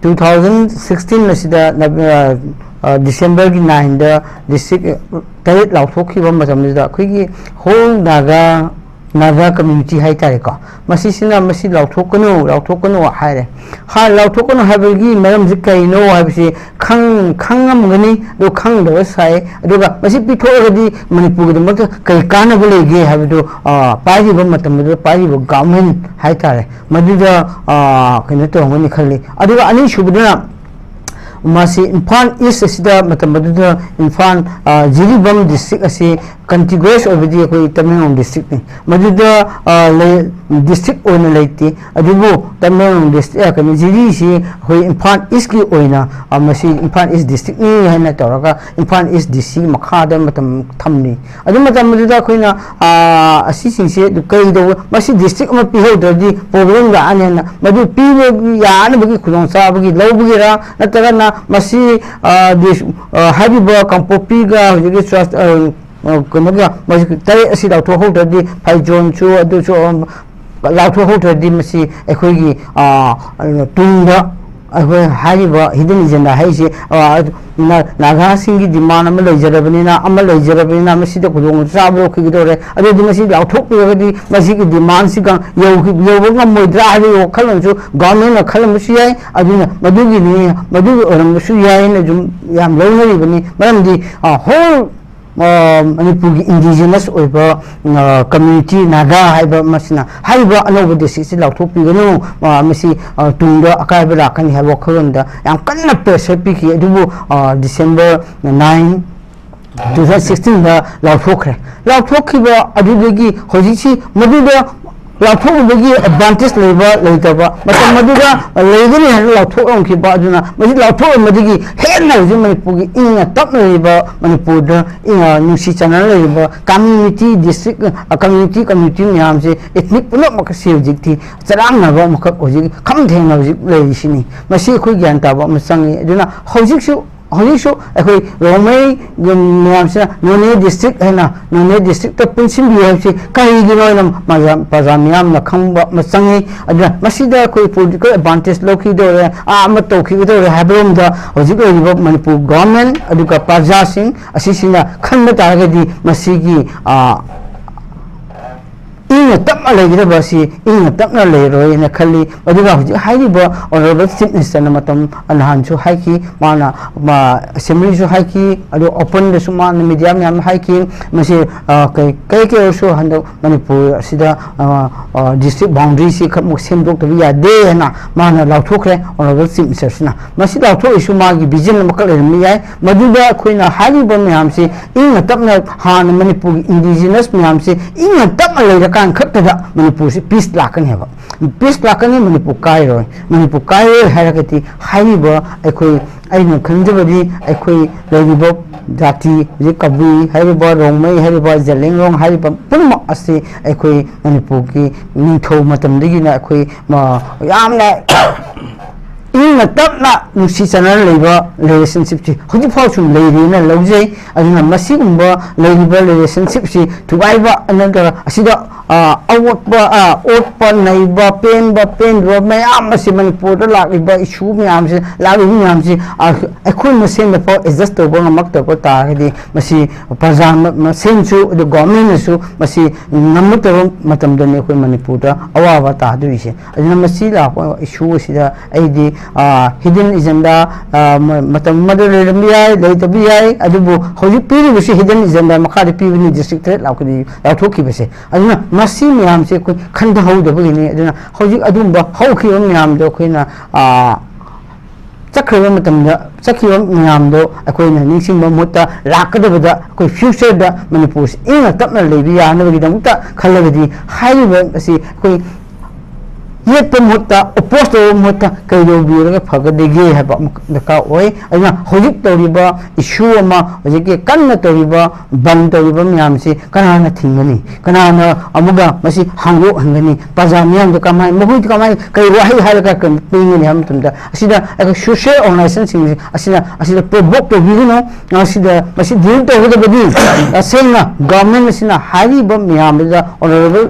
two thousand sixteen ꯑꯁꯤꯗ ꯅꯕ-, ꯑ, ꯑ, December ꯒꯤ nine ꯗ district ꯇꯔꯦꯠ ꯂꯥꯎꯊꯣꯛꯈꯤꯕ ꯃꯇꯝꯗꯨꯗ ꯑꯩꯈꯣꯏꯒꯤ whole Naga, Naga community ꯍꯥꯏꯇꯥꯔꯦꯀꯣ, ꯃꯁꯤꯁꯤꯅ ꯃꯁꯤ ꯂꯥꯎꯊꯣꯛꯀꯅꯨ, ꯂꯥꯎꯊꯣꯛꯀꯅꯨ ꯍꯥꯏꯔꯦ꯫ ꯍꯥ, ꯂꯥꯎꯊꯣꯛꯀꯅꯨ ꯍꯥꯏꯕꯒꯤ ꯃꯔꯝꯁꯤ ꯀꯩꯅꯣ ꯍꯥꯏꯕꯁꯤ ꯈꯪ-, ꯈꯪꯉꯝꯒꯅꯤ, ꯑꯗꯨ ꯈꯪꯗꯕ ꯁꯥꯏ꯫ ꯑꯗꯨꯒ ꯃꯁꯤ ꯄꯤꯊꯣꯛꯑꯒꯗꯤ ꯃꯅꯤꯄꯨꯔꯒꯤꯗꯃꯛꯇ ꯀꯔꯤ ꯀꯥꯟꯅꯕ ꯂꯩꯒꯦ ꯍꯥꯏꯕꯗꯨ, ꯑ, ꯄꯥꯏꯔꯤꯕ ꯃꯇꯝꯗꯨꯗ ꯄꯥꯏꯔꯤꯕ government ꯍꯥꯏꯇꯥꯔꯦ, ꯃꯗꯨꯗ, ꯑ, ꯀꯩꯅꯣ ꯇꯧꯔꯝꯒꯅꯤ ꯈꯜꯂꯤ꯫ ꯑꯗꯨꯒ ꯑꯅꯤꯁꯨꯕꯗꯅ ꯃꯁꯤ ꯏꯝꯐꯥꯜ East ꯑꯁꯤꯗ ꯃꯇꯝ ꯑꯗꯨꯗ ꯏꯝꯐꯥꯜ, ꯑ, ꯖꯤꯔꯤꯕꯥꯝ district ꯑꯁꯤ contiguous ꯑꯣꯏꯕꯗꯤ ꯑꯩꯈꯣꯏ ꯇꯃꯦꯡꯂꯣꯡ district ꯅꯤ꯫ ꯃꯗꯨꯗ, ꯑ, ꯂꯩ-, district ꯑꯣꯏꯅ ꯂꯩꯇꯦ꯫ ꯑꯗꯨꯕꯨ ꯇꯃꯦꯡꯂꯣꯡ district, ꯑ, ꯀꯩꯅꯣ, ꯖꯤꯔꯤꯁꯤ ꯑꯩꯈꯣꯏ ꯏꯝꯐꯥꯜ East ꯀꯤ ꯑꯣꯏꯅ, ꯑ, ꯃꯁꯤ ꯏꯝꯐꯥꯜ East district ꯅꯤ ꯍꯥꯏꯅ ꯇꯧꯔꯒ ꯏꯝꯐꯥꯜ East D C ꯃꯈꯥꯗ ꯃꯇꯝ ꯊꯝꯂꯤ꯫ ꯑꯗꯨ ꯃꯇꯝ ꯑꯗꯨꯗ ꯑꯩꯈꯣꯏꯅ, ꯑ, ꯑꯁꯤꯁꯤꯡꯁꯦ ꯀꯩꯗꯧꯕ, ꯃꯁꯤ district ꯑꯃ ꯄꯤꯍꯧꯗ꯭ꯔꯗꯤ problem ꯂꯥꯛꯑꯅꯤꯅ, ꯃꯗꯨ ꯄꯤꯕ ꯌꯥꯅꯕꯒꯤ ꯈꯨꯗꯣꯡꯆꯥꯕꯒꯤ ꯂꯧꯕꯒꯤꯔꯥ, ꯅꯠꯇ꯭ꯔꯒꯅ ꯃꯁꯤ, ꯑ, ꯗꯤꯁ-, ꯑ, ꯍꯥꯏꯔꯤꯕ ꯀꯥꯡꯄꯣꯛꯄꯤꯒ ꯍꯧꯖꯤꯛꯀꯤ ꯆꯨꯔꯥꯆ-, ꯑ, ꯑ, ꯀꯩꯅꯣꯒ, ꯃꯁꯤ ꯇꯔꯦꯠ ꯑꯁꯤ ꯂꯥꯎꯊꯣꯛꯍꯧꯗ꯭ꯔꯗꯤ, ꯐꯩꯖꯣꯝꯁꯨ ꯑꯗꯨꯁꯨ, ꯑ, ꯂꯥꯎꯊꯣꯛꯍꯧꯗ꯭ꯔꯗꯤ ꯃꯁꯤ ꯑꯩꯈꯣꯏꯒꯤ, ꯑ, ꯇꯨꯡꯗ ꯑꯩꯈꯣꯏ ꯍꯥꯏꯔꯤꯕ hidden agenda ꯍꯥꯏꯔꯤꯁꯤ, ꯑ, ꯅ-, ꯅꯥꯒꯥꯁꯤꯡꯒꯤ demand ꯑꯃ ꯂꯩꯖꯔꯕꯅꯤꯅ, ꯑꯃ ꯂꯩꯖꯔꯕꯅꯤꯅ ꯃꯁꯤꯗ ꯈꯨꯗꯣꯡꯆꯥꯕ ꯂꯧꯈꯤꯒꯗꯧꯔꯦ꯫ ꯑꯗꯨꯗꯤ ꯃꯁꯤ ꯂꯥꯎꯊꯣꯛꯄꯤꯔꯒꯗꯤ ꯃꯁꯤꯒꯤ demand ꯁꯤꯒ ꯌꯧꯈꯤ-, ꯌꯧꯕ ꯉꯝꯃꯣꯏꯗ꯭ꯔꯥ ꯍꯥꯏꯕꯒꯤ ꯋꯥꯈꯜꯂꯣꯟꯁꯨ government ꯅ ꯈꯜꯂꯝꯕꯁꯨ ꯌꯥꯏ꯫ ꯑꯗꯨꯅ ꯃꯗꯨꯒꯤꯅꯤ, ꯃꯗꯨꯒꯤ ꯑꯣꯏꯔꯝꯕꯁꯨ ꯌꯥꯏꯅ ꯁꯨꯝ ꯌꯥꯝ ꯂꯧꯅꯔꯤꯕꯅꯤ꯫ ꯃꯔꯝꯗꯤ, ꯑ, whole ꯃꯅꯤꯄꯨꯔꯒꯤ ꯏꯟꯗꯤꯖꯤꯅꯁ ꯑꯣꯏꯕ ꯀꯝꯃ꯭ꯌꯨꯅꯤꯇꯤ ꯅꯥꯒꯥ ꯍꯥꯏꯕ ꯃꯁꯤꯅ ꯍꯥꯏꯔꯤꯕ ꯑꯅꯧꯕ ꯗꯤꯁꯇ꯭ꯔꯤꯛꯁꯤ ꯂꯥꯎꯊꯣꯛꯄꯤꯒꯅꯨ, ꯃꯁꯤ ꯇꯨꯡꯗ ꯑꯀꯥꯏꯕ ꯂꯥꯛꯀꯅꯤ ꯍꯥꯏꯕ ꯋꯥꯈꯜꯂꯣꯟꯗ ꯌꯥꯝ ꯀꯟꯅ ꯄ꯭ꯔꯦꯁꯔ ꯄꯤꯈꯤ꯫ ꯑꯗꯨꯕꯨ ꯗꯤꯁꯦꯝꯕꯔ ꯅꯥꯏꯟ, ꯇꯨ ꯊꯥꯎꯖꯟ ꯁꯤꯛꯁꯇꯤꯟꯗ ꯂꯥꯎꯊꯣꯛꯈ꯭ꯔꯦ꯫ ꯂꯥꯎꯊꯣꯛꯈꯤꯕ ꯑꯗꯨꯗꯒꯤ ꯍꯧꯖꯤꯛꯁꯤ ꯃꯗꯨꯗ ꯂꯥꯎꯊꯣꯛꯂꯨꯕꯒꯤ ꯑꯦꯗꯚꯥꯟꯇꯦꯖ ꯂꯩꯕ ꯂꯩꯇꯕ, ꯃꯇꯝ ꯑꯗꯨꯗ ꯂꯩꯒꯅꯤ ꯍꯥꯏꯅ ꯂꯥꯎꯊꯣꯛꯂꯝꯈꯤꯕ ꯑꯗꯨꯅ ꯃꯁꯤ ꯂꯥꯎꯊꯣꯛꯂꯝꯕꯗꯒꯤ ꯍꯦꯟꯅ ꯍꯧꯖꯤꯛ ꯃꯅꯤꯄꯨꯔꯒꯤ ꯏꯪꯅ ꯇꯞꯅ ꯂꯩꯔꯤꯕ ꯃꯅꯤꯄꯨꯔꯗ ꯅꯨꯡꯁꯤ ꯆꯥꯟꯅꯅ ꯂꯩꯔꯤꯕ ꯀꯝꯃ꯭ꯌꯨꯅꯤꯇꯤ, ꯗꯤꯁꯇ꯭ꯔꯤꯛ, ꯀꯝꯃ꯭ꯌꯨꯅꯤꯇꯤ ꯀꯝꯃ꯭ꯌꯨꯅꯤꯇꯤ ꯃꯌꯥꯝꯁꯦ, ꯏꯊꯅꯤꯛ ꯄꯨꯝꯅꯃꯛ ꯑꯁꯤ ꯍꯧꯖꯤꯛꯇꯤ ꯆꯔꯥꯡꯅꯕ ꯑꯃꯈꯛ ꯍꯧꯖꯤꯛ ꯈꯝ ꯊꯦꯡꯅ ꯍꯧꯖꯤꯛ ꯂꯩꯔꯤꯁꯤꯅꯤ꯫ ꯃꯁꯤ ꯑꯩꯈꯣꯏ ꯒ꯭ꯌꯥꯟ ꯇꯥꯕ ꯑꯃ ꯆꯪꯉꯤ꯫ ꯑꯗꯨꯅ ꯍꯧꯖꯤꯛꯁꯨ ꯍꯧꯖꯤꯛꯁꯨ ꯑꯩꯈꯣꯏ ꯔꯣꯡꯃꯩ ꯃꯌꯥꯝꯁꯤꯅ ꯅꯣꯅꯦ ꯗꯤꯁꯇ꯭ꯔꯤꯛ ꯍꯥꯏꯅ ꯅꯣꯅꯦ ꯗꯤꯁꯇ꯭ꯔꯤꯛꯇ ꯄꯨꯟꯁꯤꯟꯕꯤꯌꯨ ꯍꯥꯏꯕꯁꯤ ꯀꯔꯤꯒꯤꯅꯣ ꯍꯥꯏꯅ ꯃꯌꯥꯝ, ꯄ꯭ꯔꯖꯥ ꯃꯤꯌꯥꯝꯅ ꯈꯪꯕ ꯑꯃ ꯆꯪꯉꯤ꯫ ꯑꯗꯨꯅ ꯃꯁꯤꯗ ꯑꯩꯈꯣꯏ ꯄꯣꯂꯤꯇꯤꯀꯦꯜ ꯑꯦꯗꯚꯥꯟꯇꯦꯖ ꯂꯧꯈꯤꯗꯧꯔꯦ, ꯑꯥ ꯑꯃ ꯇꯧꯈꯤꯒꯗꯧꯔꯦ ꯍꯥꯏꯕꯔꯣꯝꯗ ꯍꯧꯖꯤꯛ ꯂꯩꯔꯤꯕ ꯃꯅꯤꯄꯨꯔ ꯒꯣꯚꯔꯟꯃꯦꯟꯠ ꯑꯗꯨꯒ ꯄ꯭ꯔꯖꯥꯁꯤꯡ ꯑꯁꯤꯁꯤꯅ ꯈꯟꯕ ꯇꯥꯔꯒꯗꯤ ꯃꯁꯤꯒꯤ, ꯑꯥ, ꯏꯪꯅ ꯇꯞꯅ ꯂꯩꯒꯗꯕ ꯑꯁꯤ ꯏꯪꯅ ꯇꯞꯅ ꯂꯩꯔꯣꯏꯅ ꯈꯜꯂꯤ꯫ ꯑꯗꯨꯒ ꯍꯧꯖꯤꯛ ꯍꯥꯏꯔꯤꯕ ꯑꯣꯅꯔꯦꯕꯜ ꯆꯤꯐ ꯃꯤꯅꯤꯁꯇꯔꯅ ꯃꯇꯝ ꯅꯍꯥꯟꯁꯨ ꯍꯥꯏꯈꯤ, ꯃꯥꯅ, ꯃꯥ, ꯑꯦꯁꯦꯝꯕ꯭ꯂꯤꯁꯨ ꯍꯥꯏꯈꯤ, ꯑꯗꯨ ꯑꯣꯄꯟꯗꯁꯨ ꯃꯥꯅ ꯃꯤꯗꯤꯌꯥ ꯃꯌꯥꯝ ꯍꯥꯏꯈꯤ꯫ ꯃꯁꯤ, ꯑ, ꯀꯩ, ꯀꯩ ꯀꯩ ꯑꯣꯏꯔꯁꯨ ꯍꯟꯗꯛ ꯃꯅꯤꯄꯨꯔ ꯑꯁꯤꯗ, ꯑ, ꯑ, ꯗꯤꯁꯇ꯭ꯔꯤꯛ ꯕꯥꯎꯟꯗꯔꯤꯁꯤ ꯈꯛꯃꯨꯛ ꯁꯦꯝꯗꯣꯛꯇꯕ ꯌꯥꯗꯦ ꯍꯥꯏꯅ ꯃꯥꯅ ꯂꯥꯎꯊꯣꯛꯈ꯭ꯔꯦ, ꯑꯣꯅꯔꯦꯕꯜ ꯆꯤꯐ ꯃꯤꯅꯤꯁꯇꯔꯁꯤꯅ꯫ ꯃꯁꯤ ꯂꯥꯎꯊꯣꯛꯏꯁꯨ ꯃꯥꯒꯤ ꯚꯤꯖꯟ ꯑꯃꯈꯛ ꯂꯩꯔꯝꯕ ꯌꯥꯏ, ꯃꯗꯨꯗ ꯑꯩꯈꯣꯏꯅ ꯍꯥꯏꯔꯤꯕ ꯃꯌꯥꯝꯁꯤ ꯏꯪꯅ ꯇꯞꯅ ꯍꯥꯟꯅ ꯃꯅꯤꯄꯨꯔꯒꯤ ꯏꯟꯗꯤꯖꯤꯅꯁ ꯃꯌꯥꯝꯁꯤ ꯏꯪꯅ ꯇꯞꯅ ꯂꯩꯔꯀꯥꯟ ꯈꯛꯇꯗ ꯃꯅꯤꯄꯨꯔꯁꯤ ꯄꯤꯁ ꯂꯥꯛꯀꯅꯤ ꯍꯥꯏꯕ꯫ ꯄꯤꯁ ꯂꯥꯛꯀꯅꯤ, ꯃꯅꯤꯄꯨꯔ ꯀꯥꯏꯔꯣꯏ꯫ ꯃꯅꯤꯄꯨꯔ ꯀꯥꯏꯔꯣꯏ ꯍꯥꯏꯔꯒꯗꯤ ꯍꯥꯏꯔꯤꯕ ꯑꯩꯈꯣꯏ, ꯑꯩꯅ ꯈꯟꯖꯕꯗꯤ ꯑꯩꯈꯣꯏ ꯂꯩꯔꯤꯕ ꯖꯥꯇꯤ, ꯍꯧꯖꯤꯛ ꯀꯕꯨꯏ ꯍꯥꯏꯔꯤꯕ, ꯔꯣꯡꯃꯩ ꯍꯥꯏꯔꯤꯕ, ꯖꯦꯂꯦꯡꯔꯣꯡ ꯍꯥꯏꯔꯤꯕ ꯄꯨꯝꯅꯃꯛ ꯑꯁꯤ ꯑꯩꯈꯣꯏ ꯃꯅꯤꯄꯨꯔꯒꯤ ꯅꯤꯡꯊꯧ ꯃꯇꯝꯗꯒꯤꯅ ꯑꯩꯈꯣꯏ ꯃ-, ꯌꯥꯝꯅ ꯏꯪꯅ ꯇꯞꯅ ꯅꯨꯡꯁꯤ ꯆꯥꯟꯅꯅ ꯂꯩꯕ ꯔꯤꯂꯦꯁꯟꯁꯤꯞꯁꯤ ꯍꯧꯖꯤꯛꯐꯥꯎ ꯁꯨꯝ ꯂꯩꯔꯤꯅ ꯂꯧꯖꯩ꯫ ꯑꯗꯨꯅ ꯃꯁꯤꯒꯨꯝꯕ ꯂꯩꯔꯤꯕ ꯔꯤꯂꯦꯁꯟꯁꯤꯞꯁꯤ ꯊꯨꯒꯥꯏꯕ ꯅꯠꯇ꯭ꯔꯒ ꯑꯁꯤꯗ, ꯑ, ꯑꯋꯣꯠꯄ, ꯑ, ꯑꯣꯠꯄ ꯅꯩꯕ, ꯄꯦꯟꯕ ꯄꯦꯟꯗꯕ ꯃꯌꯥꯝ ꯑꯁꯤ ꯃꯅꯤꯄꯨꯔꯗ ꯂꯥꯛꯂꯤꯕ ꯏꯁꯨ ꯃꯌꯥꯝꯁꯤ, ꯂꯥꯛꯂꯤꯕ ꯃꯌꯥꯝꯁꯤ, ꯑ, ꯑꯩꯈꯣꯏ ꯃꯁꯦꯟꯗ ꯐꯥꯎ ꯑꯦꯗꯖꯁ ꯇꯧꯕ ꯉꯝꯃꯛꯇꯕ ꯇꯥꯔꯒꯗꯤ ꯃꯁꯤ ꯄ꯭ꯔꯖꯥ ꯃ-, ꯃꯁꯦꯟꯁꯨ ꯑꯗꯨ ꯒꯣꯔꯃꯦꯟꯅꯁꯨ ꯃꯁꯤ ꯉꯝꯃꯛꯇꯕ ꯃꯇꯝꯗꯅꯤ ꯑꯩꯈꯣꯏ ꯃꯅꯤꯄꯨꯔꯗ ꯑꯋꯥꯕ ꯇꯥꯗꯣꯔꯤꯁꯦ꯫ ꯑꯗꯨꯅ ꯃꯁꯤ ꯂꯥꯛꯄ ꯏꯁꯨ ꯑꯁꯤꯗ ꯑꯩꯗꯤ, ꯑ, ꯍꯤꯗꯟ ꯑꯦꯖꯦꯟꯗꯥ ꯃꯇꯝ ꯑꯃꯗ ꯂꯩꯔꯝꯕ ꯌꯥꯏ, ꯂꯩꯇꯕ ꯌꯥꯏ꯫ ꯑꯗꯨꯕꯨ ꯍꯧꯖꯤꯛ ꯄꯤꯔꯤꯕꯁꯤ ꯍꯤꯗꯟ ꯑꯦꯖꯦꯟꯗꯥ ꯃꯈꯥꯗ ꯄꯤꯕꯅꯤ, ꯗꯤꯁꯇ꯭ꯔꯤꯛ ꯇꯔꯦꯠ ꯂꯥꯎꯊꯣꯛꯈꯤꯕꯁꯦ꯫ ꯑꯗꯨꯅ ꯃꯁꯤ ꯃꯌꯥꯝꯁꯦ ꯑꯩꯈꯣꯏ ꯈꯟꯊꯍꯧꯗꯕꯒꯤꯅꯤ꯫ ꯑꯗꯨꯅ ꯍꯧꯖꯤꯛ ꯑꯗꯨꯝꯕ ꯍꯧꯈꯤꯕ ꯃꯌꯥꯝꯗꯣ ꯑꯩꯈꯣꯏꯅ ꯆꯠꯈ꯭ꯔꯕ ꯃꯇꯝꯗ ꯆꯠꯈꯤꯕ ꯃꯌꯥꯝꯗꯣ ꯑꯩꯈꯣꯏꯅ ꯅꯤꯡꯁꯤꯡꯕ ꯃꯍꯨꯠꯇ, ꯂꯥꯛꯀꯗꯕꯗ ꯑꯩꯈꯣꯏ ꯐ꯭ꯌꯨꯆꯔꯗ ꯃꯅꯤꯄꯨꯔꯁꯤ ꯏꯪꯅ ꯇꯞꯅ ꯂꯩꯕ ꯌꯥꯅꯕꯒꯤꯗꯃꯛꯇ ꯈꯜꯂꯒꯗꯤ ꯍꯥꯏꯔꯤꯕ ꯑꯁꯤ ꯑꯩꯈꯣꯏ ꯌꯦꯠꯄ ꯃꯍꯨꯠꯇ, ꯑꯣꯄꯣꯖ ꯇꯧꯕ ꯃꯍꯨꯠꯇ ꯀꯩꯗꯧꯕꯤꯔꯒ ꯐꯒꯗꯒꯦ ꯍꯥꯏꯕ ꯑꯃ ꯗꯔꯀꯥꯔ ꯑꯣꯏ꯫ ꯑꯗꯨꯅ ꯍꯧꯖꯤꯛ ꯇꯧꯔꯤꯕ ꯏꯁꯨ ꯑꯃ, ꯍꯧꯖꯤꯛꯀꯤ ꯀꯟꯅ ꯇꯧꯔꯤꯕ ꯕꯟ ꯇꯧꯔꯤꯕ ꯃꯌꯥꯝꯁꯤ ꯀꯅꯥꯅ ꯊꯤꯡꯒꯅꯤ? ꯀꯅꯥꯅ ꯑꯃꯨꯛꯀ ꯃꯁꯤ ꯍꯥꯡꯗꯣꯛꯍꯟꯒꯅꯤ? ꯄ꯭ꯔꯖꯥ ꯃꯤꯌꯥꯝꯗ ꯀꯃꯥꯏ, ꯃꯈꯣꯏꯗ ꯀꯃꯥꯏ, ꯀꯔꯤ ꯋꯥꯍꯩ ꯍꯥꯏꯔꯒ ꯀꯔꯤ ꯄꯤꯒꯅꯤ ꯍꯥꯏꯕ ꯃꯇꯝꯗ, ꯑꯁꯤꯗ ꯑꯩꯈꯣꯏ ꯁꯣꯁꯤꯌꯦꯜ ꯑꯣꯔꯒꯅꯥꯏꯖꯦꯁꯟꯁꯤꯡꯁꯦ ꯑꯁꯤꯅ, ꯑꯁꯤꯗ ꯄ꯭ꯔꯣꯚꯣꯛ ꯇꯧꯕꯤꯒꯅꯨ, ꯑꯁꯤꯗ ꯃꯁꯤ ꯗꯤꯜ ꯇꯧꯒꯗꯕꯗꯤ ꯇꯁꯦꯡꯅ ꯒꯚꯔꯟꯃꯦꯟ ꯑꯁꯤꯅ ꯍꯥꯏꯔꯤꯕ ꯃꯌꯥꯝꯗꯨꯗ ꯑꯣꯅꯔꯦꯕꯜ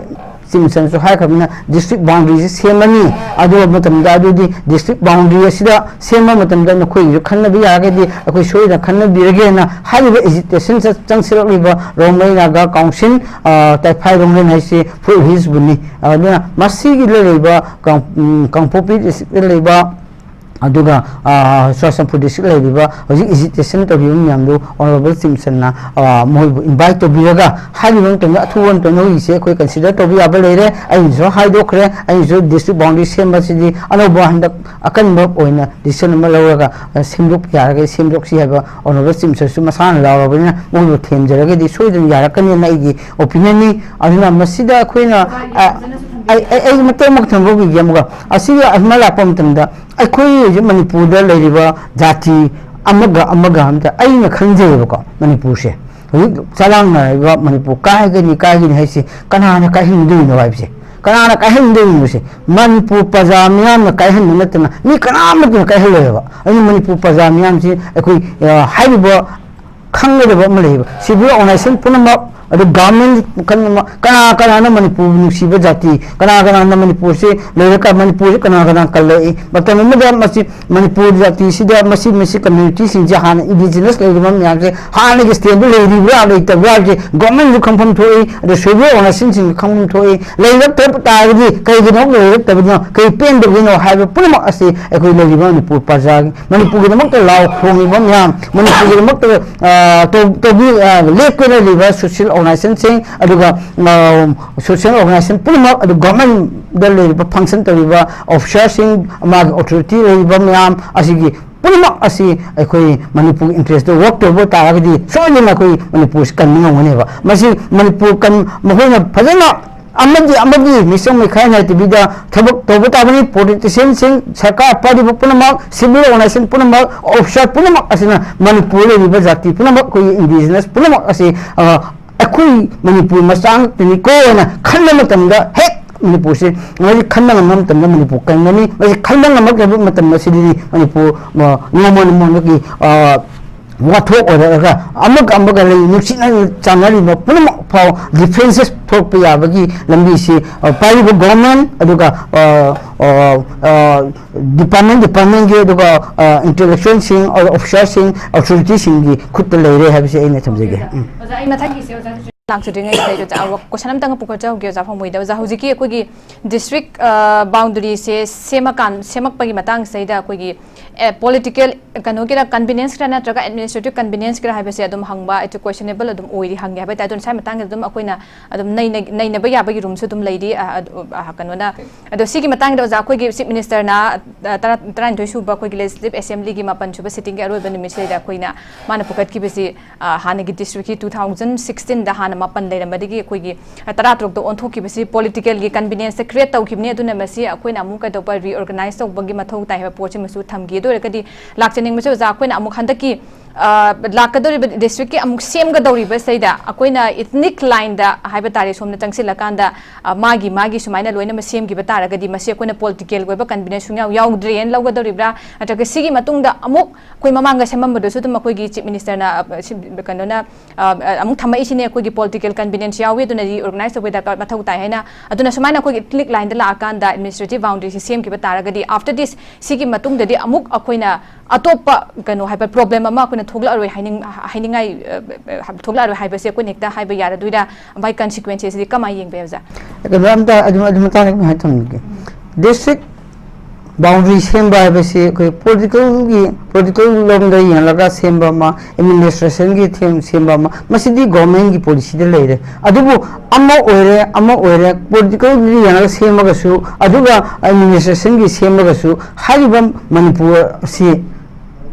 ꯆꯤꯞ ꯃꯤꯅꯤꯁꯇꯔꯅꯁꯨ ꯍꯥꯏꯈ꯭ꯔꯕꯅꯤꯅ, ꯗꯤꯁꯇ꯭ꯔꯤꯛ ꯕꯥꯎꯟꯗꯔꯤꯁꯦ ꯁꯦꯝꯃꯅꯤ꯫ ꯑꯗꯨ ꯃꯇꯝꯗ ꯑꯗꯨꯗꯤ ꯗꯤꯁꯇ꯭ꯔꯤꯛ ꯕꯥꯎꯟꯗꯔꯤ ꯑꯁꯤꯗ ꯁꯦꯝꯕ ꯃꯇꯝꯗ ꯅꯈꯣꯏꯒꯤꯁꯨ ꯈꯟꯅꯕ ꯌꯥꯔꯒꯗꯤ ꯑꯩꯈꯣꯏ ꯁꯣꯏꯗꯅ ꯈꯟꯅꯕꯤꯔꯒꯦꯅ ꯍꯥꯏꯔꯤꯕ ꯑꯦꯖꯤꯇꯦꯁꯟ ꯆꯪꯁꯤꯜꯂꯛꯂꯤꯕ ꯔꯣꯡꯃꯩ ꯅꯥꯒꯥ ꯀꯥꯎꯟꯁꯤꯜ, ꯇꯥꯏꯐꯥꯏ ꯔꯣꯡꯂꯦꯟ ꯍꯥꯏꯁꯤ ꯐꯨꯔꯨꯞ ꯍꯤꯜꯁꯕꯨꯅꯤ꯫ ꯑꯗꯨꯅ ꯃꯁꯤꯒꯤ ꯂꯩꯔꯤꯕ ꯀꯥꯡ-, ꯎꯝ, ꯀꯥꯡꯄꯣꯛꯄꯤ ꯗꯤꯁꯇ꯭ꯔꯤꯛꯇ ꯂꯩꯕ, ꯑꯗꯨꯒ, ꯑ, ꯆꯨꯔꯥꯆꯥꯟꯄꯨꯔ ꯗꯤꯁꯇ꯭ꯔꯤꯛ ꯂꯩꯔꯤꯕ ꯍꯧꯖꯤꯛ ꯑꯦꯖꯤꯇꯦꯁꯟ ꯇꯧꯔꯤꯕ ꯃꯌꯥꯝꯗꯨ ꯑꯣꯅꯔꯦꯕꯜ ꯆꯤꯞ ꯃꯤꯅꯤꯁꯇꯔꯅ, ꯑ, ꯃꯣꯏꯕꯨ ꯏꯟꯚꯥꯏꯠ ꯇꯧꯕꯤꯔꯒ ꯍꯥꯏꯔꯤꯕ ꯃꯇꯝꯗ ꯑꯊꯨꯕ ꯃꯇꯝꯗ ꯍꯧꯖꯤꯛꯁꯦ ꯑꯩꯈꯣꯏ ꯀꯟꯁꯤꯗꯔ ꯇꯧꯕ ꯌꯥꯕ ꯂꯩꯔꯦ꯫ ꯑꯩꯅꯁꯨ ꯍꯥꯏꯗꯣꯛꯈ꯭ꯔꯦ, ꯑꯩꯅꯁꯨ ꯗꯤꯁꯇ꯭ꯔꯤꯛ ꯕꯥꯎꯟꯗꯔꯤ ꯁꯦꯝꯕꯁꯤꯗꯤ ꯑꯅꯧꯕ ꯍꯟꯗꯛ ꯑꯀꯟꯕ ꯑꯣꯏꯅ ꯗꯤꯁꯤꯖꯟ ꯑꯃ ꯂꯧꯔꯒ, ꯑ, ꯁꯦꯝꯗꯣꯛꯄ ꯌꯥꯔꯒꯗꯤ ꯁꯦꯝꯗꯣꯛꯁꯤ ꯍꯥꯏꯕ ꯑꯣꯅꯔꯦꯕꯜ ꯆꯤꯞ ꯃꯤꯅꯤꯁꯇꯔꯁꯨ ꯃꯁꯥꯅ ꯂꯥꯎꯔꯕꯅꯤꯅ ꯃꯣꯏꯕꯨ ꯊꯦꯝꯖꯔꯒꯗꯤ ꯁꯣꯏꯗꯅ ꯌꯥꯔꯛꯀꯅꯤꯅ ꯑꯩꯒꯤ ꯑꯣꯄꯤꯅꯤꯌꯟꯅꯤ꯫ ꯑꯗꯨꯅ ꯃꯁꯤꯗ ꯑꯩꯈꯣꯏꯅ, ꯑ, ꯑꯩ, ꯑꯩ, ꯑꯩ ꯃꯇꯦꯛ ꯑꯃ ꯊꯝꯖꯍꯧꯈꯤꯒꯦ ꯑꯃꯨꯛꯀ꯫ ꯑꯁꯤꯒꯤ ꯑꯍꯟꯃ ꯂꯥꯛꯄ ꯃꯇꯝꯗ ꯑꯩꯈꯣꯏ ꯍꯧꯖꯤꯛ ꯃꯅꯤꯄꯨꯔꯗ ꯂꯩꯔꯤꯕ ꯖꯥꯇꯤ ꯑꯃꯒ ꯑꯃꯒ ꯑꯝꯇ, ꯑꯩꯅ ꯈꯟꯖꯩꯌꯦꯕꯀꯣ, ꯃꯅꯤꯄꯨꯔꯁꯦ ꯍꯧꯖꯤꯛ ꯆꯔꯥꯡꯅꯔꯤꯕ ꯃꯅꯤꯄꯨꯔ ꯀꯥꯏꯒꯅꯤ, ꯀꯥꯏꯒꯅꯤ ꯍꯥꯏꯁꯦ ꯀꯅꯥꯅ ꯀꯥꯏꯍꯟꯗꯣꯏꯅꯣ ꯍꯥꯏꯕꯁꯦ, ꯀꯅꯥꯅ ꯀꯥꯏꯍꯟꯗꯣꯏꯅꯣꯁꯦ ꯃꯅꯤꯄꯨꯔ ꯄ꯭ꯔꯖꯥ ꯃꯤꯌꯥꯝꯅ ꯀꯥꯏꯍꯟꯕ ꯅꯠꯇꯅ ꯃꯤ ꯀꯅꯥꯃꯠꯇꯅ ꯀꯥꯏꯍꯜꯂꯣꯏꯕ꯫ ꯑꯗꯨꯅ ꯃꯅꯤꯄꯨꯔ ꯄ꯭ꯔꯖꯥ ꯃꯤꯌꯥꯝꯁꯤ ꯑꯩꯈꯣꯏ, ꯑ, ꯍꯥꯏꯔꯤꯕ ꯈꯪꯒꯗꯕ ꯑꯃ ꯂꯩꯌꯦꯕ꯫ ꯁꯤꯚꯤꯜ ꯑꯣꯔꯒꯅꯥꯏꯖꯦꯁꯟ ꯄꯨꯝꯅꯃꯛ, ꯑꯗꯨ ꯒꯚꯔꯟꯃꯦꯟ ꯃꯈꯜ ꯑꯃ, ꯀꯅꯥ ꯀꯅꯥꯅ ꯃꯅꯤꯄꯨꯔꯕꯨ ꯅꯨꯡꯁꯤꯕ ꯖꯥꯇꯤ, ꯀꯅꯥ ꯀꯅꯥꯅ ꯃꯅꯤꯄꯨꯔꯁꯤ ꯂꯩꯔꯒ ꯃꯅꯤꯄꯨꯔꯁꯤ ꯀꯅꯥ ꯀꯅꯥ ꯀꯜꯂꯛꯏ? ꯃꯇꯝ ꯑꯃꯗ ꯃꯁꯤ ꯃꯅꯤꯄꯨꯔ ꯖꯥꯇꯤꯁꯤꯗ ꯃꯁꯤ, ꯃꯁꯤ ꯀꯝꯃ꯭ꯌꯨꯅꯤꯇꯤꯁꯤꯡꯁꯦ ꯍꯥꯟꯅ ꯏꯟꯗꯤꯖꯤꯅꯁ ꯂꯩꯔꯤꯕ ꯃꯌꯥꯝꯁꯦ ꯍꯥꯟꯅꯒꯤ ꯁ꯭ꯇꯦꯝꯗ ꯂꯩꯔꯤꯕ꯭ꯔꯥ ꯂꯩꯇꯕ꯭ꯔꯥ ꯍꯥꯏꯕꯁꯦ ꯒꯚꯔꯟꯃꯦꯟꯁꯨ ꯈꯪꯐꯝ ꯊꯣꯛꯏ, ꯑꯗ ꯁꯣꯏꯕꯣꯏ ꯑꯣꯔꯒꯅꯥꯏꯖꯦꯁꯟꯁꯤꯡꯁꯨ ꯈꯪꯐꯝ ꯊꯣꯛꯏ꯫ ꯂꯩꯔꯛꯇꯕ ꯇꯥꯔꯒꯗꯤ ꯀꯩꯒꯤꯅꯣ ꯂꯩꯔꯛꯇꯕꯅꯣ, ꯀꯩ ꯄꯦꯟꯗꯕꯒꯤꯅꯣ ꯍꯥꯏꯕ ꯄꯨꯝꯅꯃꯛ ꯑꯁꯤ ꯑꯩꯈꯣꯏ ꯂꯩꯔꯤꯕ ꯃꯅꯤꯄꯨꯔ ꯄ꯭ꯔꯖꯥꯒꯤ, ꯃꯅꯤꯄꯨꯔꯒꯤꯗꯃꯛꯇ ꯂꯥꯎ ꯈꯣꯡꯂꯤꯕ ꯃꯌꯥꯝ, ꯃꯅꯤꯄꯨꯔꯒꯤꯗꯃꯛꯇ, ꯑ, ꯇꯧ-, ꯇꯧꯕꯤ-, ꯑ, ꯂꯦꯞꯇꯨꯅ ꯂꯩꯕ ꯁꯣꯁꯤꯌꯦꯜ ꯑꯣꯔꯒꯅꯥꯏꯖꯦꯁꯟꯁꯤꯡ, ꯑꯗꯨꯒ, ꯑ, ꯁꯣꯁꯤꯌꯦꯜ ꯑꯣꯔꯒꯅꯥꯏꯖꯦꯁꯟ ꯄꯨꯝꯅꯃꯛ, ꯑꯗꯨ ꯒꯚꯔꯟꯃꯦꯟꯗ ꯂꯩꯔꯤꯕ ꯐꯪꯁꯟ ꯇꯧꯔꯤꯕ ꯑꯣꯐꯤꯁꯥꯔꯁꯤꯡ, ꯃꯥꯒꯤ ꯑꯣꯊꯣꯔꯤꯇꯤ ꯂꯩꯔꯤꯕ ꯃꯌꯥꯝ ꯑꯁꯤꯒꯤ ꯄꯨꯝꯅꯃꯛ ꯑꯁꯤ ꯑꯩꯈꯣꯏ ꯃꯅꯤꯄꯨꯔꯒꯤ ꯏꯟꯇꯔꯦꯁꯇ ꯋꯥꯔꯛ ꯇꯧꯕ ꯇꯥꯔꯒꯗꯤ ꯁꯣꯏꯗꯅ ꯑꯩꯈꯣꯏ ꯃꯅꯤꯄꯨꯔꯁꯤ ꯀꯟꯕ ꯉꯝꯒꯅꯦꯕ꯫ ꯃꯁꯤ ꯃꯅꯤꯄꯨꯔ ꯀꯟ-, ꯃꯈꯣꯏꯅ ꯐꯖꯅ ꯑꯃꯗꯤ ꯑꯃꯗꯤ ꯃꯤꯆꯪ ꯃꯤꯈꯥꯏ ꯅꯥꯏꯗꯕꯤꯗ ꯊꯕꯛ ꯇꯧꯕ ꯇꯥꯕꯅꯤ꯫ ꯄꯣꯂꯤꯇꯤꯁꯤꯌꯥꯟꯁꯤꯡ, ꯁꯔꯀꯥꯔ ꯄꯥꯏꯔꯤꯕ ꯄꯨꯝꯅꯃꯛ, ꯁꯤꯚꯤꯜ ꯑꯣꯔꯒꯅꯥꯏꯖꯦꯁꯟ ꯄꯨꯝꯅꯃꯛ, ꯑꯣꯐꯤꯁꯥꯔ ꯄꯨꯝꯅꯃꯛ ꯑꯁꯤꯅ ꯃꯅꯤꯄꯨꯔꯗ ꯂꯩꯔꯤꯕ ꯖꯥꯇꯤ ꯄꯨꯝꯅꯃꯛ, ꯑꯩꯈꯣꯏꯒꯤ ꯏꯟꯗꯤꯖꯤꯅꯁ ꯄꯨꯝꯅꯃꯛ ꯑꯁꯤ, ꯑ, ꯑꯩꯈꯣꯏ ꯃꯅꯤꯄꯨꯔ ꯃꯆꯥ ꯉꯥꯛꯇꯅꯤꯀꯣ ꯍꯥꯏꯅ ꯈꯟꯕ ꯃꯇꯝꯗ ꯍꯦꯛ ꯃꯅꯤꯄꯨꯔꯁꯦ ꯃꯁꯤ ꯈꯟꯕ ꯉꯝꯕ ꯃꯇꯝꯗ ꯃꯅꯤꯄꯨꯔ ꯀꯟꯒꯅꯤ꯫ ꯃꯁꯤ ꯈꯟꯕ ꯉꯝꯃꯛꯇꯕ ꯃꯇꯝ ꯑꯁꯤꯗꯗꯤ ꯃꯅꯤꯄꯨꯔ, ꯑ, ꯅꯣꯡꯃ ꯅꯣꯡꯃꯒꯤ, ꯑ, ꯋꯥꯊꯣꯛ ꯑꯣꯏꯔꯛꯑꯒ ꯑꯃꯒ ꯑꯃꯒ ꯂꯩ ꯅꯨꯡꯁꯤꯅ ꯆꯥꯟꯅꯔꯤꯕ ꯄꯨꯝꯅꯃꯛ ꯐꯥꯎ ꯗꯤꯐ꯭ꯔꯦꯟꯁꯦꯁ ꯊꯣꯛꯄ ꯌꯥꯕꯒꯤ ꯂꯝꯕꯤꯁꯤ, ꯑ, ꯄꯥꯏꯔꯤꯕ ꯒꯣꯔꯃꯦꯟ ꯑꯗꯨꯒ, ꯑ, ꯑ, ꯑ, ꯗꯤꯄꯥꯔꯠꯃꯦꯟ ꯗꯤꯄꯥꯔꯠꯃꯦꯟꯒꯤ ꯑꯗꯨꯒ, ꯑ, ꯏꯟꯇꯦꯂꯦꯛꯆꯨꯋꯦꯜꯁꯤꯡ, ꯑꯣꯐꯤꯁꯥꯔꯁꯤꯡ, ꯑꯣꯊꯣꯔꯤꯇꯤꯁꯤꯡꯒꯤ ꯈꯨꯠꯇ ꯂꯩꯔꯦ ꯍꯥꯏꯕꯁꯤ ꯑꯩꯅ ꯊꯝꯖꯒꯦ꯫ ꯎꯝ꯫ ꯑꯣꯖꯥ, ꯑꯩ ꯃꯊꯪꯒꯤꯁꯦ ꯑꯣꯖꯥ ꯂꯥꯛꯆꯗ꯭ꯔꯤꯉꯩꯁꯤꯗ ꯑꯣꯖꯥ, ꯀꯣꯏꯁꯟ ꯑꯝꯇꯪ ꯄꯨꯈꯠꯆꯍꯧꯒꯦ ꯑꯣꯖꯥ ꯐꯝꯃꯣꯏꯗ꯫ ꯑꯣꯖꯥ, ꯍꯧꯖꯤꯛꯀꯤ ꯑꯩꯈꯣꯏꯒꯤ ꯗꯤꯁꯇ꯭ꯔꯤꯛ, ꯑ, ꯕꯥꯎꯟꯗꯔꯤꯁꯦ ꯁꯦꯝꯃꯀꯥꯟ-, ꯁꯦꯝꯃꯛꯄꯒꯤ ꯃꯇꯥꯡꯁꯤꯗꯩꯗ ꯑꯩꯈꯣꯏꯒꯤ, ꯑꯦ, ꯄꯣꯂꯤꯇꯤꯀꯦꯜ ꯀꯩꯅꯣꯒꯤꯔ, ꯀꯟꯚꯤꯅꯦꯟꯁꯀꯤꯔ ꯅꯠꯇ꯭ꯔꯒ ꯑꯦꯗꯃꯤꯅꯤꯁꯇ꯭ꯔꯦꯇꯤꯚ ꯀꯟꯚꯤꯅꯦꯟꯁꯀꯤꯔ ꯍꯥꯏꯕꯁꯦ ꯑꯗꯨꯝ ꯍꯪꯕ, ꯑꯩꯁꯨ ꯀꯣꯏꯁꯟꯅꯦꯕꯜ ꯑꯗꯨꯝ ꯑꯣꯏꯔꯤ, ꯍꯪꯒꯦ ꯍꯥꯏꯕ ꯇꯥꯏ꯫ ꯑꯗꯨꯅ ꯁ꯭ꯋꯥꯏ ꯃꯇꯥꯡꯗ ꯑꯗꯨꯝ ꯑꯩꯈꯣꯏꯅ ꯑꯗꯨꯝ ꯅꯩꯅ-, ꯅꯩꯅꯕ ꯌꯥꯕꯒꯤ ꯔꯨꯝꯁꯨ ꯑꯗꯨꯝ ꯂꯩꯔꯤ꯫ ꯑ, ꯑꯗꯨ, ꯑ, ꯀꯩꯅꯣꯅ, ꯑꯗꯣ ꯁꯤꯒꯤ ꯃꯇꯥꯡꯗ ꯑꯣꯖꯥ, ꯑꯩꯈꯣꯏꯒꯤ ꯆꯤꯐ ꯃꯤꯅꯤꯁꯇꯔꯅ, ꯑ, ꯇꯔꯥ-, ꯇꯔꯥꯅꯤꯊꯣꯏ ꯁꯨꯕ ꯑꯩꯈꯣꯏꯒꯤ ꯂꯦꯖꯤꯁꯂꯦꯇꯤꯚ ꯑꯦꯁꯦꯝꯕ꯭ꯂꯤꯒꯤ ꯃꯥꯄꯟ ꯁꯨꯕ ꯁꯤꯇꯤꯡꯒꯤ ꯑꯔꯣꯏꯕ ꯅꯨꯃꯤꯠꯁꯤꯗꯩꯗ ꯑꯩꯈꯣꯏꯅ ꯃꯥꯅ ꯄꯨꯈꯠꯈꯤꯕꯁꯤ, ꯑ, ꯍꯥꯟꯅꯒꯤ ꯗꯤꯁꯇ꯭ꯔꯤꯛꯀꯤ ꯇꯨ ꯊꯥꯎꯖꯟ ꯁꯤꯛꯁꯇꯤꯟꯗ ꯍꯥꯟꯅ ꯃꯥꯄꯟ ꯂꯩꯔꯝꯕꯗꯒꯤ ꯑꯩꯈꯣꯏꯒꯤ, ꯑ, ꯇꯔꯥ ꯇꯔꯨꯛꯇ ꯑꯣꯟꯊꯣꯛꯈꯤꯕꯁꯤ ꯄꯣꯂꯤꯇꯤꯀꯦꯜꯒꯤ ꯀꯟꯚꯤꯅꯦꯟꯁꯇ ꯀ꯭ꯔꯤꯌꯦꯠ ꯇꯧꯈꯤꯕꯅꯤ꯫ ꯑꯗꯨꯅ ꯃꯁꯤ ꯑꯩꯈꯣꯏꯅ ꯑꯃꯨꯛ ꯀꯩꯗꯧꯕ, ꯔꯤꯑꯣꯔꯒꯅꯥꯏꯁ ꯇꯧꯕꯒꯤ ꯃꯊꯧ ꯇꯥꯏ ꯍꯥꯏꯕ ꯄꯣꯠꯁꯤꯃꯁꯨ ꯊꯝꯈꯤ꯫ ꯑꯗꯨ ꯑꯣꯏꯔꯒꯗꯤ ꯂꯥꯛꯆꯅꯤꯡꯕꯁꯦ ꯑꯣꯖꯥ, ꯑꯩꯈꯣꯏꯅ ꯑꯃꯨꯛ ꯍꯟꯗꯛꯀꯤ ꯑ, ꯂꯥꯛꯀꯗꯧꯔꯤꯕ ꯗꯤꯁꯇ꯭ꯔꯤꯛꯀꯤ ꯑꯃꯨꯛ ꯁꯦꯝꯒꯗꯧꯔꯤꯕꯁꯤꯗ ꯑꯩꯈꯣꯏꯅ ꯏꯊꯅꯤꯛ ꯂꯥꯏꯟꯗ ꯍꯥꯏꯕ ꯇꯥꯔꯦ, ꯁꯣꯝꯗ ꯆꯪꯁꯤꯜꯂꯀꯥꯟꯗ, ꯑ, ꯃꯥꯒꯤ ꯃꯥꯒꯤ ꯁꯨꯃꯥꯏꯅ ꯂꯣꯏꯅꯃꯛ ꯁꯦꯝꯈꯤꯕ ꯇꯥꯔꯒꯗꯤ, ꯃꯁꯤ ꯑꯩꯈꯣꯏꯅ ꯄꯣꯂꯤꯇꯤꯀꯦꯜꯒꯤ ꯑꯣꯏꯕ ꯀꯟꯚꯤꯅꯦꯟꯁ ꯁꯨꯡꯌꯥꯎ ꯌꯥꯎꯗ꯭ꯔꯦꯅ ꯂꯧꯒꯗꯧꯔꯤꯕ꯭ꯔꯥ, ꯅꯠꯇ꯭ꯔꯒ ꯁꯤꯒꯤ ꯃꯇꯨꯡꯗ ꯑꯃꯨꯛ ꯑꯩꯈꯣꯏ ꯃꯃꯥꯡꯗ ꯁꯦꯝꯃꯝꯕꯗꯨꯁꯨ ꯑꯗꯨꯝ ꯑꯩꯈꯣꯏꯒꯤ ꯆꯤꯐ ꯃꯤꯅꯤꯁꯇꯔꯅ, ꯑ, ꯁꯤ-, ꯀꯩꯅꯣꯅ, ꯑ, ꯑ, ꯑꯃꯨꯛ ꯊꯝꯃꯛꯏꯁꯤꯅꯦ, ꯑꯩꯈꯣꯏꯒꯤ ꯄꯣꯂꯤꯇꯤꯀꯦꯜ ꯀꯟꯚꯤꯅꯦꯟꯁ ꯌꯥꯎꯏ, ꯑꯗꯨꯅ ꯔꯤꯑꯣꯔꯒꯅꯥꯏꯁ ꯇꯧꯕꯒꯤ ꯗꯔꯀꯥꯔ, ꯃꯊꯧ ꯇꯥꯏ ꯍꯥꯏꯅ꯫ ꯑꯗꯨꯅ ꯁꯨꯃꯥꯏꯅ ꯑꯩꯈꯣꯏꯒꯤ ꯏꯊꯅꯤꯛ ꯂꯥꯏꯟꯗ ꯂꯥꯛꯑꯀꯥꯟꯗ ꯑꯦꯗꯃꯤꯅꯤꯁꯇ꯭ꯔꯦꯇꯤꯚ ꯕꯥꯎꯟꯗꯔꯤꯁꯤ ꯁꯦꯝꯈꯤꯕ ꯇꯥꯔꯒꯗꯤ, ꯑꯥꯐꯇꯔ ꯗꯤꯁ, ꯁꯤꯒꯤ ꯃꯇꯨꯡꯗꯗꯤ ꯑꯃꯨꯛ ꯑꯩꯈꯣꯏꯅ ꯑꯇꯣꯞꯄ ꯀꯩꯅꯣ ꯍꯥꯏꯕ ꯄ꯭ꯔꯣꯕ꯭ꯂꯦꯝ ꯑꯃ ꯑꯩꯈꯣꯏꯅ ꯊꯣꯛꯂꯛꯑꯔꯣꯏ ꯍꯥꯏꯅꯤꯡ-, ꯍꯥꯏꯅꯤꯡꯉꯥꯏ, ꯑ, ꯑ, ꯊꯣꯛꯂꯛꯑꯔꯣꯏ ꯍꯥꯏꯕꯁꯦ ꯑꯩꯈꯣꯏꯅ ꯍꯦꯛꯇ ꯍꯥꯏꯕ ꯌꯥꯔꯗꯣꯏꯔꯥ? ꯃꯥꯒꯤ ꯀꯟꯁꯤꯀ꯭ꯋꯦꯟꯁꯦꯁꯁꯤꯗꯤ ꯀꯃꯥꯏꯅ ꯌꯦꯡꯕ ꯌꯥꯏ, ꯑꯣꯖꯥ? ꯀꯩꯅꯣ ꯑꯝꯇ ꯑꯗꯨ, ꯑꯗꯨ ꯃꯇꯥꯡꯗ ꯑꯩ ꯍꯥꯏ ꯊꯝꯒꯦ꯫ ꯗꯤꯁꯇ꯭ꯔꯤꯛ ꯕꯥꯎꯟꯗꯔꯤ ꯁꯦꯝꯕ ꯍꯥꯏꯕꯁꯤ ꯑꯩꯈꯣꯏ ꯄꯣꯂꯤꯇꯤꯀꯦꯜꯒꯤ, ꯄꯣꯂꯤꯇꯤꯀꯦꯜ ꯂꯣꯝꯗ ꯌꯦꯡꯂꯒ ꯁꯦꯝꯕ ꯑꯃ, ꯑꯦꯗꯃꯤꯅꯤꯁꯇ꯭ꯔꯦꯁꯟꯒꯤ ꯊꯦꯝ ꯁꯦꯝꯕ ꯑꯃ, ꯃꯁꯤꯗꯤ ꯒꯣꯔꯃꯦꯟꯒꯤ ꯄꯣꯂꯤꯁꯤꯗ ꯂꯩꯔꯦ꯫ ꯑꯗꯨꯕꯨ ꯑꯃ ꯑꯣꯏꯔꯦ, ꯑꯃ ꯑꯣꯏꯔꯦ, ꯄꯣꯂꯤꯇꯤꯀꯦꯜꯒꯤ ꯌꯦꯡꯉꯒ ꯁꯦꯝꯃꯒꯁꯨ, ꯑꯗꯨꯒ ꯑꯦꯗꯃꯤꯅꯤꯁꯇ꯭ꯔꯦꯁꯟꯒꯤ ꯁꯦꯝꯃꯒꯁꯨ, ꯍꯥꯏꯔꯤꯕ ꯃꯅꯤꯄꯨꯔ ꯑꯁꯤ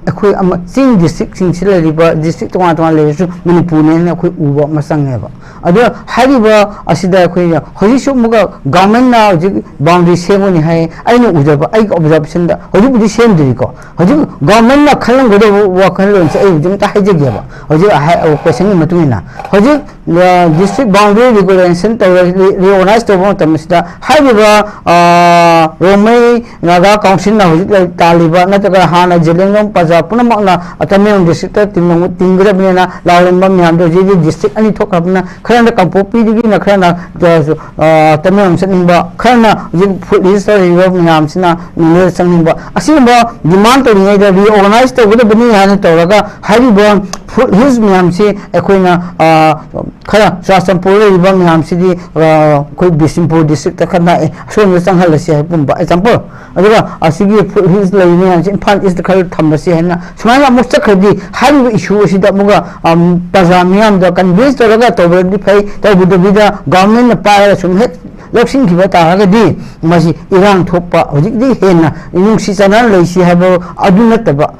ꯑꯩꯈꯣꯏ ꯑꯃ, ꯆꯤꯡ ꯗꯤꯁꯇ꯭ꯔꯤꯛꯁꯤꯡꯁꯤ ꯂꯩꯔꯤꯕ, ꯗꯤꯁꯇ꯭ꯔꯤꯛ ꯇꯣꯉꯥꯟ ꯇꯣꯉꯥꯟ ꯂꯩꯔꯁꯨ, ꯃꯅꯤꯄꯨꯔꯅꯦꯅ ꯑꯩꯈꯣꯏ ꯎꯕ ꯑꯃ ꯆꯪꯉꯦꯕ꯫ ꯑꯗꯣ ꯍꯥꯏꯔꯤꯕ ꯑꯁꯤꯗ ꯑꯩꯈꯣꯏꯅ ꯍꯧꯖꯤꯛꯁꯨ ꯑꯃꯨꯛꯀ ꯒꯚꯔꯟꯃꯦꯟꯠꯅ ꯍꯧꯖꯤꯛ ꯕꯥꯎꯟꯗꯔꯤ ꯁꯦꯝꯒꯅꯤ ꯍꯥꯏ꯫ ꯑꯩꯅ ꯎꯖꯕ, ꯑꯩꯒꯤ ꯑꯣꯕꯖꯥꯔꯕꯦꯁꯟꯗ ꯍꯧꯖꯤꯛꯄꯨꯗꯤ ꯁꯦꯝꯗ꯭ꯔꯤꯀꯣ꯫ ꯍꯧꯖꯤꯛ ꯒꯚꯔꯟꯃꯦꯟꯠꯅ ꯈꯜꯂꯝꯒꯗꯧꯕ ꯋꯥꯈꯜꯂꯣꯟꯁꯦ ꯑꯩ ꯍꯧꯖꯤꯛ ꯑꯝꯇ ꯍꯥꯏꯖꯒꯦꯕ꯫ ꯍꯧꯖꯤꯛ ꯍꯥꯏ-, ꯀꯣꯏꯁꯟꯒꯤ ꯃꯇꯨꯡ ꯏꯟꯅ ꯍꯧꯖꯤꯛ, ꯑ, ꯗꯤꯁꯇ꯭ꯔꯤꯛ ꯕꯥꯎꯟꯗꯔꯤ ꯔꯤꯒꯨꯂꯦꯁꯟ ꯇꯧꯔ-, ꯔꯤ-, ꯔꯤꯑꯣꯔꯒꯅꯥꯏꯖ ꯇꯧꯕ ꯃꯇꯝꯁꯤꯗ ꯍꯥꯏꯔꯤꯕ, ꯑ, ꯔꯣꯡꯃꯩ ꯅꯥꯒꯥ ꯀꯥꯎꯟꯁꯤꯜꯅ ꯍꯧꯖꯤꯛ ꯂꯩ-, ꯇꯥꯜꯂꯤꯕ, ꯅꯠꯇ꯭ꯔꯒ ꯍꯥꯟꯅ ꯖꯦꯂꯦꯡꯔꯣꯡ ꯄ꯭ꯔꯖꯥ ꯄꯨꯝꯅꯃꯛꯅ ꯇꯃꯦꯡꯂꯣꯡ ꯗꯤꯁꯇ꯭ꯔꯤꯛꯇ ꯇꯤꯟ-, ꯇꯤꯟꯒꯗꯕꯅꯦꯅ ꯂꯥꯎꯔꯝꯕ ꯃꯌꯥꯝꯗꯣ ꯍꯧꯖꯤꯛ ꯍꯧꯖꯤꯛ ꯗꯤꯁꯇ꯭ꯔꯤꯛ ꯑꯅꯤ ꯊꯣꯛꯈ꯭ꯔꯕꯅꯤꯅ, ꯈꯔꯅ ꯀꯥꯡꯄꯣꯛꯄꯤꯗꯒꯤꯅ ꯈꯔꯅ, ꯑ, ꯑ, ꯇꯃꯦꯡꯂꯣꯡ ꯆꯠꯅꯤꯡꯕ, ꯈꯔꯅ ꯍꯧꯖꯤꯛ ꯐꯨꯠ ꯍꯤꯜꯁꯇ ꯂꯩꯔꯤꯕ ꯃꯌꯥꯝꯁꯤꯅ ꯅꯣꯅꯦꯗ ꯆꯪꯅꯤꯡꯕ, ꯑꯁꯤꯒꯨꯝꯕ ꯗꯤꯃꯥꯟ ꯇꯧꯔꯤꯉꯩꯗ ꯔꯤꯑꯣꯔꯒꯅꯥꯏꯖ ꯇꯧꯒꯗꯕꯅꯤ ꯍꯥꯏꯅ ꯇꯧꯔꯒ ꯍꯥꯏꯔꯤꯕ ꯐꯨꯠ ꯍꯤꯜꯁ ꯃꯌꯥꯝꯁꯤ ꯑꯩꯈꯣꯏꯅ, ꯑ, ꯈꯔ ꯆꯨꯔꯥꯆꯥꯟꯄꯨꯔ ꯂꯩꯔꯤꯕ ꯃꯌꯥꯝꯁꯤꯗꯤ, ꯑ, ꯑꯩꯈꯣꯏ ꯕꯤꯁꯅꯨꯄꯨꯔ ꯗꯤꯁꯇ꯭ꯔꯤꯛꯇ ꯈꯔ ꯅꯛꯑꯦ, ꯑꯁꯣꯝꯗ ꯆꯪꯍꯜꯂꯁꯤ ꯍꯥꯏꯕꯒꯨꯝꯕ ꯑꯦꯛꯖꯥꯝꯄꯜ꯫ ꯑꯗꯨꯒ ꯑꯁꯤꯒꯤ ꯐꯨꯠ ꯍꯤꯜꯁ ꯂꯩꯔꯤ ꯃꯌꯥꯝꯁꯤ ꯏꯝꯐꯥꯜ ꯏꯁꯇ ꯈꯔ ꯊꯝꯕꯁꯤ ꯍꯥꯏꯅ ꯁꯨꯃꯥꯏꯅ ꯑꯃꯨꯛ ꯆꯠꯈ꯭ꯔꯗꯤ ꯍꯥꯏꯔꯤꯕ ꯏꯁꯨ ꯑꯁꯤꯗ ꯑꯃꯨꯛꯀ, ꯑꯝ, ꯄ꯭ꯔꯖꯥ ꯃꯤꯌꯥꯝꯗ ꯀꯟꯚꯤꯟꯁ ꯇꯧꯔꯒ ꯇꯧꯕꯗꯤ ꯐꯩ, ꯇꯧꯕꯗꯕꯤꯗ ꯒꯚꯔꯟꯃꯦꯟꯠꯅ ꯄꯥꯏꯔꯒ ꯁꯨꯝ ꯍꯦꯛ ꯂꯧꯁꯤꯟꯈꯤꯕ ꯇꯥꯔꯒꯗꯤ ꯃꯁꯤ ꯏꯔꯥꯡ ꯊꯣꯛꯄ ꯍꯧꯖꯤꯛꯇꯤ ꯍꯦꯟꯅ ꯅꯨꯡꯁꯤ ꯆꯥꯟꯅꯅ ꯂꯩꯁꯤ ꯍꯥꯏꯕ ꯑꯗꯨ ꯅꯠꯇꯕ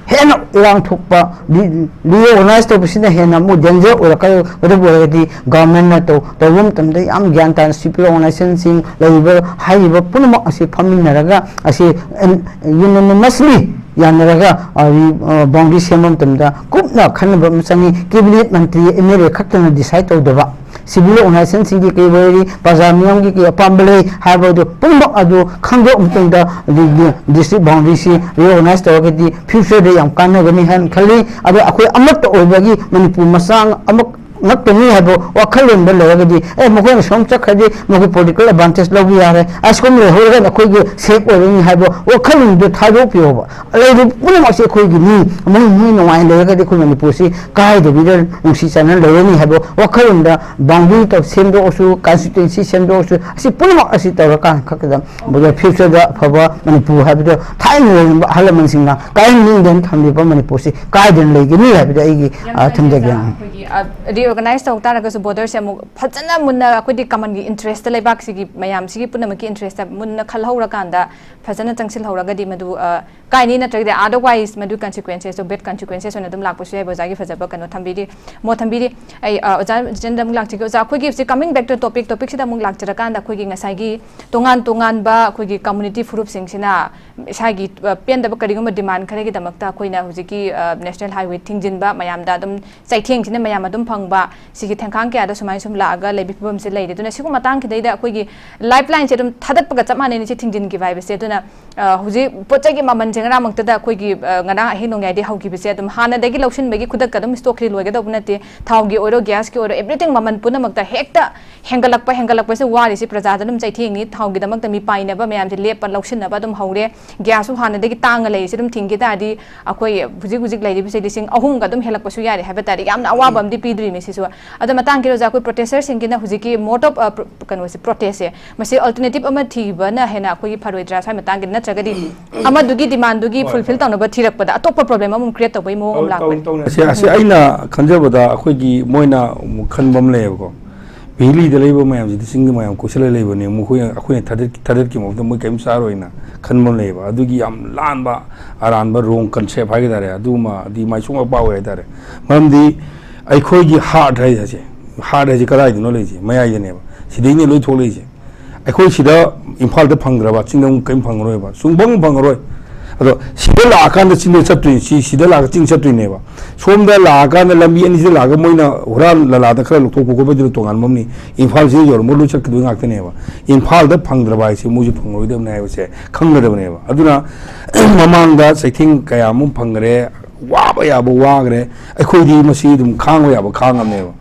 ꯍꯦꯟꯅ ꯏꯔꯥꯡ ꯊꯣꯛꯄ, ꯔꯤ-, ꯔꯤꯑꯣꯔꯒꯅꯥꯏꯖ ꯇꯧꯕꯁꯤꯅ ꯍꯦꯟꯅ ꯑꯃꯨꯛ ꯗꯦꯟꯖꯔ ꯑꯣꯏꯔꯛꯀꯗꯕ ꯑꯣꯏꯔꯒꯗꯤ ꯒꯚꯔꯟꯃꯦꯟꯠꯅ ꯇꯧ-, ꯇꯧꯕ ꯃꯇꯝꯗ ꯌꯥꯝ ꯒ꯭ꯌꯥꯟ ꯇꯥꯅ ꯁꯤꯚꯤꯜ ꯑꯣꯔꯒꯅꯥꯏꯖꯦꯁꯟꯁꯤꯡ ꯂꯩꯔꯤꯕ ꯍꯥꯏꯔꯤꯕ ꯄꯨꯝꯅꯃꯛ ꯑꯁꯤ ꯐꯝꯃꯤꯟꯅꯔꯒ ꯑꯁꯤ ꯑꯦꯟ-, ꯌꯨꯅꯥꯅꯤꯃꯁꯂꯤ ꯌꯥꯅꯔꯒ ꯕꯥꯎꯟꯗꯔꯤ ꯁꯦꯝꯕ ꯃꯇꯝꯗ ꯀꯨꯞꯅ ꯈꯟꯅꯕ ꯑꯃ ꯆꯪꯉꯤ꯫ Cabinet Mantri M L A ꯈꯛꯇꯅ ꯗꯤꯁꯥꯏꯠ ꯇꯧꯗꯕ, ꯁꯤꯚꯤꯜ ꯑꯣꯔꯒꯅꯥꯏꯖꯦꯁꯟꯁꯤꯡꯒꯤ ꯀꯩ ꯑꯣꯏꯔꯤ, ꯄ꯭ꯔꯖꯥ ꯃꯤꯌꯥꯝꯒꯤ ꯀꯩ ꯑꯄꯥꯝꯕ ꯂꯩ ꯍꯥꯏꯕ ꯑꯗꯨ ꯄꯨꯝꯅꯃꯛ ꯑꯗꯨ ꯈꯪꯗꯣꯛꯑ ꯃꯇꯨꯡꯗ ꯗꯤꯁꯇ꯭ꯔꯤꯛ ꯕꯥꯎꯟꯗꯔꯤꯁꯤ ꯔꯤꯑꯣꯔꯒꯅꯥꯏꯖ ꯇꯧꯔꯒꯗꯤ ꯐ꯭ꯌꯨꯆꯔꯗ ꯌꯥꯝ ꯀꯥꯟꯅꯒꯅꯤ ꯍꯥꯏꯅ ꯈꯜꯂꯤ꯫ ꯑꯗꯣ ꯑꯩꯈꯣꯏ ꯑꯃꯠꯇ ꯑꯣꯏꯕꯒꯤ ꯃꯅꯤꯄꯨꯔ ꯃꯆꯥ ꯑꯃ ꯉꯛꯇꯅꯤ ꯍꯥꯏꯕ ꯋꯥꯈꯜꯂꯣꯟꯗ ꯂꯩꯔꯒꯗꯤ, ꯑꯦ, ꯃꯈꯣꯏꯅ ꯁꯣꯝ ꯆꯠꯈ꯭ꯔꯗꯤ ꯃꯈꯣꯏ ꯄꯣꯂꯤꯇꯤꯀꯦꯜ ꯑꯦꯗꯚꯥꯟꯇꯦꯖ ꯂꯧꯕ ꯌꯥꯔꯦ, ꯑꯁꯣꯝ ꯂꯩꯍꯧꯔꯒꯅ ꯑꯩꯈꯣꯏꯒꯤ ꯁꯦꯐ ꯑꯣꯏꯔꯅꯤ ꯍꯥꯏꯕ ꯋꯥꯈꯜꯂꯣꯟꯗꯨ ꯊꯥꯗꯣꯛꯄꯤꯌꯣꯕ꯫ ꯂꯩꯔꯤꯕ ꯄꯨꯝꯅꯃꯛꯁꯦ ꯑꯩꯈꯣꯏꯒꯤꯅꯤ, ꯃꯣꯏ ꯃꯣꯏ ꯅꯨꯡꯉꯥꯏꯅ ꯂꯩꯔꯒꯗꯤ ꯑꯩꯈꯣꯏ ꯃꯅꯤꯄꯨꯔꯁꯤ ꯀꯥꯏꯗꯕꯤꯗ ꯅꯨꯡꯁꯤ ꯆꯥꯟꯅꯅ ꯂꯩꯔꯅꯤ ꯍꯥꯏꯕ ꯋꯥꯈꯜꯂꯣꯟꯗ ꯕꯥꯎꯟꯗꯔꯤ ꯇꯧ-, ꯁꯦꯝꯗꯣꯛꯑꯁꯨ, ꯀꯟꯁꯇꯤꯇ꯭ꯋꯦꯟꯁꯤ ꯁꯦꯝꯗꯣꯛꯑꯁꯨ, ꯑꯁꯤ ꯄꯨꯝꯅꯃꯛ ꯑꯁꯤ ꯇꯧꯔꯀꯥꯟ ꯈꯛꯇꯗ ꯐ꯭ꯌꯨꯆꯔꯗ ꯑꯐꯕ ꯃꯅꯤꯄꯨꯔ ꯍꯥꯏꯕꯗꯣ ꯊꯥꯏꯅ ꯂꯩꯔꯝꯕ ꯑꯍꯜ ꯂꯃꯟꯁꯤꯡꯅ ꯀꯥꯏꯍꯟꯅꯤꯡꯗꯅ ꯊꯝꯕꯤꯕ ꯃꯅꯤꯄꯨꯔꯁꯤ ꯀꯥꯏꯗꯅ ꯂꯩꯒꯅꯤ ꯍꯥꯏꯕꯗ ꯑꯩꯒꯤ, ꯌꯥꯝ ꯑ, ꯅꯨꯡꯉꯥꯏꯖꯩ ꯊꯝꯖꯒꯦ꯫ ꯑꯣꯖꯥ꯫ ꯑꯩꯈꯣꯏꯒꯤ, ꯑ, ꯔꯤꯑꯣꯔꯒꯅꯥꯏꯁ ꯇꯧ ꯇꯥꯔꯒꯁꯨ ꯕꯣꯔꯗꯔꯁꯦ ꯑꯃꯨꯛ ꯐꯖꯅ ꯃꯨꯟꯅ ꯑꯩꯈꯣꯏꯗꯤ ꯀꯃꯟꯒꯤ ꯏꯟꯇꯔꯦꯁꯇ, ꯂꯩꯕꯥꯛꯁꯤꯒꯤ ꯃꯌꯥꯝꯁꯤꯒꯤ ꯄꯨꯝꯅꯃꯛꯀꯤ ꯏꯟꯇꯔꯦꯁꯇ ꯃꯨꯟꯅ ꯈꯜꯍꯧꯔꯀꯥꯟꯗ ꯐꯖꯅ ꯆꯪꯁꯤꯜꯍꯧꯔꯒꯗꯤ ꯃꯗꯨ, ꯑ, ꯀꯥꯏꯅꯤ, ꯅꯠꯇ꯭ꯔꯒꯗꯤ otherwise ꯃꯗꯨ consequences ꯇꯣ bad consequences ꯑꯣꯏꯅ ꯑꯗꯨꯝ ꯂꯥꯛꯄꯁꯨ ꯌꯥꯏꯕ꯫ ꯑꯣꯖꯥꯒꯤ ꯐꯖꯕ ꯀꯩꯅꯣ ꯊꯝꯕꯤꯔꯤ, ꯃꯣꯠ ꯊꯝꯕꯤꯔꯤ꯫ ꯑꯩ, ꯑ, ꯑꯣꯖꯥ ꯖꯤꯇꯦꯟꯗ꯭ꯔ ꯑꯃꯨꯛ ꯂꯥꯛꯆꯒꯦ꯫ ꯑꯣꯖꯥ, ꯑꯩꯈꯣꯏꯒꯤ ꯍꯧꯖꯤꯛ coming back to topic, ꯇꯣꯄꯤꯛꯁꯤꯗ ꯑꯃꯨꯛ ꯂꯥꯛꯆꯔꯀꯥꯟꯗ ꯑꯩꯈꯣꯏꯒꯤ ꯉꯁꯥꯏꯒꯤ ꯇꯣꯉꯥꯟ ꯇꯣꯉꯥꯟꯕ ꯑꯩꯈꯣꯏꯒꯤ ꯀꯝꯃꯨꯅꯤꯇꯤ ꯐꯨꯔꯨꯞꯁꯤꯡꯁꯤꯅ ꯏꯁꯥꯒꯤ, ꯑ, ꯄꯦꯟꯗꯕ ꯀꯔꯤꯒꯨꯝꯕ ꯗꯤꯃꯥꯟ ꯈꯔꯒꯤꯗꯃꯛꯇ ꯑꯩꯈꯣꯏꯅ ꯍꯧꯖꯤꯛꯀꯤ, ꯑ, ꯅꯦꯁꯅꯦꯜ ꯍꯥꯏꯋꯦ ꯊꯤꯡꯖꯤꯟꯕ ꯃꯌꯥꯝꯗ ꯑꯗꯨꯝ ꯆꯩꯊꯦꯡꯁꯤꯅ ꯃꯌꯥꯝ ꯑꯗꯨꯝ ꯐꯪꯕ, ꯁꯤꯒꯤ ꯊꯦꯡꯈꯥꯡ ꯀꯌꯥꯗ ꯁꯨꯃꯥꯏꯅ ꯁꯨꯝ ꯂꯥꯛꯑꯒ ꯂꯩꯕꯒꯤ ꯐꯤꯕꯝꯁꯦ ꯂꯩꯔꯦ꯫ ꯑꯗꯨꯅ ꯁꯤꯒꯨꯝꯕ ꯃꯇꯥꯡꯁꯤꯗꯩꯗ ꯑꯩꯈꯣꯏꯒꯤ lifeline ꯁꯦ ꯑꯗꯨꯝ ꯊꯥꯗꯠꯄꯒ ꯆꯞ ꯃꯥꯟꯅꯩꯅꯦ, ꯁꯤ ꯊꯤꯡꯖꯤꯟꯈꯤꯕ ꯍꯥꯏꯕꯁꯦ꯫ ꯑꯗꯨꯅ, ꯑ, ꯍꯧꯖꯤꯛ ꯄꯣꯠ ꯆꯩꯒꯤ ꯃꯃꯜꯁꯦ ꯉꯔꯥꯡꯃꯛꯇꯗ ꯑꯩꯈꯣꯏꯒꯤ, ꯑ, ꯉꯔꯥꯡ ꯑꯍꯤꯡ ꯅꯣꯡꯌꯥꯏꯗꯩ ꯍꯧꯈꯤꯕꯁꯦ ꯑꯗꯨꯝ ꯍꯥꯟꯅꯗꯒꯤ ꯂꯧꯁꯤꯟꯕꯒꯤ ꯈꯨꯗꯛꯇ ꯑꯗꯨꯝ ꯁ꯭ꯇꯣꯛꯁꯦ ꯂꯣꯏꯒꯗꯧꯕ ꯅꯠꯇꯦ꯫ ꯊꯥꯎꯒꯤ ꯑꯣꯏꯔꯣ, ꯒ꯭ꯌꯥꯁꯀꯤ ꯑꯣꯏꯔꯣ, everything ꯃꯃꯜ ꯄꯨꯝꯅꯃꯛꯇ ꯍꯦꯛꯇ ꯍꯦꯟꯒꯠꯂꯛꯄ, ꯍꯦꯟꯒꯠꯂꯛꯄꯁꯦ ꯋꯥꯔꯤꯁꯤ ꯄ꯭ꯔꯖꯥꯗ ꯑꯗꯨꯝ ꯆꯩꯊꯦꯡꯅꯤ꯫ ꯊꯥꯎꯒꯤꯗꯃꯛꯇ ꯃꯤꯄꯥꯏꯅꯕ ꯃꯌꯥꯝꯁꯦ ꯂꯦꯞꯄ ꯂꯧꯁꯤꯟꯅꯕ ꯑꯗꯨꯝ ꯍꯧꯔꯦ꯫ ꯒ꯭ꯌꯥꯁꯁꯨ ꯍꯥꯟꯅꯗꯒꯤ ꯇꯥꯡꯉ ꯂꯩꯔꯤꯁꯦ ꯑꯗꯨꯝ ꯊꯤꯡꯈꯤ ꯇꯥꯔꯗꯤ ꯑꯩꯈꯣꯏ ꯍꯧꯖꯤꯛ ꯍꯧꯖꯤꯛ ꯂꯩꯔꯤꯕꯁꯦ ꯂꯤꯁꯤꯡ ꯑꯍꯨꯝꯒ ꯑꯗꯨꯝ ꯍꯦꯜꯂꯛꯄꯁꯨ ꯌꯥꯔꯦ ꯍꯥꯏꯕ ꯇꯥꯔꯦ꯫ ꯌꯥꯝꯅ ꯑꯋꯥꯕ ꯑꯃꯗꯤ ꯄꯤꯗꯣꯔꯤꯅꯦ ꯁꯤꯁꯨ꯫ ꯑꯗꯣ ꯃꯇꯥꯡꯒꯤ ꯑꯣꯖꯥ, ꯑꯩꯈꯣꯏ ꯄ꯭ꯔꯣꯇꯦꯁꯇꯔꯁꯤꯡꯒꯤꯅ ꯍꯧꯖꯤꯛꯀꯤ mode of, ꯑ, ꯄ꯭ꯔ-, ꯀꯩꯅꯣꯁꯦ, ꯄ꯭ꯔꯣꯇꯦꯁꯁꯦ, ꯃꯁꯤ alternative ꯑꯃ ꯊꯤꯕꯅ ꯍꯦꯟꯅ ꯑꯩꯈꯣꯏꯒꯤ ꯐꯔꯣꯏꯗ꯭ꯔꯥ ꯁ꯭ꯋꯥꯏ ꯃꯇꯥꯡꯒꯤ? ꯅꯠꯇ꯭ꯔꯒꯗꯤ ꯑꯃꯗꯨꯒꯤ ꯗꯤꯃꯥꯟꯗꯨꯒꯤ ꯍꯣꯏ, ꯐꯨꯜꯐꯤꯜ ꯍꯣꯏ꯫ ꯇꯧꯅꯕ ꯊꯤꯔꯛꯄꯗ ꯑꯇꯣꯞꯄ ꯄ꯭ꯔꯣꯕ꯭ꯂꯦꯝ ꯑꯃꯃꯨꯛ ꯀ꯭ꯔꯤꯌꯦꯠ ꯇꯧꯕꯒꯤ ꯃꯑꯣꯡ ꯑꯃ ꯂꯥꯛꯄꯅꯤ꯫ ꯁꯤ, ꯑꯁꯤ ꯑꯩꯅ ꯈꯟꯖꯕꯗ ꯑꯩꯈꯣꯏꯒꯤ ꯃꯣꯏꯅ ꯑꯃꯨꯛ ꯈꯟꯕ ꯑꯃ ꯂꯩꯌꯦꯕꯀꯣ꯫ ꯚꯦꯂꯤꯗ ꯂꯩꯕ ꯃꯌꯥꯝꯁꯤꯗꯤ ꯆꯤꯡꯒꯤ ꯃꯌꯥꯝ ꯀꯣꯏꯁꯜꯂ ꯂꯩꯕꯅꯦ, ꯃꯈꯣꯏ, ꯑꯩꯈꯣꯏꯅ ꯊꯥꯗꯠ-, ꯊꯥꯗꯠꯈꯤꯕ ꯃꯐꯝꯗ ꯃꯣꯏ ꯀꯔꯤꯝ ꯆꯥꯔꯣꯏꯅ ꯈꯟꯕ ꯑꯃ ꯂꯩꯌꯦꯕ꯫ ꯑꯗꯨꯒꯤ ꯌꯥꯝ ꯂꯥꯟꯕ, ꯑꯔꯥꯟꯕ wrong concept ꯍꯥꯏꯒꯗ꯭ꯔꯥ, ꯑꯗꯨꯃꯗꯤ ꯃꯥꯏꯁꯣꯛ ꯃꯄꯥ ꯑꯣꯏ ꯍꯥꯏꯇꯥꯔꯦ꯫ ꯃꯔꯝꯗꯤ ꯑꯩꯈꯣꯏꯒꯤ heart ꯍꯥꯏꯁꯦ, heart ꯍꯥꯏꯁꯦ ꯀꯗꯥꯏꯗꯅꯣ ꯂꯩꯁꯦ? ꯃꯌꯥꯏꯗꯅꯦꯕ꯫ ꯁꯤꯗꯩꯅꯦ ꯂꯣꯏ ꯊꯣꯛꯂꯛꯏꯁꯦ꯫ ꯑꯩꯈꯣꯏ ꯁꯤꯗ ꯏꯝꯐꯥꯜꯗ ꯐꯪꯗ꯭ꯔꯕ ꯆꯤꯡꯗ ꯑꯃꯨꯛ ꯀꯔꯤꯝ ꯐꯪꯉꯔꯣꯏꯕ, ꯁꯨꯡꯐꯪ ꯐꯪꯉꯔꯣꯏ꯫ ꯑꯗꯣ ꯁꯤꯗ ꯂꯥꯛꯑꯀꯥꯟꯗ ꯆꯤꯡꯗ ꯆꯠꯇꯣꯏꯅꯤ, ꯁꯤ ꯁꯤꯗ ꯂꯥꯛꯑꯒ ꯆꯤꯡ ꯆꯠꯇꯣꯏꯅꯦꯕ꯫ ꯁꯣꯝꯗ ꯂꯥꯛꯑꯀꯥꯟꯗ ꯂꯝꯕꯤ ꯑꯅꯤꯁꯤꯗ ꯂꯥꯛꯑꯒ ꯃꯣꯏꯅ ꯍꯨꯔꯥꯟ ꯂꯂꯥꯗ ꯈꯔ ꯂꯧꯊꯣꯛꯄ ꯈꯣꯠꯄꯗꯨꯅ ꯇꯣꯉꯥꯟꯕ ꯑꯃꯅꯤ꯫ ꯏꯝꯐꯥꯜꯁꯤꯗ ꯌꯧꯔꯝꯕ ꯂꯣꯏ ꯆꯠꯈꯤꯗꯣꯏ ꯉꯥꯛꯇꯅꯦꯕ꯫ ꯏꯝꯐꯥꯜꯗ ꯐꯪꯗ꯭ꯔꯕ ꯍꯥꯏꯁꯦ ꯃꯣꯏꯁꯨ ꯐꯪꯉꯔꯣꯏꯗꯕꯅꯦ ꯍꯥꯏꯕꯁꯦ ꯈꯪꯒꯗꯕꯅꯦꯕ꯫ ꯑꯗꯨꯅ ꯃꯃꯥꯡꯗ ꯆꯩꯊꯦꯡ ꯀꯌꯥ ꯑꯃ ꯐꯪꯈ꯭ꯔꯦ, ꯋꯥꯕ ꯌꯥꯕ ꯋꯥꯈ꯭ꯔꯦ꯫ ꯑꯩꯈꯣꯏꯗꯤ ꯃꯁꯤ ꯑꯗꯨꯝ ꯈꯥꯡꯕ ꯌꯥꯕ ꯈꯥꯡꯉꯝꯅꯦꯕ꯫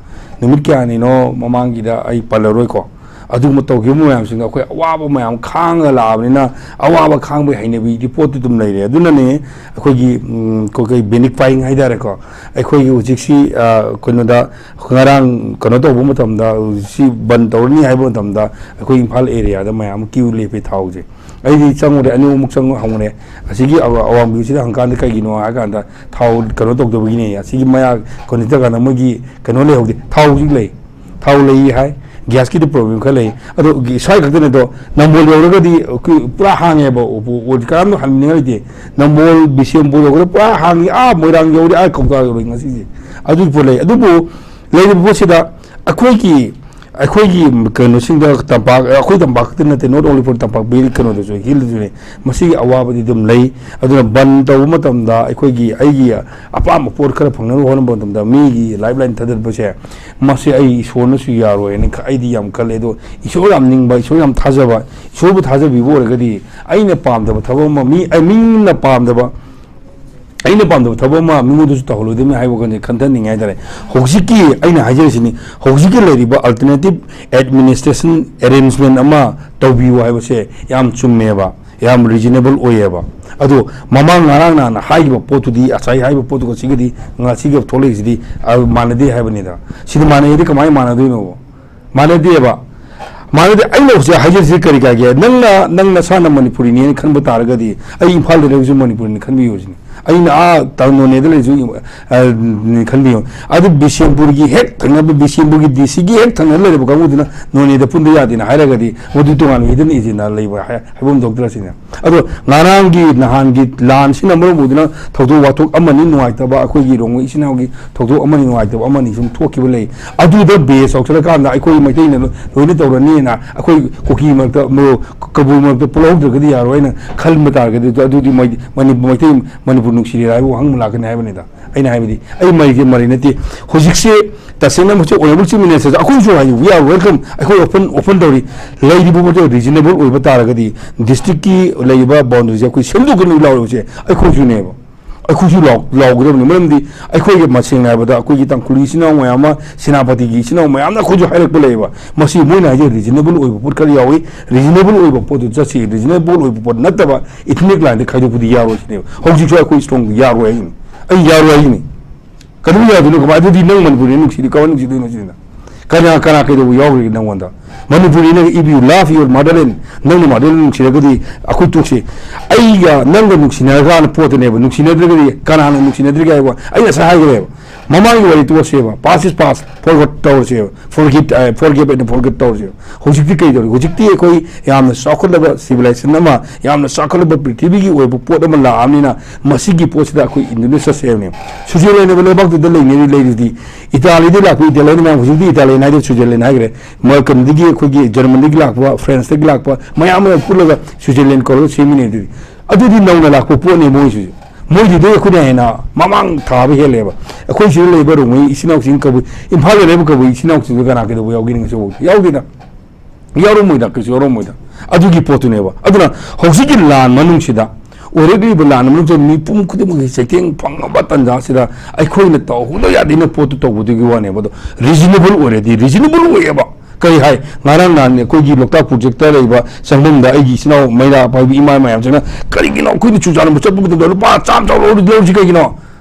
ꯅꯨꯃꯤꯠ ꯀꯌꯥꯅꯤꯅꯣ ꯃꯃꯥꯡꯒꯤꯗ ꯑꯩ ꯄꯜꯂꯔꯣꯏꯀꯣ, ꯑꯗꯨꯒꯨꯝꯕ ꯇꯧꯈꯤꯕ ꯃꯌꯥꯝꯁꯤꯡꯗꯣ ꯑꯩꯈꯣꯏ ꯑꯋꯥꯕ ꯃꯌꯥꯝ ꯈꯥꯡꯉ ꯂꯥꯛꯑꯕꯅꯤꯅ, ꯑꯋꯥꯕ ꯈꯥꯡꯕꯒꯤ ꯍꯩꯅꯕꯤꯗꯤ ꯄꯣꯠꯇꯨ ꯑꯗꯨꯝ ꯂꯩꯔꯦ꯫ ꯑꯗꯨꯅꯅꯦ ꯑꯩꯈꯣꯏꯒꯤ, ꯎꯝ, ꯑꯩꯈꯣꯏ ꯄꯦꯅꯤꯛ ꯕꯥꯏꯌꯤꯡ ꯍꯥꯏꯇꯥꯔꯦꯀꯣ, ꯑꯩꯈꯣꯏꯒꯤ ꯍꯧꯖꯤꯛꯁꯤ, ꯑ, ꯀꯩꯅꯣꯗ, ꯉꯔꯥꯡ ꯀꯩꯅꯣ ꯇꯧꯕ ꯃꯇꯝꯗ, ꯍꯧꯖꯤꯛꯁꯤ ꯕꯟ ꯇꯧꯔꯅꯤ ꯍꯥꯏꯕ ꯃꯇꯝꯗ ꯑꯩꯈꯣꯏ ꯏꯝꯐꯥꯜ ꯑꯦꯔꯤꯌꯥꯗ ꯃꯌꯥꯝ ꯑꯃ ꯀ꯭ꯌꯨ ꯂꯦꯞꯄꯤ ꯊꯥꯎꯁꯦ꯫ ꯑꯩꯗꯤ ꯆꯪꯉꯨꯔꯦ, ꯑꯅꯤꯃꯨꯛ ꯆꯪꯉ ꯍꯪꯉꯨꯔꯦ, ꯑꯁꯤꯒꯤ ꯑꯋꯥꯡꯕꯤꯁꯤꯗ ꯍꯪꯀꯥꯟꯗ ꯀꯩꯒꯤꯅꯣ ꯍꯥꯏ ꯀꯥꯟꯗ ꯊꯥꯎ ꯀꯩꯅꯣ ꯇꯧꯗꯕꯒꯤꯅꯦ, ꯑꯁꯤꯒꯤ ꯃꯌꯥ ꯀꯩꯅꯣ ꯇꯧꯔꯀꯥꯟꯗ ꯃꯣꯏꯒꯤ ꯀꯩꯅꯣ ꯂꯩꯍꯧꯗꯦ꯫ ꯊꯥꯎ ꯍꯧꯖꯤꯛ ꯂꯩ, ꯊꯥꯎ ꯂꯩ ꯍꯥꯏ, ꯒ꯭ꯌꯥꯁꯀꯤꯗꯤ ꯄ꯭ꯔꯣꯕ꯭ꯂꯦꯝ ꯈꯔ ꯂꯩ꯫ ꯑꯗꯣ ꯁ꯭ꯋꯥꯏ ꯈꯛꯇꯅꯦ꯫ ꯑꯗꯣ ꯅꯝꯕꯣꯜ ꯌꯧꯔꯒꯗꯤ ꯑꯩꯈꯣꯏ ꯄꯨꯔꯥ ꯍꯥꯡꯉꯦꯕ, ꯀꯅꯥꯝꯇ ꯍꯟꯅꯤꯡꯉꯥꯏ ꯂꯩꯇꯦ꯫ ꯅꯝꯕꯣꯜ ꯕꯤꯁꯦꯝꯄꯨꯔ ꯌꯧꯔꯒ ꯄꯨꯔꯥ ꯍꯥꯡꯉꯤ, ꯑꯥ ꯃꯣꯏꯔꯥꯡ ꯌꯧꯔꯦ, ꯑꯥ ꯀꯧꯇꯥ ꯌꯧꯔꯦ ꯉꯁꯤꯁꯦ꯫ ꯑꯗꯨꯒꯤ ꯄꯣꯠ ꯂꯩ꯫ ꯑꯗꯨꯕꯨ ꯂꯩꯔꯤꯕ ꯄꯣꯠꯁꯤꯗ ꯑꯩꯈꯣꯏꯒꯤ ꯑꯩꯈꯣꯏꯒꯤ ꯀꯩꯅꯣꯁꯤꯡꯗ ꯇꯝꯄꯥꯛ, ꯑꯩꯈꯣꯏ ꯇꯝꯄꯥꯛ ꯈꯛꯇ ꯅꯠꯇꯦ, not only for ꯇꯝꯄꯥꯛ ꯚꯦꯂꯤ ꯀꯩꯅꯣꯗꯁꯨ, ꯍꯤꯜꯗꯁꯨꯅꯦ, ꯃꯁꯤꯒꯤ ꯑꯋꯥꯕꯗꯤ ꯑꯗꯨꯝ ꯂꯩ꯫ ꯑꯗꯨꯅ ꯕꯟ ꯇꯧꯕ ꯃꯇꯝꯗ ꯑꯩꯈꯣꯏꯒꯤ, ꯑꯩꯒꯤ ꯑꯄꯥꯝꯕ ꯄꯣꯠ ꯈꯔ ꯐꯪꯅꯕ ꯍꯣꯠꯅꯕ ꯃꯇꯝꯗ ꯃꯤꯒꯤ ꯂꯥꯏꯐ ꯂꯥꯏꯟ ꯊꯥꯗꯠꯄꯁꯦ, ꯃꯁꯤ ꯑꯩ ꯏꯁꯣꯔꯅꯁꯨ ꯌꯥꯔꯣꯏꯅ ꯈ-, ꯑꯩꯗꯤ ꯌꯥꯝ ꯈꯜꯂꯦ꯫ ꯑꯗꯣ ꯏꯁꯣꯔ ꯌꯥꯝ ꯅꯤꯡꯕ, ꯏꯁꯣꯔ ꯌꯥꯝ ꯊꯥꯖꯕ, ꯏꯁꯣꯔꯕꯨ ꯊꯥꯖꯕꯤꯕ ꯑꯣꯏꯔꯒꯗꯤ ꯑꯩꯅ ꯄꯥꯝꯗꯕ ꯊꯕꯛ ꯑꯃ, ꯃꯤ, ꯑꯩ, ꯃꯤꯅ ꯄꯥꯝꯗꯕ ꯑꯩꯅ ꯄꯥꯝꯗꯕ ꯊꯕꯛ ꯑꯃ ꯃꯤꯉꯣꯟꯗꯁꯨ ꯇꯧꯍꯜꯂꯣꯏꯗꯕꯅꯤ ꯍꯥꯏꯕ ꯋꯥꯈꯜꯁꯦ ꯈꯟꯊꯅꯤꯡꯉꯦ ꯍꯥꯏꯇꯥꯔꯦ꯫ ꯍꯧꯖꯤꯛꯀꯤ ꯑꯩꯅ ꯍꯥꯏꯖꯔꯤꯁꯤꯅꯤ, ꯍꯧꯖꯤꯛꯀꯤ ꯂꯩꯔꯤꯕ alternative administration arrangement ꯑꯃ ꯇꯧꯕꯤꯌꯨ ꯍꯥꯏꯕꯁꯦ ꯌꯥꯝ ꯆꯨꯝꯃꯦꯕ, ꯌꯥꯝ reasonable ꯑꯣꯏꯌꯦꯕ꯫ ꯑꯗꯣ ꯃꯃꯥꯡ ꯉꯔꯥꯡ ꯅꯍꯥꯟ ꯍꯥꯏꯈꯤꯕ ꯄꯣꯠꯇꯨꯗꯤ, ꯉꯁꯥꯏ ꯍꯥꯏꯕ ꯄꯣꯠꯇꯨꯒ ꯁꯤꯒꯗꯤ, ꯉꯁꯤꯒ ꯊꯣꯛꯂꯛꯏꯁꯤꯗꯤ, ꯑ, ꯃꯥꯟꯅꯗꯦ ꯍꯥꯏꯕꯅꯤꯗ꯫ ꯁꯤꯗꯤ ꯃꯥꯟꯅꯩꯗꯤ ꯀꯃꯥꯏꯅ ꯃꯥꯟꯅꯗꯣꯏꯅꯣ? ꯃꯥꯟꯅꯗꯦꯕ꯫ ꯃꯥꯟꯅꯗꯦ꯫ ꯑꯩꯅ ꯍꯧꯖꯤꯛ ꯍꯥꯏꯖꯔꯤꯁꯤ ꯀꯔꯤ ꯀꯥꯏꯒꯦ? ꯅꯪꯅ, ꯅꯪ ꯅꯁꯥꯅ ꯃꯅꯤꯄꯨꯔꯤꯅꯦꯅ ꯈꯟꯕ ꯇꯥꯔꯒꯗꯤ, ꯑꯩ ꯏꯝꯐꯥꯜꯗ ꯂꯩꯔꯒꯁꯨ ꯃꯅꯤꯄꯨꯔꯤꯅꯤ ꯈꯟꯕꯤꯌꯨ ꯁꯤꯅꯤ꯫ ꯑꯩꯅ ꯑꯥ ꯇ-, ꯅꯣꯅꯦꯗ ꯂꯩꯔꯁꯨ, ꯑ, ꯈꯟꯕꯤꯌꯨ꯫ ꯑꯗꯨ ꯕꯤꯁꯦꯝꯄꯨꯔꯒꯤ ꯍꯦꯛ ꯊꯪꯅꯕ, ꯕꯤꯁꯦꯝꯄꯨꯔꯒꯤ ꯗꯤ ꯁꯤꯒꯤ ꯍꯦꯛ ꯊꯪꯅꯕ ꯂꯩꯔꯕ ꯀꯥꯡꯕꯨꯗꯨꯅ ꯅꯣꯅꯦꯗ ꯄꯨꯟꯕ ꯌꯥꯗꯦꯅ ꯍꯥꯏꯔꯒꯗꯤ, ꯃꯗꯨ ꯇꯣꯉꯥꯟꯕ hidden agenda ꯂꯩꯕ ꯍꯥꯏ-, ꯍꯥꯏꯐꯝ ꯊꯣꯛꯇ꯭ꯔꯁꯤꯅꯦ꯫ ꯑꯗꯣ ꯉꯔꯥꯡꯒꯤ, ꯅꯍꯥꯟꯒꯤ ꯂꯥꯟꯁꯤꯅ ꯃꯔꯝ ꯑꯣꯏꯗꯨꯅ ꯊꯧꯗꯣꯛ ꯋꯥꯊꯣꯛ ꯑꯃꯅꯤ ꯅꯨꯡꯉꯥꯏꯇꯕ, ꯑꯩꯈꯣꯏꯒꯤ ꯔꯣꯡꯃꯩ ꯏꯆꯤꯟ ꯏꯅꯥꯎꯒꯤ ꯊꯧꯗꯣꯛ ꯑꯃꯅꯤ ꯅꯨꯡꯉꯥꯏꯇꯕ ꯑꯃꯅꯤ ꯁꯨꯝ ꯊꯣꯛꯈꯤꯕ ꯂꯩ꯫ ꯑꯗꯨꯗ base ꯇꯧꯁꯜꯂꯀꯥꯟꯗ ꯑꯩꯈꯣꯏ ꯃꯩꯇꯩꯅ ꯂꯣꯏꯅ ꯇꯧꯔꯅꯤꯅ, ꯑꯩꯈꯣꯏ ꯀꯨꯀꯤ ꯃꯔꯛꯇ, ꯃꯣ-, ꯀꯕꯨꯏ ꯃꯔꯛꯇ ꯄꯨꯜꯍꯧꯗ꯭ꯔꯒꯗꯤ ꯌꯥꯔꯣꯏ ꯍꯥꯏꯅ ꯈꯟꯕ ꯇꯥꯔꯒꯗꯤ, ꯑꯗꯨꯗꯤ ꯃꯩ-, ꯃꯅꯤ-, ꯃꯩꯇꯩ ꯃꯅꯤꯄꯨꯔ ꯅꯨꯡꯁꯤꯔꯤꯔꯥ ꯍꯥꯏꯕ ꯋꯥꯍꯪ ꯂꯥꯛꯀꯅꯤ ꯍꯥꯏꯕꯅꯤꯗ꯫ ꯑꯩꯅ ꯍꯥꯏꯕꯗꯤ, ꯑꯩ ꯃꯔꯩꯁꯦ ꯃꯔꯩ ꯅꯠꯇꯦ꯫ ꯍꯧꯖꯤꯛꯁꯦ ꯇꯁꯦꯡꯅ ꯍꯧꯖꯤꯛ Honourable Chief Minister ꯑꯩꯈꯣꯏꯁꯨ ꯍꯥꯏ, "We are welcome", ꯑꯩꯈꯣꯏ open, open ꯇꯧꯔꯤ꯫ ꯂꯩꯔꯤꯕ ꯄꯣꯠꯇꯣ reasonable ꯑꯣꯏꯕ ꯇꯥꯔꯒꯗꯤ, district ꯀꯤ ꯂꯩꯔꯤꯕ boundary ꯁꯦ ꯑꯩꯈꯣꯏ ꯁꯦꯝꯗꯣꯛꯀꯅꯤ ꯂꯥꯎꯔꯤꯕꯁꯦ ꯑꯩꯈꯣꯏꯁꯨꯅꯦꯕ꯫ ꯑꯩꯈꯣꯏꯁꯨ ꯂꯥꯎ-, ꯂꯥꯎꯒꯗꯕꯅꯤ꯫ ꯃꯔꯝꯗꯤ ꯑꯩꯈꯣꯏꯒꯤ ꯃ-, ꯁꯦꯡꯅ ꯍꯥꯏꯔꯕꯗ ꯑꯩꯈꯣꯏꯒꯤ ꯇꯥꯡꯈꯨꯜ ꯏꯆꯤꯟ ꯏꯅꯥꯎ ꯃꯌꯥꯝ ꯑꯃ, ꯁꯦꯅꯥꯄꯇꯤꯒꯤ ꯏꯆꯤꯟ ꯏꯅꯥꯎ ꯃꯌꯥꯝꯅ ꯑꯩꯈꯣꯏꯁꯨ ꯍꯥꯏꯔꯛꯄ ꯂꯩꯌꯦꯕ꯫ ꯃꯁꯤ ꯃꯣꯏꯅ ꯍꯥꯏꯁꯦ reasonable ꯑꯣꯏꯕ ꯄꯣꯠ ꯈꯔ ꯌꯥꯎꯏ, reasonable ꯑꯣꯏꯕ ꯄꯣꯠꯇꯨ ꯆꯠꯁꯤ, reasonable ꯑꯣꯏꯕ ꯄꯣꯠ ꯅꯠꯇꯕ ethnic line ꯗ ꯈꯥꯏꯗꯣꯛꯄꯗꯤ ꯌꯥꯔꯣꯏ ꯁꯤꯅꯦꯕ꯫ ꯍꯧꯖꯤꯛꯁꯨ ꯑꯩꯈꯣꯏ strong ꯌꯥꯔꯣꯏ ꯍꯥꯏꯁꯤꯅꯤ꯫ ꯑꯩ ꯌꯥꯔꯣꯏ ꯍꯥꯏꯁꯤꯅꯤ꯫ ꯀꯩꯗꯧꯕ ꯌꯥꯗꯣꯏꯅꯣ? ꯀꯃꯥꯏ, ꯑꯗꯨꯗꯤ ꯅꯪ ꯃꯅꯤꯄꯨꯔꯤ ꯅꯨꯡꯁꯤꯗꯤ ꯀꯃꯥꯏ ꯅꯨꯡꯁꯤꯗꯣꯏꯅꯣ ꯁꯤꯅ? ꯀꯅꯥ, ꯀꯅꯥ ꯀꯩꯗꯧꯕ ꯌꯥꯎꯈ꯭ꯔꯒꯦ ꯅꯪꯉꯣꯟꯗ? ꯃꯅꯤꯄꯨꯔꯤ ꯅꯪ, if you love your motherland, ꯅꯪꯅ motherland ꯅꯨꯡꯁꯤꯔꯒꯗꯤ ꯑꯩꯈꯣꯏ ꯇꯣꯛꯁꯤ꯫ ꯑꯩꯒ ꯅꯪꯒ ꯅꯨꯡꯁꯤꯅꯔꯒꯅ ꯄꯣꯠꯇꯨꯅꯦꯕ, ꯅꯨꯡꯁꯤꯅꯗ꯭ꯔꯒꯗꯤ ꯀꯅꯥꯅ ꯅꯨꯡꯁꯤꯅꯗ꯭ꯔꯤꯒꯦ ꯍꯥꯏꯕ ꯑꯩ ꯉꯁꯥꯏ ꯍꯥꯏꯈ꯭ꯔꯦꯕ꯫ ꯃꯃꯥꯡꯒꯤ ꯋꯥꯔꯤ ꯇꯣꯛꯑꯁꯦꯕ, past is past, forgot ꯇꯧꯔꯁꯦꯕ, forget, ꯑ, forgive and forget ꯇꯧꯔꯁꯦꯕ꯫ ꯍꯧꯖꯤꯛꯇꯤ ꯀꯩꯗꯧꯔꯤ? ꯍꯧꯖꯤꯛꯇꯤ ꯑꯩꯈꯣꯏ ꯌꯥꯝꯅ ꯆꯥꯎꯈꯠꯂꯕ civilization ꯑꯃ, ꯌꯥꯝꯅ ꯆꯥꯎꯈꯠꯂꯕ ꯄ꯭ꯔꯤꯊꯤꯕꯤꯒꯤ ꯑꯣꯏꯕ ꯄꯣꯠ ꯑꯃ ꯂꯥꯛꯑꯕꯅꯤꯅ, ꯃꯁꯤꯒꯤ ꯄꯣꯠꯁꯤꯗ ꯑꯩꯈꯣꯏ ꯏꯟꯗꯨꯅ ꯆꯠꯁꯦ ꯍꯥꯏꯕꯅꯦꯕ꯫ ꯁ꯭ꯋꯤꯖꯔꯂꯦꯟ ꯍꯥꯏꯕ ꯂꯩꯕꯥꯛꯇꯨꯗ ꯂꯩꯅꯔꯤ, ꯂꯩꯔꯤꯗꯤ ꯏꯇꯥꯂꯤꯗꯒꯤ ꯂꯥꯛꯄ ꯏꯇꯥꯂꯤꯌꯥꯟ ꯃꯌꯥꯝ, ꯍꯧꯖꯤꯛꯇꯤ ꯏꯇꯥꯂꯤꯌꯥꯟ ꯍꯥꯏꯗ꯭ꯔꯦ, ꯁ꯭ꯋꯤꯖꯔꯂꯦꯟ ꯍꯥꯏꯈ꯭ꯔꯦ꯫ ꯃ-, ꯀꯩꯅꯣꯗꯒꯤ, ꯑꯩꯈꯣꯏꯒꯤ ꯖꯔꯃꯟꯗꯒꯤ ꯂꯥꯛꯄ, ꯐ꯭ꯔꯦꯟꯁꯇꯒꯤ ꯂꯥꯛꯄ ꯃꯌꯥꯝ ꯑꯃ ꯄꯨꯜꯂꯒ ꯁ꯭ꯋꯤꯖꯔꯂꯦꯟ ꯀꯧꯔꯒ ꯁꯦꯝꯃꯤꯅꯦ꯫ ꯑꯗꯨꯗꯤ, ꯑꯗꯨꯗꯤ ꯅꯧꯅ ꯂꯥꯛꯄ ꯄꯣꯠꯅꯤ ꯃꯣꯏꯁꯤꯁꯨ꯫ ꯃꯣꯏꯗꯨꯗꯩ ꯑꯩꯈꯣꯏꯅ ꯍꯦꯟꯅ ꯃꯃꯥꯡ ꯊꯥꯕ ꯍꯦꯜꯂꯦꯕ꯫ ꯑꯩꯈꯣꯏ ꯁꯤꯗ ꯂꯩꯕ ꯔꯣꯡꯃꯩ ꯏꯆꯤꯟ ꯏꯅꯥꯎꯁꯤꯡ, ꯀꯕꯨꯏ, ꯏꯝꯐꯥꯜꯗ ꯂꯩꯕ ꯀꯕꯨꯏ ꯏꯆꯤꯟ ꯏꯅꯥꯎꯁꯤꯡꯗꯨ ꯀꯅꯥ ꯀꯩꯗꯧꯕ ꯌꯥꯎꯒꯦ ꯅꯪꯁꯨ? ꯌꯥꯎꯗꯦꯗ꯫ ꯌꯥꯎꯔꯝꯃꯣꯏꯗ, ꯀꯩꯁꯨ ꯌꯥꯎꯔꯝꯃꯣꯏꯗ꯫ ꯑꯗꯨꯒꯤ ꯄꯣꯠꯇꯨꯅꯦꯕ꯫ ꯑꯗꯨꯅ ꯍꯧꯖꯤꯛꯀꯤ ꯂꯥꯟ ꯃꯅꯨꯡꯁꯤꯗ, ꯑꯣꯏꯔꯛꯂꯤꯕ ꯂꯥꯟ ꯃꯅꯨꯡꯁꯤꯗ ꯃꯤꯄꯨꯝ ꯈꯨꯗꯤꯡꯃꯛꯀꯤ ꯆꯩꯊꯦꯡ ꯐꯪꯉꯕ ꯇꯥꯟꯖꯥꯁꯤꯗ ꯑꯩꯈꯣꯏꯅ ꯇꯧꯍꯧꯗ ꯌꯥꯗꯦꯅ ꯄꯣꯠꯇꯨ ꯇꯧꯕꯗꯨꯒꯤ ꯋꯥꯅꯦꯕ꯫ ꯑꯗꯣ reasonable ꯑꯣꯏꯔꯗꯤ, reasonable ꯑꯣꯏꯌꯦꯕ꯫ ꯀꯔꯤ ꯍꯥꯏ? ꯉꯔꯥꯡ ꯅꯍꯥꯟ ꯑꯩꯈꯣꯏꯒꯤ ꯂꯣꯛꯇꯥꯛ project ꯇ ꯂꯩꯕ ꯆꯪꯐꯝꯗ ꯑꯩꯒꯤ ꯏꯆꯤꯟ ꯏꯅꯥꯎ ꯃꯩꯔꯥ ꯄꯥꯏꯕꯤ ꯏꯃꯥ ꯃꯌꯥꯝꯁꯤꯅ, "ꯀꯔꯤꯒꯤꯅꯣ ꯑꯩꯈꯣꯏꯅ ꯆꯨꯔꯆꯥꯟꯄꯨꯔ ꯆꯠꯄ ꯃꯇꯝꯗ ꯂꯨꯄꯥ ꯆꯥꯝꯃ ꯆꯥꯝꯃ ꯂꯧꯔ-, ꯂꯧꯔꯤꯁꯤ ꯀꯩꯒꯤꯅꯣ?"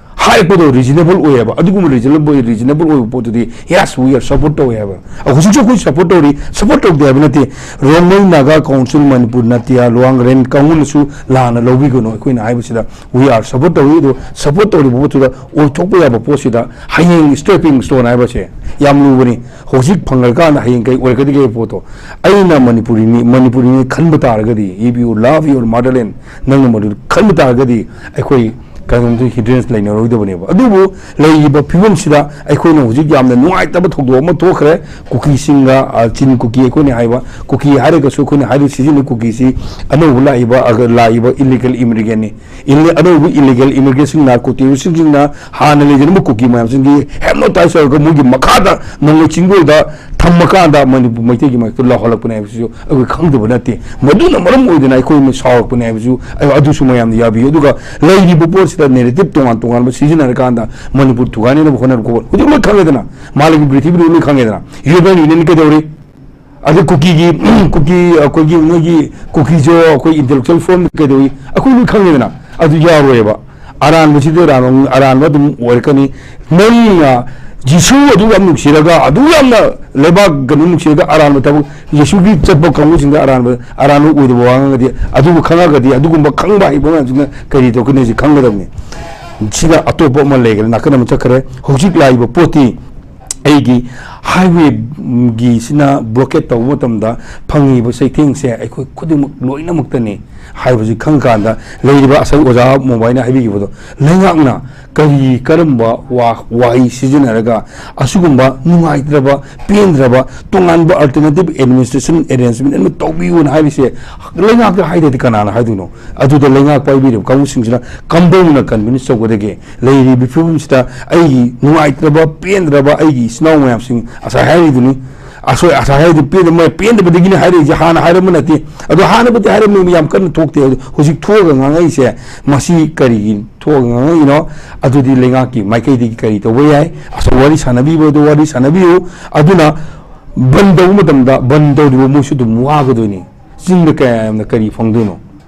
ꯍꯥꯏꯔꯛꯄꯗꯣ ꯔꯤꯖꯅꯦꯕꯜ ꯑꯣꯏꯌꯦꯕ꯫ ꯑꯗꯨꯒꯨꯝꯕ ꯔꯤꯖꯅꯦꯕꯜ, ꯔꯤꯖꯅꯦꯕꯜ ꯑꯣꯏꯕ ꯄꯣꯠꯇꯨꯗꯤ, yes, we are support ꯇꯧꯋꯦ ꯍꯥꯏꯕ꯫ ꯑ, ꯍꯧꯖꯤꯛꯁꯨ ꯑꯩꯈꯣꯏ ꯁꯞꯄꯣꯔꯠ ꯇꯧꯔꯤ, ꯁꯞꯄꯣꯔꯠ ꯇꯧꯗꯦ ꯍꯥꯏꯕ ꯅꯠꯇꯦ꯫ ꯔꯣꯡꯃꯩ ꯅꯥꯒꯥ ꯀꯥꯎꯟꯁꯤꯜ ꯃꯅꯤꯄꯨꯔ, ꯅꯥꯇꯤꯌꯥ, ꯂꯨꯋꯥꯡ, ꯔꯦꯟ ꯀꯥꯡꯕꯨꯅꯁꯨ ꯂꯥꯟꯅ ꯂꯧꯕꯤꯒꯅꯨ꯫ ꯑꯩꯈꯣꯏꯅ ꯍꯥꯏꯕꯁꯤꯗ we are support ꯇꯧꯏ꯫ ꯑꯗꯣ ꯁꯞꯄꯣꯔꯠ ꯇꯧꯔꯤꯕ ꯄꯣꯠꯇꯨꯗ ꯑꯣꯏꯊꯣꯛꯄ ꯌꯥꯕ ꯄꯣꯠꯁꯤꯗ ꯍꯌꯦꯡ stepping stone ꯍꯥꯏꯕꯁꯦ ꯌꯥꯝ ꯂꯨꯕꯅꯤ꯫ ꯍꯧꯖꯤꯛ ꯐꯪꯉꯀꯥꯟꯗ ꯍꯌꯦꯡ ꯀꯩ ꯑꯣꯏꯔꯛꯀꯗꯒꯦ ꯍꯥꯏꯕ ꯄꯣꯠꯇꯣ꯫ ꯑꯩꯅ ꯃꯅꯤꯄꯨꯔꯤꯅꯤ, ꯃꯅꯤꯄꯨꯔꯤꯅꯤ ꯈꯟꯕ ꯇꯥꯔꯒꯗꯤ, if you love your motherland, ꯅꯪꯅ ꯃꯗꯨ ꯈꯟꯕ ꯇꯥꯔꯒꯗꯤ ꯑꯩꯈꯣꯏ ꯀꯩꯅꯣꯝꯇ hindrance ꯂꯩꯅꯔꯣꯏꯗꯕꯅꯦꯕ꯫ ꯑꯗꯨꯕꯨ ꯂꯩꯔꯤꯕ ꯐꯤꯕꯝꯁꯤꯗ ꯑꯩꯈꯣꯏꯅ ꯍꯧꯖꯤꯛ ꯌꯥꯝꯅ ꯅꯨꯡꯉꯥꯏꯇꯕ ꯊꯧꯗꯣꯛ ꯑꯃ ꯊꯣꯛꯈ꯭ꯔꯦ꯫ ꯀꯨꯀꯤꯁꯤꯡꯒ, ꯑ, ꯆꯤꯟ ꯀꯨꯀꯤ ꯑꯩꯈꯣꯏꯅ ꯍꯥꯏꯕ, ꯀꯨꯀꯤ ꯍꯥꯏꯔꯒꯁꯨ ꯑꯩꯈꯣꯏꯅ ꯍꯥꯏꯔꯤꯕ ꯁꯤꯖꯤꯟꯅ ꯀꯨꯀꯤꯁꯤ ꯑꯅꯧꯕ ꯂꯥꯛꯏꯕ, ꯑꯒ-, ꯂꯥꯛꯏꯕ illegal immigrantꯅꯤ꯫ Ille-, ꯑꯅꯧꯕ illegal immigrantꯁꯤꯡ, narco terroristꯁꯤꯡꯅ ꯍꯥꯟꯅ ꯂꯩꯖꯔꯝꯕ ꯀꯨꯀꯤ ꯃꯌꯥꯝꯁꯤꯡꯒꯤ hypnotize ꯇꯧꯔꯒ ꯃꯣꯏꯒꯤ ꯃꯈꯥꯗ ꯅꯣꯡꯃꯩ ꯆꯤꯡꯗꯣꯜꯗ ꯊꯝꯃꯀꯥꯟꯗ ꯃꯅꯤꯄꯨꯔ ꯃꯩꯇꯩꯒꯤ ꯃꯥꯏꯀꯩꯗ ꯂꯥꯎꯍꯜꯂꯛꯄꯅꯦ ꯍꯥꯏꯕꯁꯤꯁꯨ ꯑꯩꯈꯣꯏ ꯈꯪꯗꯕ ꯅꯠꯇꯦ꯫ ꯃꯗꯨꯅ ꯃꯔꯝ ꯑꯣꯏꯗꯅ ꯑꯩꯈꯣꯏꯅ ꯁꯥꯎꯔꯛꯄꯅꯦ ꯍꯥꯏꯕꯁꯨ ꯑꯩ, ꯑꯗꯨꯁꯨ ꯃꯌꯥꯝꯅ ꯌꯥꯕꯤꯌꯨ꯫ ꯑꯗꯨꯒ ꯂꯩꯔꯤꯕ ꯄꯣꯠꯁꯤꯗ narrative ꯇꯣꯉꯥꯟ ꯇꯣꯉꯥꯟꯕ ꯁꯤꯖꯤꯟꯅꯔꯀꯥꯟꯗ ꯃꯅꯤꯄꯨꯔ ꯊꯨꯒꯥꯏꯅꯅꯕ ꯍꯣꯠꯅꯔꯛꯄ ꯍꯧꯖꯤꯛ ꯂꯣꯏ ꯈꯪꯉꯦꯗꯅ, ꯃꯥꯂꯦꯝꯒꯤ ꯄ꯭ꯔꯤꯊꯤꯕꯤꯗ ꯂꯣꯏ ꯈꯪꯉꯦꯗꯅ꯫ European Unionꯅ ꯀꯩꯗꯧꯔꯤ? ꯑꯗꯩ ꯀꯨꯀꯤꯒꯤ, ꯀꯨꯀꯤ, ꯑꯩꯈꯣꯏꯒꯤ ꯅꯣꯏꯒꯤ ꯀꯨꯀꯤꯁꯨ ꯑꯩꯈꯣꯏ intellectual forum ꯀꯩꯗꯧꯏ? ꯑꯩꯈꯣꯏ ꯂꯣꯏ ꯈꯪꯉꯦꯗꯅ꯫ ꯑꯗꯨ ꯌꯥꯔꯣꯏꯕ꯫ ꯑꯔꯥꯟꯕꯁꯤꯗꯤ ꯑꯔꯥꯟꯕ, ꯑꯔꯥꯟꯕ ꯑꯗꯨꯝ ꯑꯣꯏꯔꯛꯀꯅꯤ꯫ ꯅꯪꯅ ꯖꯤꯁꯨ ꯑꯗꯨ ꯌꯥꯝ ꯅꯨꯡꯁꯤꯔꯒ, ꯑꯗꯨ ꯌꯥꯝꯅ ꯂꯩꯕꯥꯛ ꯀꯩꯅꯣ ꯅꯨꯡꯁꯤꯔꯒ ꯑꯔꯥꯟꯕ ꯊꯕꯛ, ꯖꯤꯁꯨꯒꯤ ꯆꯠꯄ ꯀꯥꯡꯕꯨꯁꯤꯡꯗ ꯑꯔꯥꯟꯕ, ꯑꯔꯥꯟꯕ ꯑꯣꯏꯗꯕ ꯋꯥ ꯉꯥꯡꯉꯗꯤ, ꯑꯗꯨꯕꯨ ꯈꯪꯉꯒꯗꯤ ꯑꯗꯨꯒꯨꯝꯕ ꯈꯪꯕ ꯍꯩꯕ ꯃꯌꯥꯝꯁꯤꯡꯅ ꯀꯔꯤ ꯇꯧꯒꯅꯤ ꯍꯥꯏꯁꯤ ꯈꯪꯒꯗꯕꯅꯤ꯫ ꯁꯤꯅ ꯑꯇꯣꯞꯄ ꯑꯃ ꯂꯩꯈ꯭ꯔꯦ, ꯅꯥꯀꯟ ꯑꯃ ꯆꯠꯈ꯭ꯔꯦ꯫ ꯍꯧꯖꯤꯛ ꯂꯥꯛꯏꯕ ꯄꯣꯠꯇꯤ ꯑꯩꯒꯤ highwayꯒꯤꯁꯤꯅ blockade ꯇꯧꯕ ꯃꯇꯝꯗ ꯐꯪꯉꯤꯕ ꯆꯩꯊꯦꯡꯁꯦ ꯑꯩꯈꯣꯏ ꯈꯨꯗꯤꯡꯃꯛ ꯂꯣꯏꯅꯃꯛꯇꯅꯤ ꯍꯥꯏꯕꯁꯤ ꯈꯪꯀꯥꯟꯗ, ꯂꯩꯔꯤꯕ ꯉꯁꯥꯏ ꯑꯣꯖꯥ ꯃꯣꯕꯥꯏꯅ ꯍꯥꯏꯕꯤꯈꯤꯕꯗꯣ, ꯂꯩꯉꯥꯛꯅ ꯀꯔꯤ ꯀꯔꯝꯕ ꯋꯥ-, ꯋꯥꯍꯩ ꯁꯤꯖꯤꯟꯅꯔꯒ ꯑꯁꯤꯒꯨꯝꯕ ꯅꯨꯡꯉꯥꯏꯇ꯭ꯔꯕ, ꯄꯦꯟꯗ꯭ꯔꯕ, ꯇꯣꯉꯥꯟꯕ alternative administration arrangement ꯑꯃ ꯇꯧꯕꯤꯌꯨꯅ ꯍꯥꯏꯔꯤꯁꯦ ꯂꯩꯉꯥꯛꯇ ꯍꯥꯏꯗ꯭ꯔꯗꯤ ꯀꯅꯥꯅ ꯍꯥꯏꯗꯣꯏꯅꯣ? ꯑꯗꯨꯗ ꯂꯩꯉꯥꯛ ꯄꯥꯏꯕꯤꯔꯤꯕ ꯀꯥꯡꯕꯨꯁꯤꯡꯁꯤꯅ ꯀꯝꯗꯧꯅ convince ꯇꯧꯒꯗꯒꯦ? ꯂꯩꯔꯤꯕ ꯐꯤꯕꯝꯁꯤꯗ ꯑꯩꯒꯤ ꯅꯨꯡꯉꯥꯏꯇ꯭ꯔꯕ, ꯄꯦꯟꯗ꯭ꯔꯕ ꯑꯩꯒꯤ ꯏꯆꯤꯟ ꯏꯅꯥꯎ ꯃꯌꯥꯝꯁꯤꯡ, ꯉꯁꯥꯏ ꯍꯥꯏꯔꯤꯗꯨꯅꯤ, ꯑꯁꯣꯏ ꯑꯁꯥꯏ ꯍꯥꯏꯔꯤꯗꯨ ꯄꯦꯟꯗꯕ, ꯄꯦꯟꯗꯕꯗꯒꯤꯅꯤ ꯍꯥꯏꯔꯛꯏꯁꯦ, ꯍꯥꯟꯅ ꯍꯥꯏꯔꯝꯕ ꯅꯠꯇꯦ꯫ ꯑꯗꯣ ꯍꯥꯟꯅꯕꯨꯗꯤ ꯍꯥꯏꯔꯝꯃꯤ, ꯌꯥꯝ ꯀꯟꯅ ꯊꯣꯛꯇꯦ꯫ ꯑꯗꯣ ꯍꯧꯖꯤꯛ ꯊꯣꯛꯑꯒ ꯉꯥꯡꯉꯛꯏꯁꯦ, ꯃꯁꯤ ꯀꯔꯤꯒꯤ ꯊꯣꯛꯑꯒ ꯉꯥꯡꯉꯛꯏꯅꯣ? ꯑꯗꯨꯗꯤ ꯂꯩꯉꯥꯛꯀꯤ ꯃꯥꯏꯀꯩꯗꯒꯤ ꯀꯔꯤ ꯇꯧꯕ ꯌꯥꯏ? ꯑꯁꯣꯝ ꯋꯥꯔꯤ ꯁꯥꯟꯅꯕꯤꯕꯗꯣ ꯋꯥꯔꯤ ꯁꯥꯟꯅꯕꯤꯌꯨ꯫ ꯑꯗꯨꯅ ꯕꯟ ꯇꯧꯕ ꯃꯇꯝꯗ ꯕꯟ ꯇꯧꯔꯤꯕ ꯃꯣꯏꯁꯨ ꯑꯗꯨꯝ ꯋꯥꯒꯗꯣꯏꯅꯤ꯫ ꯆꯤꯡꯗ ꯀꯌꯥ ꯌꯥꯝꯅ ꯀꯔꯤ ꯐꯪꯗꯣꯏꯅꯣ?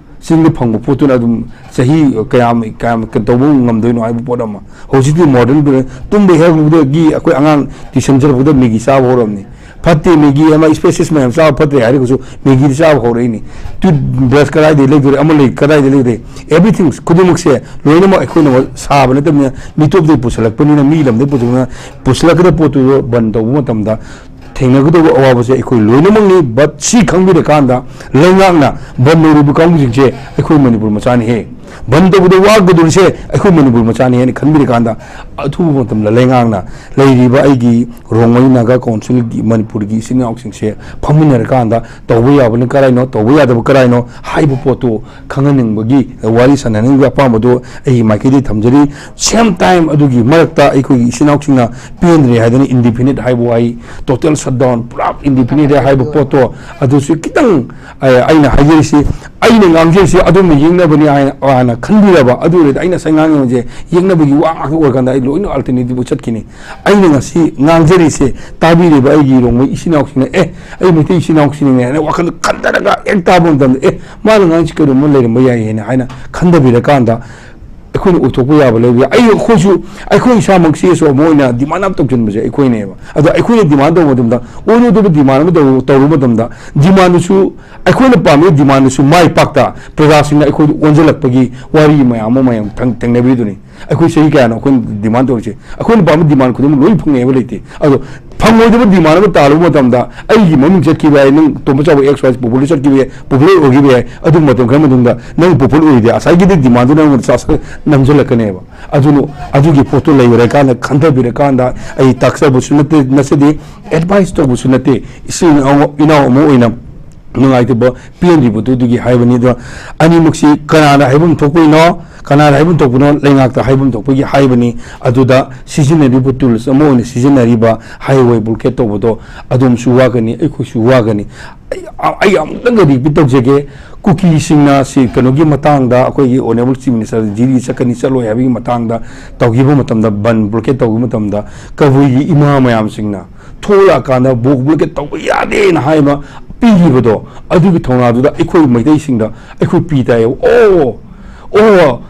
ꯆꯤꯡꯗ ꯐꯪꯕ ꯄꯣꯠꯇꯨꯅ ꯑꯗꯨꯝ ꯆꯍꯤ ꯀꯌꯥꯝ ꯀꯌꯥꯝ ꯀꯩꯅꯣ ꯇꯧꯕ ꯉꯝꯗꯣꯏꯅꯣ ꯍꯥꯏꯕ ꯄꯣꯠ ꯑꯃ꯫ ꯍꯧꯖꯤꯛꯇꯤ ꯃꯣꯗꯔꯟ ꯇꯨꯝꯕ ꯍꯦꯛ ꯍꯧꯕꯗꯒꯤ ꯑꯩꯈꯣꯏ ꯑꯉꯥꯡ ꯇ꯭ꯌꯨꯁꯟ ꯆꯠꯂꯛꯄꯗ ꯃꯦꯒꯤ ꯆꯥꯕ ꯍꯧꯔꯕꯅꯤ꯫ ꯐꯠꯇꯦ ꯃꯦꯒꯤ ꯑꯃ, ꯏꯁꯄꯦꯁꯤꯁ ꯃꯌꯥꯝ ꯆꯥꯕ ꯐꯠꯇ꯭ꯔꯦ ꯍꯥꯏꯔꯒꯁꯨ ꯃꯦꯒꯤꯗꯤ ꯆꯥꯕ ꯍꯧꯔꯛꯏꯅꯤ꯫ ꯇꯨꯠ ꯕ꯭ꯔꯁ ꯀꯗꯥꯏꯗꯒꯤ ꯂꯩꯗꯣꯔꯦ, ꯑꯃ ꯂꯩ ꯀꯗꯥꯏꯗꯒꯤ ꯂꯩꯗꯣꯔꯦ? ꯑꯦꯚ꯭ꯔꯤꯊꯤꯡ ꯈꯨꯗꯤꯡꯃꯛꯁꯦ ꯂꯣꯏꯅꯃꯛ ꯑꯩꯈꯣꯏꯅ ꯁꯥꯕ ꯅꯠꯇꯕꯅꯤꯅ ꯃꯤꯇꯣꯞꯇꯒꯤ ꯄꯨꯁꯜꯂꯛꯄꯅꯤꯅ, ꯃꯤ ꯂꯝꯗꯒꯤ ꯄꯨꯁꯜꯂꯛꯄꯅꯤꯅ, ꯄꯨꯁꯜꯂꯛꯀꯗꯕ ꯄꯣꯠꯇꯨꯗꯣ ꯕꯟ ꯇꯧꯕ ꯃꯇꯝꯗ ꯊꯦꯡꯅꯒꯗꯧꯕ ꯑꯋꯥꯕꯁꯦ ꯑꯩꯈꯣꯏ ꯂꯣꯏꯅꯃꯛꯅꯤ꯫ But ꯁꯤ ꯈꯪꯕꯤꯔꯀꯥꯟꯗ ꯂꯩꯉꯥꯛꯅ ꯕꯟ ꯂꯧꯔꯤꯕ ꯀꯥꯡꯕꯨꯁꯤꯡꯁꯦ ꯑꯩꯈꯣꯏ ꯃꯅꯤꯄꯨꯔ ꯃꯆꯥꯅꯤꯍꯦ꯫ ꯕꯟ ꯇꯧꯕꯗ ꯋꯥꯒꯗꯧꯔꯤꯁꯦ ꯑꯩꯈꯣꯏ ꯃꯅꯤꯄꯨꯔ ꯃꯆꯥꯅꯤ ꯍꯥꯏꯅ ꯈꯟꯕꯤꯔꯀꯥꯟꯗ, ꯑꯊꯨꯕ ꯃꯇꯝꯗ ꯂꯩꯉꯥꯛꯅ ꯂꯩꯔꯤꯕ ꯑꯩꯒꯤ ꯔꯣꯡꯃꯩ ꯅꯥꯒꯥ ꯀꯥꯎꯟꯁꯤꯜꯒꯤ ꯃꯅꯤꯄꯨꯔꯒꯤ ꯏꯆꯤꯟ ꯏꯅꯥꯎꯁꯤꯡꯁꯦ ꯐꯝꯃꯤꯟꯅꯔꯀꯥꯟꯗ ꯇꯧꯕ ꯌꯥꯕꯅ ꯀꯔꯥꯏꯅꯣ, ꯇꯧꯕ ꯌꯥꯗꯕ ꯀꯔꯥꯏꯅꯣ ꯍꯥꯏꯕ ꯄꯣꯠꯇꯨ ꯈꯪꯍꯟꯅꯤꯡꯕꯒꯤ ꯋꯥꯔꯤ ꯁꯥꯟꯅꯅꯤꯡꯕꯒꯤ ꯑꯄꯥꯝꯕꯗꯨ ꯑꯩꯒꯤ ꯃꯥꯏꯀꯩꯗꯒꯤ ꯊꯝꯖꯔꯤ꯫ Same time ꯑꯗꯨꯒꯤ ꯃꯔꯛꯇ ꯑꯩꯈꯣꯏꯒꯤ ꯏꯆꯤꯟ ꯏꯅꯥꯎꯁꯤꯡꯅ ꯄꯦꯟꯗ꯭ꯔꯦ ꯍꯥꯏꯗꯅ indefinite ꯍꯥꯏꯕ ꯋꯥꯍꯩ, total shutdown, ꯄꯨꯔꯥ indefinite ꯍꯥꯏꯕ ꯄꯣꯠꯇꯣ, ꯑꯗꯨꯁꯨ ꯈꯤꯇꯪ, ꯑ, ꯑꯩꯅ ꯍꯥꯏꯖꯔꯤꯁꯤ, ꯑꯩꯅ ꯉꯥꯡꯖꯔꯤꯁꯤ ꯑꯗꯣꯝꯅ ꯌꯦꯛꯅꯕꯅꯤ ꯍꯥꯏꯅ, ꯍꯥꯟꯅ ꯈꯟꯕꯤꯔꯕ, ꯑꯗꯨ ꯑꯣꯏꯔꯗꯤ ꯑꯩꯅ ꯉꯁꯥꯏ ꯉꯥꯡꯉꯤꯕꯁꯦ ꯌꯦꯛꯅꯕꯒꯤ ꯋꯥ ꯉꯥꯛꯇ ꯑꯣꯏꯔꯀꯥꯟꯗ ꯑꯩ ꯂꯣꯏꯅ alternative ꯆꯠꯈꯤꯅꯤ꯫ ꯑꯩꯅ ꯉꯁꯤ ꯉꯥꯡꯖꯔꯤꯁꯦ ꯇꯥꯕꯤꯔꯤꯕ ꯑꯩꯒꯤ ꯔꯣꯡꯃꯩ ꯏꯆꯤꯟ ꯏꯅꯥꯎꯁꯤꯡꯅ, "ꯑꯦ, ꯑꯩ ꯃꯩꯇꯩ ꯏꯆꯤꯟ ꯏꯅꯥꯎꯁꯤꯡꯅꯦ" ꯍꯥꯏꯅ ꯋꯥꯈꯜꯗ ꯈꯟꯊꯔꯒ ꯍꯦꯛ ꯇꯥꯕ ꯃꯇꯝꯗ, "ꯑꯦ, ꯃꯥꯅ ꯉꯥꯡꯉꯤꯁꯤ ꯀꯩꯅꯣꯝꯃ ꯂꯩꯔꯝꯕ ꯌꯥꯏ" ꯍꯥꯏꯅ, ꯍꯥꯏꯅ ꯈꯟꯊꯕꯤꯔꯀꯥꯟꯗ, ꯑꯩꯈꯣꯏꯅ ꯑꯣꯏꯊꯣꯛꯄ ꯌꯥꯕ ꯂꯩꯕ ꯌꯥꯏ꯫ ꯑꯩ, ꯑꯩꯈꯣꯏꯁꯨ, ꯑꯩꯈꯣꯏ ꯏꯁꯥꯃꯛ ꯁꯤ ꯑꯃ ꯑꯣꯏꯅ demand ꯑꯃ ꯇꯧꯁꯤꯟꯕꯁꯦ ꯑꯩꯈꯣꯏꯅꯦꯕ꯫ ꯑꯗꯣ ꯑꯩꯈꯣꯏꯅ demand ꯇꯧꯕ ꯃꯇꯝꯗ, ꯑꯣꯏꯔꯣꯏꯗꯕ demand ꯑꯃ ꯇꯧ-, ꯇꯧꯔꯨꯕ ꯃꯇꯝꯗ, demandꯗꯨꯁꯨ, ꯑꯩꯈꯣꯏꯅ ꯄꯥꯝꯃꯤꯕ demandꯗꯨꯁꯨ ꯃꯥꯏ ꯄꯥꯛꯇ ꯄ꯭ꯔꯖꯥꯁꯤꯡꯅ ꯑꯩꯈꯣꯏꯗ ꯑꯣꯟꯁꯤꯜꯂꯛꯄꯒꯤ ꯋꯥꯔꯤ ꯃꯌꯥꯝ ꯑꯃ ꯃꯌꯥꯝ ꯊꯦꯡ-, ꯊꯦꯡꯅꯕꯤꯗꯨꯅꯤ꯫ ꯑꯩꯈꯣꯏ ꯆꯍꯤ ꯀꯌꯥꯅꯣ ꯑꯩꯈꯣꯏꯅ demand ꯇꯧꯔꯤꯁꯦ? ꯑꯩꯈꯣꯏꯅ ꯄꯥꯝꯕ demand ꯈꯨꯗꯤꯡꯃꯛ ꯂꯣꯏ ꯐꯪꯉꯦ ꯍꯥꯏꯕ ꯂꯩꯇꯦ꯫ ꯑꯗꯣ ꯐꯪꯉꯣꯏꯗꯕ demand ꯑꯃ ꯇꯥꯜꯂꯨꯕ ꯃꯇꯝꯗ, ꯑꯩꯒꯤ ꯃꯃꯤꯡ ꯆꯠꯈꯤꯕ ꯌꯥꯏ, ꯅꯪ ꯇꯣꯝꯕ ꯆꯥꯎꯕ X Y Z popular ꯆꯠꯈꯤꯕ ꯌꯥꯏ, popular ꯑꯣꯏꯈꯤꯕ ꯌꯥꯏ, ꯑꯗꯨ ꯃꯇꯝ ꯈꯔ ꯃꯇꯨꯡꯗ ꯅꯪ popular ꯑꯣꯏꯗꯦ, ꯉꯁꯥꯏꯒꯤꯗꯤ demandꯗꯨ ꯅꯪꯉꯣꯟꯗ ꯆꯥꯁꯜ-, ꯅꯝꯁꯤꯜꯂꯛꯀꯅꯦꯕ꯫ ꯑꯗꯨꯅ ꯑꯗꯨꯒꯤ ꯄꯣꯠꯇꯣ ꯂꯩꯔꯀꯥꯟꯗ, ꯈꯟꯊꯕꯤꯔꯀꯥꯟꯗ, ꯑꯩ ꯇꯥꯛꯆꯕꯁꯨ ꯅꯠꯇꯦ, ꯅꯠꯆꯗꯦ, advice ꯇꯧꯕꯁꯨ ꯅꯠꯇꯦ, ꯏꯆꯤꯟ ꯏꯅꯥꯎ, ꯏꯅꯥꯎ ꯑꯃ ꯑꯣꯏꯅ ꯅꯨꯡꯉꯥꯏꯇꯕ ꯄꯦꯟꯗ꯭ꯔꯤꯕꯗꯨ ꯑꯗꯨꯒꯤ ꯍꯥꯏꯕꯅꯤ꯫ ꯑꯗꯣ ꯑꯅꯤꯃꯛꯁꯤ ꯀꯅꯥꯅ ꯍꯥꯏꯐꯝ ꯊꯣꯛꯄꯩꯅꯣ, ꯀꯅꯥꯅ ꯍꯥꯏꯐꯝ ꯊꯣꯛꯄꯅꯣ? ꯂꯩꯉꯥꯛꯇ ꯍꯥꯏꯐꯝ ꯊꯣꯛꯄꯒꯤ ꯍꯥꯏꯕꯅꯤ꯫ ꯑꯗꯨꯗ ꯁꯤꯖꯤꯟꯅꯔꯤꯕ tools ꯑꯃ ꯑꯣꯏꯅ ꯁꯤꯖꯤꯟꯅꯔꯤꯕ highway blockade ꯇꯧꯕꯗꯣ ꯑꯗꯣꯝꯁꯨ ꯋꯥꯒꯅꯤ, ꯑꯩꯈꯣꯏꯁꯨ ꯋꯥꯒꯅꯤ꯫ ꯑꯩ, ꯑꯩ ꯑꯃꯨꯛꯇꯪꯒ repeat ꯇꯧꯖꯒꯦ, ꯀꯨꯀꯤꯁꯤꯡꯅ ꯁꯤ ꯀꯩꯅꯣꯒꯤ ꯃꯇꯥꯡꯗ, ꯑꯩꯈꯣꯏꯒꯤ Honourable Chief Minister ꯗꯤꯜꯂꯤ ꯆꯠꯀꯅꯤ ꯆꯠꯂꯣꯏ ꯍꯥꯏꯕꯒꯤ ꯃꯇꯥꯡꯗ ꯇꯧꯈꯤꯕ ꯃꯇꯝꯗ, ꯕꯟ blockade ꯇꯧꯈꯤꯕ ꯃꯇꯝꯗ, ꯀꯕꯨꯏꯒꯤ ꯏꯃꯥ ꯃꯌꯥꯝꯁꯤꯡꯅ ꯊꯣꯛꯂꯛꯑꯀꯥꯟꯗ blockade ꯇꯧꯕ ꯌꯥꯗꯦꯅ ꯍꯥꯏꯕ ꯄꯤꯈꯤꯕꯗꯣ, ꯑꯗꯨꯒꯤ ꯊꯧꯅꯥꯗꯨꯗ ꯑꯩꯈꯣꯏ ꯃꯩꯇꯩꯁꯤꯡꯗ ꯑꯩꯈꯣꯏ ꯄꯤ ꯇꯥꯏꯌꯦꯕ꯫ ꯑꯣ, ꯑꯣ,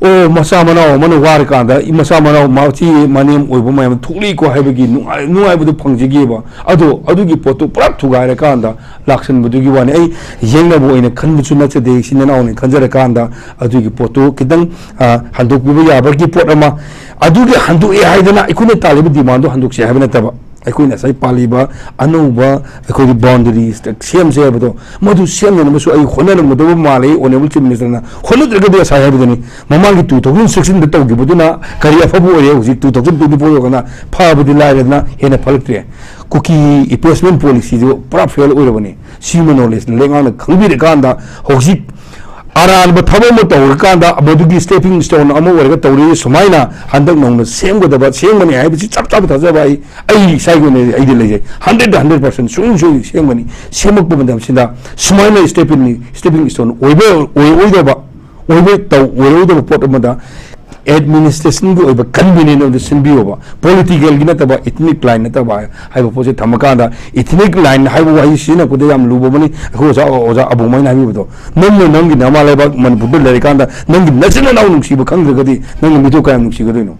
ꯑꯣ, ꯃꯆꯥ ꯃꯅꯥꯎ ꯑꯃꯅ ꯋꯥꯔꯀꯥꯟꯗ, ꯃꯆꯥ ꯃꯅꯥꯎ ꯃꯆꯦ ꯃꯅꯦꯝ ꯑꯣꯏꯕ ꯃꯌꯥꯝ ꯊꯣꯛꯂꯛꯏꯀꯣ ꯍꯥꯏꯕꯒꯤ ꯅꯨꯡꯉꯥꯏ-, ꯅꯨꯡꯉꯥꯏꯕꯗꯣ ꯐꯪꯖꯈꯤꯑꯕ꯫ ꯑꯗꯣ ꯑꯗꯨꯒꯤ ꯄꯣꯠꯇꯣ ꯄꯨꯔꯥ ꯊꯨꯒꯥꯏꯔꯀꯥꯟꯗ ꯂꯥꯛꯁꯟꯕꯗꯨꯒꯤ ꯋꯥꯅꯤ꯫ ꯑꯩ ꯌꯦꯡꯅꯕ ꯑꯣꯏꯅ ꯈꯟꯕꯁꯨ ꯅꯠꯆꯗꯦ, ꯏꯆꯤꯟ ꯏꯅꯥꯎꯅꯤ ꯈꯟꯖꯔꯀꯥꯟꯗ ꯑꯗꯨꯒꯤ ꯄꯣꯠꯇꯨ ꯈꯤꯇꯪ, ꯑ, ꯍꯟꯗꯣꯛꯄꯤꯕ ꯌꯥꯕꯒꯤ ꯄꯣꯠ ꯑꯃ꯫ ꯑꯗꯨꯒꯤ ꯍꯟꯗꯣꯛꯑꯦ ꯍꯥꯏꯗꯅ ꯑꯩꯈꯣꯏꯅ ꯇꯥꯜꯂꯤꯕ demand ꯗꯣ ꯍꯟꯗꯣꯛꯁꯦ ꯍꯥꯏꯕ ꯅꯠꯇꯕ, ꯑꯩꯈꯣꯏꯅ ꯉꯁꯥꯏ ꯄꯥꯜꯂꯤꯕ ꯑꯅꯧꯕ ꯑꯩꯈꯣꯏꯒꯤ boundary ꯁꯦꯝꯁꯦ ꯍꯥꯏꯕꯗꯣ, ꯃꯗꯨ ꯁꯦꯝꯅꯅꯕꯁꯨ ꯑꯩ ꯍꯣꯠꯅꯔꯝꯒꯗꯕ ꯃꯥꯜꯂꯤ꯫ Honourable Chief Minister ꯅ ꯍꯣꯠꯅꯗ꯭ꯔꯒꯗꯤ ꯉꯁꯥꯏ ꯍꯥꯏꯕꯗꯨꯅꯤ, ꯃꯃꯥꯡꯒꯤ two thousand sixteen ꯗ ꯇꯧꯈꯤꯕꯗꯨꯅ ꯀꯔꯤ ꯑꯐꯕ ꯑꯣꯏꯔꯦ? ꯍꯧꯖꯤꯛ two thousand twenty four ꯌꯧꯔꯀꯥꯟꯗ ꯐꯕꯗꯤ ꯂꯥꯏꯔꯗꯅ ꯍꯦꯟꯅ ꯐꯠꯂꯛꯇ꯭ꯔꯦ꯫ ꯀꯨꯀꯤ replacement policy ꯗꯨ ꯄꯨꯔꯥ fail ꯑꯣꯏꯔꯕꯅꯤ꯫ ꯁꯤꯃ knowledge ꯂꯩꯉꯥꯛꯅ ꯈꯪꯕꯤꯔꯀꯥꯟꯗ ꯍꯧꯖꯤꯛ ꯑꯔꯥꯟꯕ ꯊꯕꯛ ꯑꯃ ꯇꯧꯔꯀꯥꯟꯗ ꯃꯗꯨꯒꯤ stepping stone ꯑꯃ ꯑꯣꯏꯔꯒ ꯇꯧꯔꯤ꯫ ꯁꯨꯃꯥꯏꯅ ꯍꯟꯗꯛ ꯅꯧꯅ ꯁꯦꯝꯒꯗꯕ, ꯁꯦꯝꯒꯅꯤ ꯍꯥꯏꯕꯁꯤ ꯆꯞ ꯆꯥꯕ ꯊꯥꯖꯕ ꯑꯩ, ꯑꯩ ꯏꯁꯥꯒꯤ ꯑꯣꯏꯅ ꯑꯩꯗꯤ ꯂꯩꯖꯩ꯫ Hundred ꯗ hundred percent ꯁꯨꯡꯁꯣꯏ ꯁꯣꯏꯗꯅ ꯁꯦꯝꯒꯅꯤ꯫ ꯁꯦꯝꯃꯛꯄ ꯃꯇꯝꯁꯤꯗ ꯁꯨꯃꯥꯏꯅ stepping, stepping stone ꯑꯣꯏꯕ, ꯑꯣꯏꯔꯣꯏꯗꯕ, ꯑꯣꯏꯕ ꯇꯧ-, ꯑꯣꯏꯔꯣꯏꯗꯕ ꯄꯣꯠ ꯑꯃꯗ administration ꯒꯤ ꯑꯣꯏꯕ convenient ꯑꯃꯗ ꯁꯤꯟꯕꯤꯌꯣꯕ꯫ Political ꯒꯤ ꯅꯠꯇꯕ, ethnic line ꯅꯠꯇꯕ ꯍꯥꯏꯕ ꯄꯣꯠꯁꯦ ꯊꯝꯃꯀꯥꯟꯗ, ethnic line ꯍꯥꯏꯕ ꯋꯥꯍꯩ ꯁꯤꯖꯤꯟꯅꯔꯛꯄꯗ ꯌꯥꯝ ꯂꯨꯕ ꯑꯃꯅꯤ꯫ ꯑꯩꯈꯣꯏ ꯑꯣꯖꯥ, ꯑꯣꯖꯥ ꯑꯕꯨꯡꯃꯩꯅ ꯍꯥꯏꯕꯤꯕꯗꯣ, ꯅꯪꯅ ꯅꯪꯒꯤ ꯅꯃꯥ ꯂꯩꯕꯥꯛ ꯃꯅꯤꯄꯨꯔꯗ ꯂꯩꯔꯀꯥꯟꯗ ꯅꯪꯒꯤ ꯅꯆꯤꯟ ꯅꯅꯥꯎ ꯅꯨꯡꯁꯤꯕ ꯈꯪꯗ꯭ꯔꯒꯗꯤ ꯅꯪꯒꯤ ꯃꯤꯗꯣ ꯀꯌꯥꯝ ꯅꯨꯡꯁꯤꯒꯗꯣꯏꯅꯣ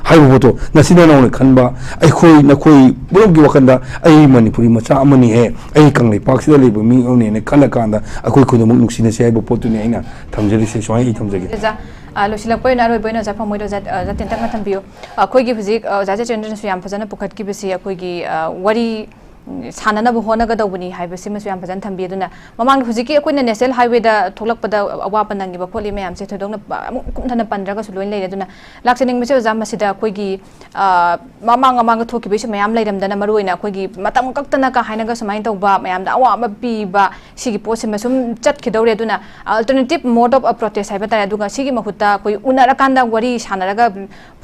ꯍꯥꯏꯕ ꯄꯣꯠꯇꯣ ꯅꯆꯤꯟ ꯅꯅꯥꯎꯅ ꯈꯟꯕ, ꯑꯩꯈꯣꯏ ꯅꯈꯣꯏ ꯄꯨꯝꯅꯃꯛꯀꯤ ꯋꯥꯈꯜꯗ ꯑꯩ ꯃꯅꯤꯄꯨꯔꯤ ꯃꯆꯥ ꯑꯃꯅꯤꯍꯦ, ꯑꯩ ꯀꯪꯂꯩꯄꯥꯛꯁꯤꯗ ꯂꯩꯕ ꯃꯤ ꯑꯃꯅꯤꯅ ꯈꯜꯂꯀꯥꯟꯗ ꯑꯩꯈꯣꯏ ꯈꯨꯗꯤꯡꯃꯛ ꯅꯨꯡꯁꯤꯅꯁꯦ ꯍꯥꯏꯕ ꯄꯣꯠꯇꯨꯅꯤ ꯑꯩꯅ ꯊꯝꯖꯔꯤꯁꯦ꯫ ꯁꯨꯃꯥꯏꯅ ꯑꯩ ꯊꯝꯖꯒꯦ꯫ ꯑꯣꯖꯥ, ꯑ, ꯂꯣꯏꯁꯤꯜꯂꯛꯄ ꯑꯣꯏꯅ ꯑꯔꯣꯏꯕ ꯑꯣꯏꯅ ꯑꯣꯖꯥ ꯐꯝꯃꯣꯏꯗ ꯑꯣꯖꯥ, ꯑ, ꯑꯣꯖꯥ ꯇꯦꯟꯇꯛꯅ ꯊꯝꯕꯤꯌꯨ꯫ ꯑꯩꯈꯣꯏꯒꯤ ꯍꯧꯖꯤꯛ, ꯑ, ꯑꯣꯖꯥ ꯆꯦꯆꯟꯗ꯭ꯔꯅꯁꯨ ꯌꯥꯝ ꯐꯖꯅ ꯄꯨꯈꯠꯈꯤꯕꯁꯤ ꯑꯩꯈꯣꯏꯒꯤ, ꯑ, ꯋꯥꯔꯤ, ꯎꯝ, ꯁꯥꯟꯅꯅꯕ ꯍꯣꯠꯅꯒꯗꯧꯕꯅꯤ ꯍꯥꯏꯕꯁꯤꯃꯁꯨ ꯌꯥꯝ ꯐꯖꯅ ꯊꯝꯕꯤ꯫ ꯑꯗꯨꯅ ꯃꯃꯥꯡꯗ ꯍꯧꯖꯤꯛꯀꯤ ꯑꯩꯈꯣꯏꯅ national highway ꯗ ꯊꯣꯛꯂꯛꯄꯗ ꯑꯋꯥꯕ ꯅꯪꯉꯤꯕ ꯈꯣꯠꯂꯤ ꯃꯌꯥꯝꯁꯦ ꯊꯣꯏꯗꯣꯛꯅ, ꯑ, ꯑꯃꯨꯛ ꯀꯨꯞꯊꯅ ꯄꯟꯗ꯭ꯔꯒꯁꯨ ꯂꯣꯏꯅ ꯂꯩꯔꯦ꯫ ꯑꯗꯨꯅ ꯂꯥꯛꯆꯅꯤꯡꯕꯁꯦ ꯑꯣꯖꯥ, ꯃꯁꯤꯗ ꯑꯩꯈꯣꯏꯒꯤ, ꯑ, ꯃꯃꯥꯡ ꯃꯃꯥꯡꯗ ꯊꯣꯛꯈꯤꯕꯩꯁꯨ ꯃꯌꯥꯝ ꯂꯩꯔꯝꯗꯅ, ꯃꯔꯨꯑꯣꯏꯅ ꯑꯩꯈꯣꯏꯒꯤ ꯃꯇꯝ ꯀꯛꯇꯅ ꯀꯥ ꯍꯥꯏꯅꯒ ꯁꯨꯃꯥꯏꯅ ꯇꯧꯕ, ꯃꯌꯥꯝꯗ ꯑꯋꯥꯕ ꯄꯤꯕ, ꯁꯤꯒꯤ ꯄꯣꯠꯁꯤꯃ ꯁꯨꯝ ꯆꯠꯈꯤꯗꯧꯔꯦ꯫ ꯑꯗꯨꯅ alternative mode of protest ꯍꯥꯏꯕ ꯇꯥꯔꯦ, ꯑꯗꯨꯒ ꯁꯤꯒꯤ ꯃꯍꯨꯠꯇ ꯑꯩꯈꯣꯏ ꯎꯅꯔꯀꯥꯟꯗ, ꯋꯥꯔꯤ ꯁꯥꯟꯅꯔꯒ,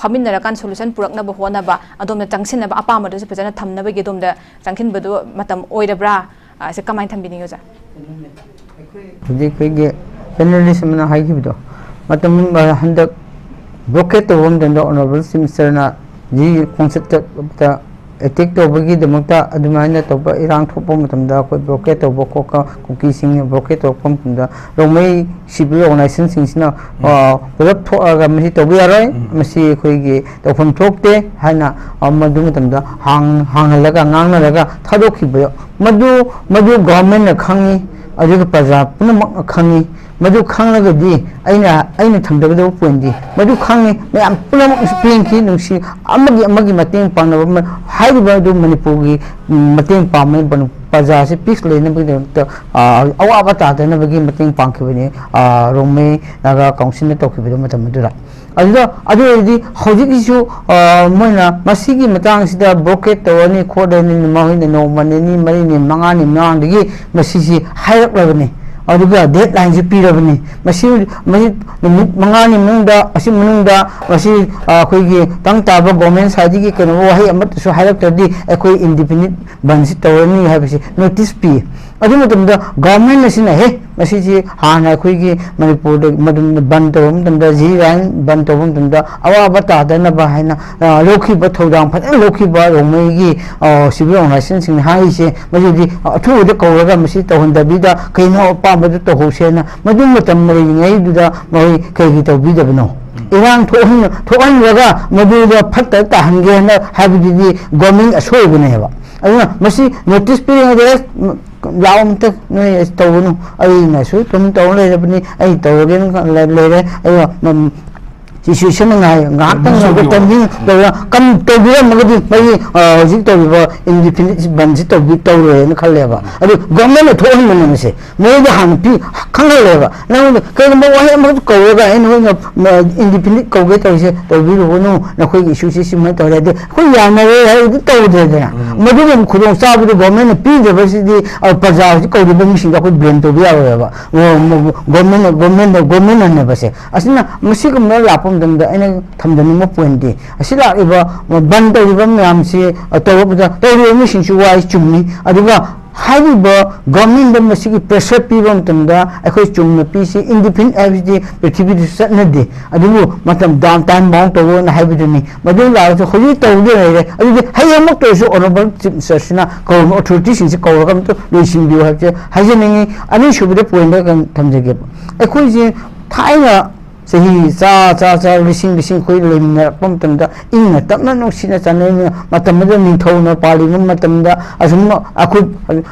ꯐꯝꯃꯤꯟꯅꯔꯀꯥꯟꯗ solution ꯄꯨꯔꯛꯅꯕ ꯍꯣꯠꯅꯕ, ꯑꯗꯣꯝꯅ ꯆꯪꯁꯤꯟꯅꯕ ꯑꯄꯥꯝꯕꯗꯨꯁꯨ ꯐꯖꯅ ꯊꯝꯅꯕꯒꯤ ꯑꯗꯣꯝꯗ ꯆꯪꯁꯤꯟꯕꯗꯨ ꯃꯇꯝ ꯑꯣꯏꯔꯕ꯭ꯔꯥ? ꯑ, ꯁꯤ ꯀꯃꯥꯏꯅ ꯊꯝꯕꯤꯅꯤꯡꯉꯤ ꯑꯣꯖꯥ? ꯍꯧꯖꯤꯛ ꯑꯩꯈꯣꯏꯒꯤ panelist ꯑꯃꯅ ꯍꯥꯏꯈꯤꯕꯗꯣ, ꯃꯇꯝ, ꯑ, ꯍꯟꯗꯛ blockade ꯇꯧꯕ ꯃꯇꯝꯗ Honourable Chief Minister ꯅ ꯖꯤ ꯈꯣꯡꯆꯠ ꯆꯠꯄꯗ ꯑꯦꯇꯦꯛ ꯇꯧꯕꯒꯤꯗꯃꯛꯇ ꯑꯗꯨꯃꯥꯏꯅ ꯇꯧꯕ ꯏꯔꯥꯡ ꯊꯣꯛꯄ ꯃꯇꯝꯗ ꯑꯩꯈꯣꯏ ꯕ꯭ꯂꯣꯀꯦꯠ ꯇꯧꯕ ꯈꯣꯠꯄ, ꯀꯨꯀꯤꯁꯤꯡꯅ ꯕ꯭ꯂꯣꯀꯦꯠ ꯇꯧꯔꯛꯄ ꯃꯇꯝꯗ ꯔꯣꯡꯃꯩ ꯁꯤꯚꯤꯜ ꯑꯣꯔꯒꯅꯥꯏꯖꯦꯁꯟꯁꯤꯡꯁꯤꯅ, ꯑ, ꯄꯨꯂꯞ ꯊꯣꯛꯑꯒ ꯃꯁꯤ ꯇꯧꯕ ꯌꯥꯔꯣꯏ, ꯎꯝ꯫ ꯃꯁꯤ ꯑꯩꯈꯣꯏꯒꯤ ꯇꯧꯐꯝ ꯊꯣꯛꯇꯦ ꯍꯥꯏꯅ, ꯑ, ꯃꯗꯨ ꯃꯇꯝꯗ ꯍꯥꯡ-, ꯍꯥꯡꯍꯜꯂꯒ ꯉꯥꯡꯅꯔꯒ ꯊꯥꯗꯣꯛꯈꯤꯕ, ꯃꯗꯨ, ꯃꯗꯨ ꯒꯚꯔꯟꯃꯦꯟꯠꯅ ꯈꯪꯉꯤ, ꯑꯗꯨꯒ ꯄ꯭ꯔꯖꯥ ꯄꯨꯝꯅꯃꯛꯅ ꯈꯪꯉꯤ꯫ ꯃꯗꯨ ꯈꯪꯂꯒꯗꯤ ꯑꯩꯅ, ꯑꯩꯅ ꯊꯝꯖꯒꯗꯕ ꯄꯣꯏꯟꯠꯇꯤ ꯃꯗꯨ ꯈꯪꯉꯤ, ꯃꯌꯥꯝ ꯄꯨꯝꯅꯃꯛꯅꯁꯨ ꯄꯦꯟꯈꯤ, ꯅꯨꯡꯁꯤ, ꯑꯃꯒꯤ ꯑꯃꯒꯤ ꯃꯇꯦꯡ ꯄꯥꯡꯅꯕ ꯑꯃ, ꯍꯥꯏꯔꯤꯕ ꯑꯗꯨ ꯃꯅꯤꯄꯨꯔꯒꯤ, ꯎꯝ, ꯃꯇꯦꯡ ꯄꯥꯡꯕ ꯄ꯭ꯔꯖꯥꯁꯦ ꯄꯤꯁ ꯂꯩꯅꯕꯒꯤꯗꯃꯛꯇ, ꯑ, ꯑꯋꯥꯕ ꯇꯥꯗꯅꯕꯒꯤ ꯃꯇꯦꯡ ꯄꯥꯡꯈꯤꯕꯅꯤ, ꯑ, ꯔꯣꯡꯃꯩ ꯅꯥꯒꯥ ꯀꯥꯎꯟꯁꯤꯜꯅ ꯇꯧꯈꯤꯕꯗꯨ ꯃꯇꯝ ꯑꯗꯨꯗ꯫ ꯑꯗꯨꯗ, ꯑꯗꯨ ꯑꯣꯏꯔꯗꯤ ꯍꯧꯖꯤꯛꯀꯤꯁꯨ, ꯑ, ꯃꯣꯏꯅ ꯃꯁꯤꯒꯤ ꯃꯇꯥꯡꯁꯤꯗ ꯕ꯭ꯂꯣꯀꯦꯠ ꯇꯧꯔꯅꯤ ꯈꯣꯠꯂꯅꯤ, ꯃꯈꯣꯏꯅ ꯅꯣꯡꯃ ꯅꯤꯅꯤ, ꯃꯔꯤꯅꯤ, ꯃꯉꯥꯅꯤ ꯃꯃꯥꯡꯗꯒꯤ ꯃꯁꯤꯁꯤ ꯍꯥꯏꯔꯛꯂꯕꯅꯤ, ꯑꯗꯨꯒ ꯗꯦꯗꯂꯥꯏꯟꯁꯨ ꯄꯤꯔꯕꯅꯤ꯫ ꯃꯁꯤ, ꯃꯁꯤ ꯅꯨꯃꯤꯠ ꯃꯉꯥꯅꯤ ꯃꯅꯨꯡꯗ, ꯑꯁꯤ ꯃꯅꯨꯡꯗ ꯃꯁꯤ, ꯑ, ꯑꯩꯈꯣꯏꯒꯤ ꯇꯪ ꯇꯥꯕ ꯒꯣꯔꯃꯦꯟ ꯁꯥꯏꯠꯇꯒꯤ ꯀꯩꯅꯣ ꯋꯥꯍꯩ ꯑꯃꯠꯇꯁꯨ ꯍꯥꯏꯔꯛꯇ꯭ꯔꯗꯤ ꯑꯩꯈꯣꯏ ꯏꯟꯗꯤꯐꯤꯅꯤꯠ ꯕꯟꯁꯤ ꯇꯧꯔꯅꯤ ꯍꯥꯏꯕꯁꯤ ꯅꯣꯇꯤꯁ ꯄꯤ꯫ ꯑꯗꯨ ꯃꯇꯝꯗ ꯒꯣꯔꯃꯦꯟ ꯑꯁꯤꯅ, "ꯍꯦ, ꯃꯁꯤꯁꯤ ꯍꯥꯟꯅ ꯑꯩꯈꯣꯏꯒꯤ ꯃꯅꯤꯄꯨꯔꯗ ꯃꯗꯨ ꯕꯟ ꯇꯧꯕ ꯃꯇꯝꯗ, ꯖꯤ ꯂꯥꯏꯟ ꯕꯟ ꯇꯧꯕ ꯃꯇꯝꯗ ꯑꯋꯥꯕ ꯇꯥꯗꯅꯕ" ꯍꯥꯏꯅ, ꯑ, ꯂꯧꯈꯤꯕ ꯊꯧꯗꯥꯡ ꯐꯖꯅ ꯂꯧꯈꯤꯕ ꯔꯣꯡꯃꯩꯒꯤ, ꯑ, ꯁꯤꯚꯤꯜ ꯑꯣꯔꯒꯅꯥꯏꯖꯦꯁꯟꯁꯤꯡꯅ ꯍꯥꯏꯔꯤꯁꯦ, ꯃꯁꯤꯗꯤ ꯑꯊꯨꯕꯗ ꯀꯧꯔꯒ ꯃꯁꯤ ꯇꯧꯍꯟꯗꯕꯤꯗ ꯀꯩꯅꯣ ꯑꯄꯥꯝꯕꯗꯨ ꯇꯧꯍꯧꯁꯦꯅ ꯃꯗꯨ ꯃꯇꯝ ꯂꯩꯔꯤꯉꯩꯗꯨꯗ ꯃꯈꯣꯏ ꯀꯩꯒꯤ ꯇꯧꯕꯤꯗꯕꯅꯣ? ꯏꯔꯥꯡ ꯊꯣꯛꯍꯟ-, ꯊꯣꯛꯍꯟꯈ꯭ꯔꯒ ꯃꯗꯨꯗ ꯐꯠꯇ ꯇꯥꯍꯟꯒꯦ ꯍꯥꯏꯅ ꯍꯥꯏꯕꯗꯨꯗꯤ ꯒꯣꯔꯃꯦꯟ ꯑꯁꯣꯏꯕꯅꯦꯕ꯫ ꯑꯗꯨꯅ ꯃꯁꯤ ꯅꯣꯇꯤꯁ ꯄꯤꯔꯤꯉꯩꯗ, "ꯑꯦ, ꯂꯥꯛꯑꯣ ꯑꯝꯇ, ꯅꯣꯏ ꯇꯧꯒꯅꯨ, ꯑꯩꯅꯁꯨ ꯑꯗꯨꯝ ꯇꯧꯔ ꯂꯩꯔꯕꯅꯤ, ꯑꯩ ꯇꯧꯔꯒꯦꯅ ꯂꯩ-, ꯂꯩꯔꯦ, ꯑꯩ, ꯎꯝ, ꯁꯤꯆꯨꯋꯦꯁꯟ ꯉꯥꯏ-, ꯉꯥꯏꯍꯥꯛꯇꯪ ꯇꯧꯕꯤꯔꯝꯃꯒꯗꯤ ꯃꯩ, ꯑ, ꯍꯧꯖꯤꯛ ꯇꯧꯔꯤꯕ ꯏꯟꯗꯤꯐꯤꯅꯤꯠ ꯕꯟꯁꯤ ꯇꯧꯕꯤ-, ꯇꯧꯔꯣꯏꯅ ꯈꯜꯂꯦꯕ"꯫ ꯑꯗꯨ ꯒꯣꯔꯃꯦꯟꯅ ꯊꯣꯛꯍꯟꯕꯅꯦ ꯃꯁꯤ꯫ ꯃꯣꯏꯗ ꯍꯥꯟꯅ ꯄꯤ-, ꯈꯪꯍꯜꯂꯦꯕ꯫ ꯅꯪꯉꯣꯟꯗ ꯀꯩꯒꯨꯝꯕ ꯋꯥꯍꯩ ꯑꯃꯈꯛ ꯀꯧꯔꯒ, "ꯑꯩ ꯅꯈꯣꯏꯅ, ꯃ, ꯏꯟꯗꯤꯐꯤꯅꯤꯠ ꯀꯧꯒꯦ ꯇꯧꯔꯤꯁꯦ ꯇꯧꯕꯤꯔꯨꯒꯅꯨ, ꯅꯈꯣꯏꯒꯤ ꯏꯁꯨꯁꯤ ꯁꯤꯃꯥꯏꯅ ꯇꯧꯔꯦ", ꯑꯗꯨ ꯑꯩꯈꯣꯏ ꯌꯥꯅꯔꯦ ꯍꯥꯏꯔꯗꯤ ꯇꯧꯗ꯭ꯔꯦꯗꯅ꯫ ꯎꯝ꯫ ꯃꯗꯨꯒꯨꯝꯕ ꯈꯨꯗꯣꯡꯆꯥꯕꯗꯨ ꯒꯣꯔꯃꯦꯟꯅ ꯄꯤꯗꯕꯁꯤꯗꯤ, ꯑ, ꯄ꯭ꯔꯖꯥ ꯍꯧꯖꯤꯛ ꯀꯧꯔꯤꯕ ꯃꯤꯁꯤꯡꯗꯣ ꯑꯩꯈꯣꯏ ꯕ꯭ꯂꯦꯝ ꯇꯧꯕ ꯌꯥꯔꯣꯏꯕ꯫ ꯒꯣ-, ꯃ-, ꯒꯣꯔꯃꯦꯟꯅ, ꯒꯣꯔꯃꯦꯟꯅ, ꯒꯣꯔꯃꯦꯟꯅꯅꯦꯕꯁꯦ꯫ ꯑꯁꯤꯅ ꯃꯁꯤꯒꯨꯝꯕ ꯂꯥꯛꯄ ꯃꯇꯝꯗ ꯑꯩꯅ ꯊꯝꯖꯅꯤꯡꯕ ꯄꯣꯏꯟꯠꯇꯤ, ꯑꯁꯤ ꯂꯥꯛꯂꯤꯕ, ꯑ, ꯕꯟ ꯇꯧꯔꯤꯕ ꯃꯌꯥꯝꯁꯤ, ꯑ, ꯇꯧꯔꯛꯄꯗ ꯇꯧꯔꯤꯕ ꯃꯤꯁꯤꯡꯁꯨ ꯋꯥꯏ, ꯆꯨꯝꯃꯤ, ꯑꯗꯨꯒ ꯍꯥꯏꯔꯤꯕ ꯒꯣꯔꯃꯦꯟꯗ ꯃꯁꯤꯒꯤ ꯄ꯭ꯔꯦꯁꯔ ꯄꯤꯕ ꯃꯇꯝꯗ ꯑꯩꯈꯣꯏ ꯆꯨꯝꯅ ꯄꯤꯁꯤ꯫ ꯏꯟꯗꯤꯐꯤꯅꯤꯠ ꯍꯥꯏꯕꯁꯤꯗꯤ ꯄ꯭ꯔꯤꯊꯤꯕꯤꯗꯁꯨ ꯆꯠꯅꯗꯦ, ꯑꯗꯨꯕꯨ ꯃꯇꯝ ꯗꯥꯎꯟ ꯇꯥꯏꯝ ꯕꯥꯎꯟ ꯇꯧꯕꯅ ꯍꯥꯏꯕꯗꯨꯅꯤ꯫ ꯃꯗꯨ ꯂꯥꯛꯑꯁꯨ ꯍꯧꯖꯤꯛ ꯇꯧꯗ ꯂꯩꯔꯦ꯫ ꯑꯗꯨꯗꯤ ꯍꯌꯦꯡꯃꯛꯇ ꯑꯣꯏꯔꯁꯨ ꯑꯣꯅꯔꯦꯕꯜ ꯆꯤꯐ ꯃꯤꯅꯤꯁꯇꯔꯁꯤꯅ ꯀꯧꯔꯒ ꯑꯣꯊꯣꯔꯤꯇꯤꯁꯤꯡꯁꯤ ꯀꯧꯔꯒ ꯑꯝꯇ ꯂꯣꯏꯁꯤꯟꯕꯤꯌꯨ ꯍꯥꯏꯕꯁꯦ ꯍꯥꯏꯖꯅꯤꯡꯉꯤ꯫ ꯑꯅꯤꯁꯨꯕꯗ ꯄꯣꯏꯟꯗ ꯊꯝꯖꯒꯦꯕ꯫ ꯑꯩꯈꯣꯏꯁꯦ ꯊꯥꯏꯅ ꯆꯍꯤ ꯆꯥ ꯆꯥ ꯆꯥ ꯂꯤꯁꯤꯡ ꯂꯤꯁꯤꯡ ꯑꯩꯈꯣꯏ ꯂꯩꯃꯤꯟꯅꯔꯛꯄ ꯃꯇꯝꯗ ꯏꯪꯅ ꯇꯞꯅ ꯅꯨꯡꯁꯤꯅ ꯆꯥꯟꯅꯃꯤꯟꯅ ꯃꯇꯝ ꯑꯗꯨꯗ ꯅꯤꯡꯊꯧꯅ ꯄꯥꯜꯂꯤꯕ ꯃꯇꯝꯗ ꯑꯁꯨꯝ ꯑꯩꯈꯣꯏ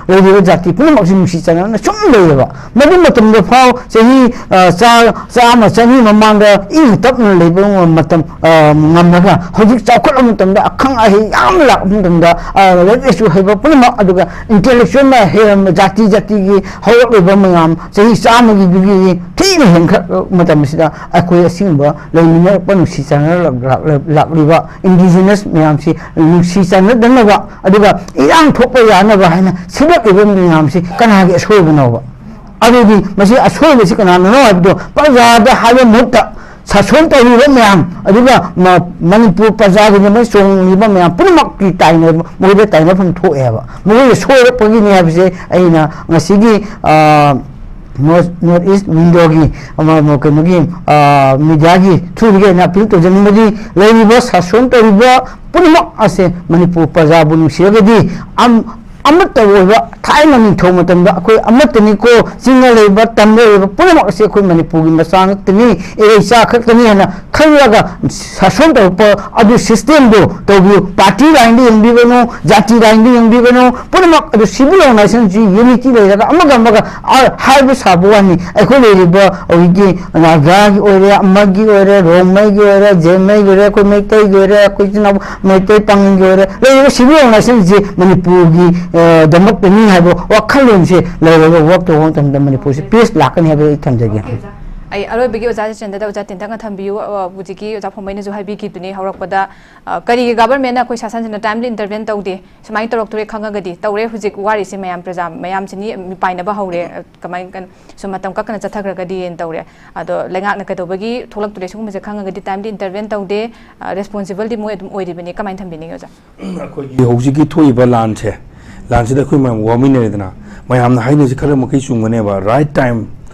ꯂꯩꯔꯤꯕ ꯖꯥꯇꯤ ꯄꯨꯝꯅꯃꯛꯁꯤ ꯅꯨꯡꯁꯤ ꯆꯥꯟꯅꯅ ꯁꯨꯝ ꯂꯩꯌꯦꯕ꯫ ꯃꯗꯨ ꯃꯇꯝꯗ ꯐꯥꯎ ꯆꯍꯤ, ꯑ, ꯆꯥ-, ꯆꯥꯝꯃ ꯆꯅꯤ ꯃꯃꯥꯡꯗ ꯏꯪꯅ ꯇꯞꯅ ꯂꯩꯕ ꯃꯇꯝ, ꯑ, ꯉꯝꯂꯒ ꯍꯧꯖꯤꯛ ꯆꯥꯎꯈꯠꯂꯕ ꯃꯇꯝꯗ ꯑꯈꯪ ꯑꯍꯩ ꯌꯥꯝꯅ ꯂꯥꯛꯄ ꯃꯇꯝꯗ, ꯑ, ꯂꯥꯏꯔꯤꯛ ꯂꯥꯏꯁꯨ ꯍꯩꯕ ꯄꯨꯝꯅꯃꯛ ꯑꯗꯨꯒ ꯏꯟꯇꯦꯂꯦꯛꯆꯨꯋꯦꯜꯅ ꯍꯦꯟꯅ ꯖꯥꯇꯤ ꯖꯥꯇꯤꯒꯤ ꯍꯧꯔꯛꯂꯤꯕ ꯃꯌꯥꯝ ꯆꯍꯤ ꯆꯥꯝꯃꯒꯤꯗꯨꯒꯤ ꯊꯤꯅ ꯍꯦꯟꯈꯠꯂꯛꯄ ꯃꯇꯝꯁꯤꯗ ꯑꯩꯈꯣꯏ ꯑꯁꯤꯒꯨꯝꯕ ꯂꯩꯃꯤꯟꯅꯔꯛꯄ ꯅꯨꯡꯁꯤ ꯆꯥꯟꯅꯔꯛ-, ꯂꯥꯛꯂꯤꯕ ꯏꯟꯗꯤꯖꯤꯅꯁ ꯃꯌꯥꯝꯁꯤ ꯅꯨꯡꯁꯤ ꯆꯥꯟꯅꯗꯅꯕ ꯑꯗꯨꯒ ꯏꯔꯥꯡ ꯊꯣꯛꯄ ꯌꯥꯅꯕ ꯍꯥꯏꯅ ꯁꯤꯜꯂꯛꯂꯤꯕ ꯃꯌꯥꯝꯁꯤ ꯀꯅꯥꯒꯤ ꯑꯁꯣꯏꯕꯅꯣꯕ? ꯑꯗꯨꯗꯤ ꯃꯁꯤ ꯑꯁꯣꯏꯕꯁꯤ ꯀꯅꯥꯅꯅꯣ ꯍꯥꯏꯕꯗꯣ ꯄ꯭ꯔꯖꯥꯗ ꯍꯥꯏꯕ ꯃꯍꯨꯠꯇ ꯁꯥꯁꯣꯟ ꯇꯧꯔꯤꯕ ꯃꯌꯥꯝ, ꯑꯗꯨꯒ ꯃ-, ꯃꯅꯤꯄꯨꯔ ꯄ꯭ꯔꯖꯥꯒꯤꯗꯃꯛ ꯆꯣꯡꯂꯤꯕ ꯃꯌꯥꯝ ꯄꯨꯝꯅꯃꯛꯀꯤ ꯇꯥꯏꯅ-, ꯃꯣꯏꯗ ꯇꯥꯏꯅꯐꯝ ꯊꯣꯛꯑꯦꯕ꯫ ꯃꯈꯣꯏꯅ ꯁꯣꯏꯔꯛꯄꯒꯤꯅꯤ ꯍꯥꯏꯕꯁꯦ ꯑꯩꯅ ꯉꯁꯤꯒꯤ, ꯑ, ꯅꯣꯔꯠ, ꯅꯣꯔꯠ ꯏꯁ ꯋꯤꯟꯗꯣꯒꯤ, ꯑꯃ, ꯑꯃ, ꯀꯩꯅꯣꯒꯤ, ꯑ, ꯃꯤꯗꯤꯌꯥꯒꯤ ꯊ꯭ꯔꯨꯗꯒꯤ ꯑꯩꯅ ꯑꯄꯤꯜ ꯇꯧꯖꯅꯤꯡꯕꯗꯤ, ꯂꯩꯔꯤꯕ ꯁꯥꯁꯣꯟ ꯇꯧꯔꯤꯕ ꯄꯨꯝꯅꯃꯛ ꯑꯁꯦ ꯃꯅꯤꯄꯨꯔ ꯄ꯭ꯔꯖꯥꯕꯨ ꯅꯨꯡꯁꯤꯔꯒꯗꯤ ꯑꯝ-, ꯑꯃꯠꯇ ꯑꯣꯏꯕ ꯊꯥꯏꯅ ꯅꯤꯡꯊꯧ ꯃꯇꯝꯗ ꯑꯩꯈꯣꯏ ꯑꯃꯠꯇꯅꯤꯀꯣ, ꯆꯤꯡꯗ ꯂꯩꯕ, ꯇꯝꯗ ꯂꯩꯕ ꯄꯨꯝꯅꯃꯛ ꯑꯁꯦ ꯑꯩꯈꯣꯏ ꯃꯅꯤꯄꯨꯔꯒꯤ ꯃꯆꯥ ꯉꯥꯛꯇꯅꯤ, ꯏꯔꯩꯆꯥ ꯈꯛꯇꯅꯤ ꯍꯥꯏꯅ ꯈꯜꯂꯒ ꯁꯥꯁꯣꯟ ꯇꯧꯔꯛꯄ ꯑꯗꯨ ꯁꯤꯁꯇꯦꯝꯗꯣ ꯇꯧꯕꯤꯌꯨ꯫ ꯄꯥꯔꯇꯤ ꯂꯥꯏꯟꯗ ꯌꯦꯡꯕꯤꯒꯅꯨ, ꯖꯥꯇꯤ ꯂꯥꯏꯟꯗ ꯌꯦꯡꯕꯤꯒꯅꯨ, ꯄꯨꯝꯅꯃꯛ ꯑꯗꯨ ꯁꯤꯚꯤꯜ ꯑꯣꯔꯒꯅꯥꯏꯖꯦꯁꯟꯁꯤ ꯌꯨꯅꯤꯇꯤ ꯂꯩꯔꯒ ꯑꯃꯒ ꯑꯃꯒ, ꯑ, ꯍꯥꯏꯕ ꯁꯥꯕ ꯋꯥꯅꯤ꯫ ꯑꯩꯈꯣꯏ ꯂꯩꯔꯤꯕ ꯍꯧꯖꯤꯛꯀꯤ ꯅꯥꯒꯥꯒꯤ ꯑꯣꯏꯔꯦ, ꯑꯃꯒꯤ ꯑꯣꯏꯔꯦ, ꯔꯣꯡꯃꯩꯒꯤ ꯑꯣꯏꯔꯦ, ꯖꯦꯃꯩꯒꯤ ꯑꯣꯏꯔꯦ, ꯑꯩꯈꯣꯏ ꯃꯩꯇꯩꯒꯤ ꯑꯣꯏꯔꯦ, ꯑꯩꯈꯣꯏ ꯏꯆꯤꯟ ꯏꯅꯥꯎ ꯃꯩꯇꯩ ꯄꯥꯉꯜꯒꯤ ꯑꯣꯏꯔꯦ, ꯂꯩꯔꯤꯕ ꯁꯤꯚꯤꯜ ꯑꯣꯔꯒꯅꯥꯏꯖꯦꯁꯟꯁꯤ ꯃꯅꯤꯄꯨꯔꯒꯤ, ꯑ, ꯗꯃꯛꯇꯅꯤ ꯍꯥꯏꯕ ꯋꯥꯈꯜꯂꯣꯟꯁꯦ ꯂꯩꯔꯒ ꯋꯥꯔꯛ ꯇꯧꯕ ꯃꯇꯝꯗ ꯃꯅꯤꯄꯨꯔꯁꯤ ꯄꯤꯁ ꯂꯥꯛꯀꯅꯤ ꯍꯥꯏꯕ ꯑꯩ ꯊꯝꯖꯒꯦ꯫ ꯑꯩ ꯑꯔꯣꯏꯕꯒꯤ ꯑꯣꯖꯥ ꯆꯟꯗꯗ ꯑꯣꯖꯥ ꯇꯦꯟꯇꯛꯅ ꯊꯝꯕꯤꯌꯨ꯫ ꯑ, ꯍꯧꯖꯤꯛꯀꯤ ꯑꯣꯖꯥ ꯐꯣꯝꯕꯩꯅꯁꯨ ꯍꯥꯏꯕꯤꯈꯤꯗꯨꯅꯤ ꯍꯧꯔꯛꯄꯗ, ꯑ, ꯀꯔꯤꯒꯤ ꯒꯚꯔꯟꯃꯦꯟꯅ ꯑꯩꯈꯣꯏ ꯁꯥꯁꯟꯁꯤꯅ ꯇꯥꯏꯝꯂꯤ ꯏꯟꯇꯔꯚꯦꯟ ꯇꯧꯗꯦ? ꯁꯨꯃꯥꯏꯅ ꯇꯧꯔꯛꯇꯣꯔꯦ ꯈꯪꯉꯒꯗꯤ, ꯇꯧꯔꯦ ꯍꯧꯖꯤꯛ ꯋꯥꯔꯤꯁꯤ ꯃꯌꯥꯝ ꯄ꯭ꯔꯖꯥ ꯃꯌꯥꯝꯁꯤꯅꯤ ꯃꯤꯄꯥꯏꯅꯕ ꯍꯧꯔꯦ, ꯑ, ꯀꯃꯥꯏꯅ ꯀꯟ-, ꯁꯨꯝ ꯃꯇꯝ ꯀꯛꯇꯅ ꯆꯠꯊꯈ꯭ꯔꯒꯗꯤꯅ ꯇꯧꯔꯦ꯫ ꯑꯗꯣ ꯂꯩꯉꯥꯛꯅ ꯀꯩꯗꯧꯕꯒꯤ ꯊꯣꯛꯂꯛꯇꯣꯔꯦ ꯁꯤꯒꯨꯝꯕꯁꯦ ꯈꯪꯉꯒꯗꯤ ꯇꯥꯏꯝꯂꯤ ꯏꯟꯇꯔꯚꯦꯟ ꯇꯧꯗꯦ, ꯑ, ꯔꯦꯁꯄꯣꯟꯁꯤꯕꯜꯗꯤ ꯃꯣꯏ ꯑꯗꯨꯝ ꯑꯣꯏꯔꯤꯕꯅꯤ꯫ ꯀꯃꯥꯏꯅ ꯊꯝꯕꯤꯅꯤꯡꯉꯤ ꯑꯣꯖꯥ? ꯑꯩꯈꯣꯏꯒꯤ ꯍꯧꯖꯤꯛꯀꯤ ꯊꯣꯛꯏꯕ ꯂꯥꯟꯁꯦ ꯂꯥꯟꯁꯤꯗ ꯑꯩꯈꯣꯏ ꯃꯌꯥꯝ ꯋꯥꯃꯤꯟꯅꯔꯦꯗꯅ, ꯃꯌꯥꯝꯅ ꯍꯥꯏꯅꯔꯤꯁꯤ ꯈꯔ ꯃꯈꯩ ꯆꯨꯝꯒꯅꯦꯕ, right time,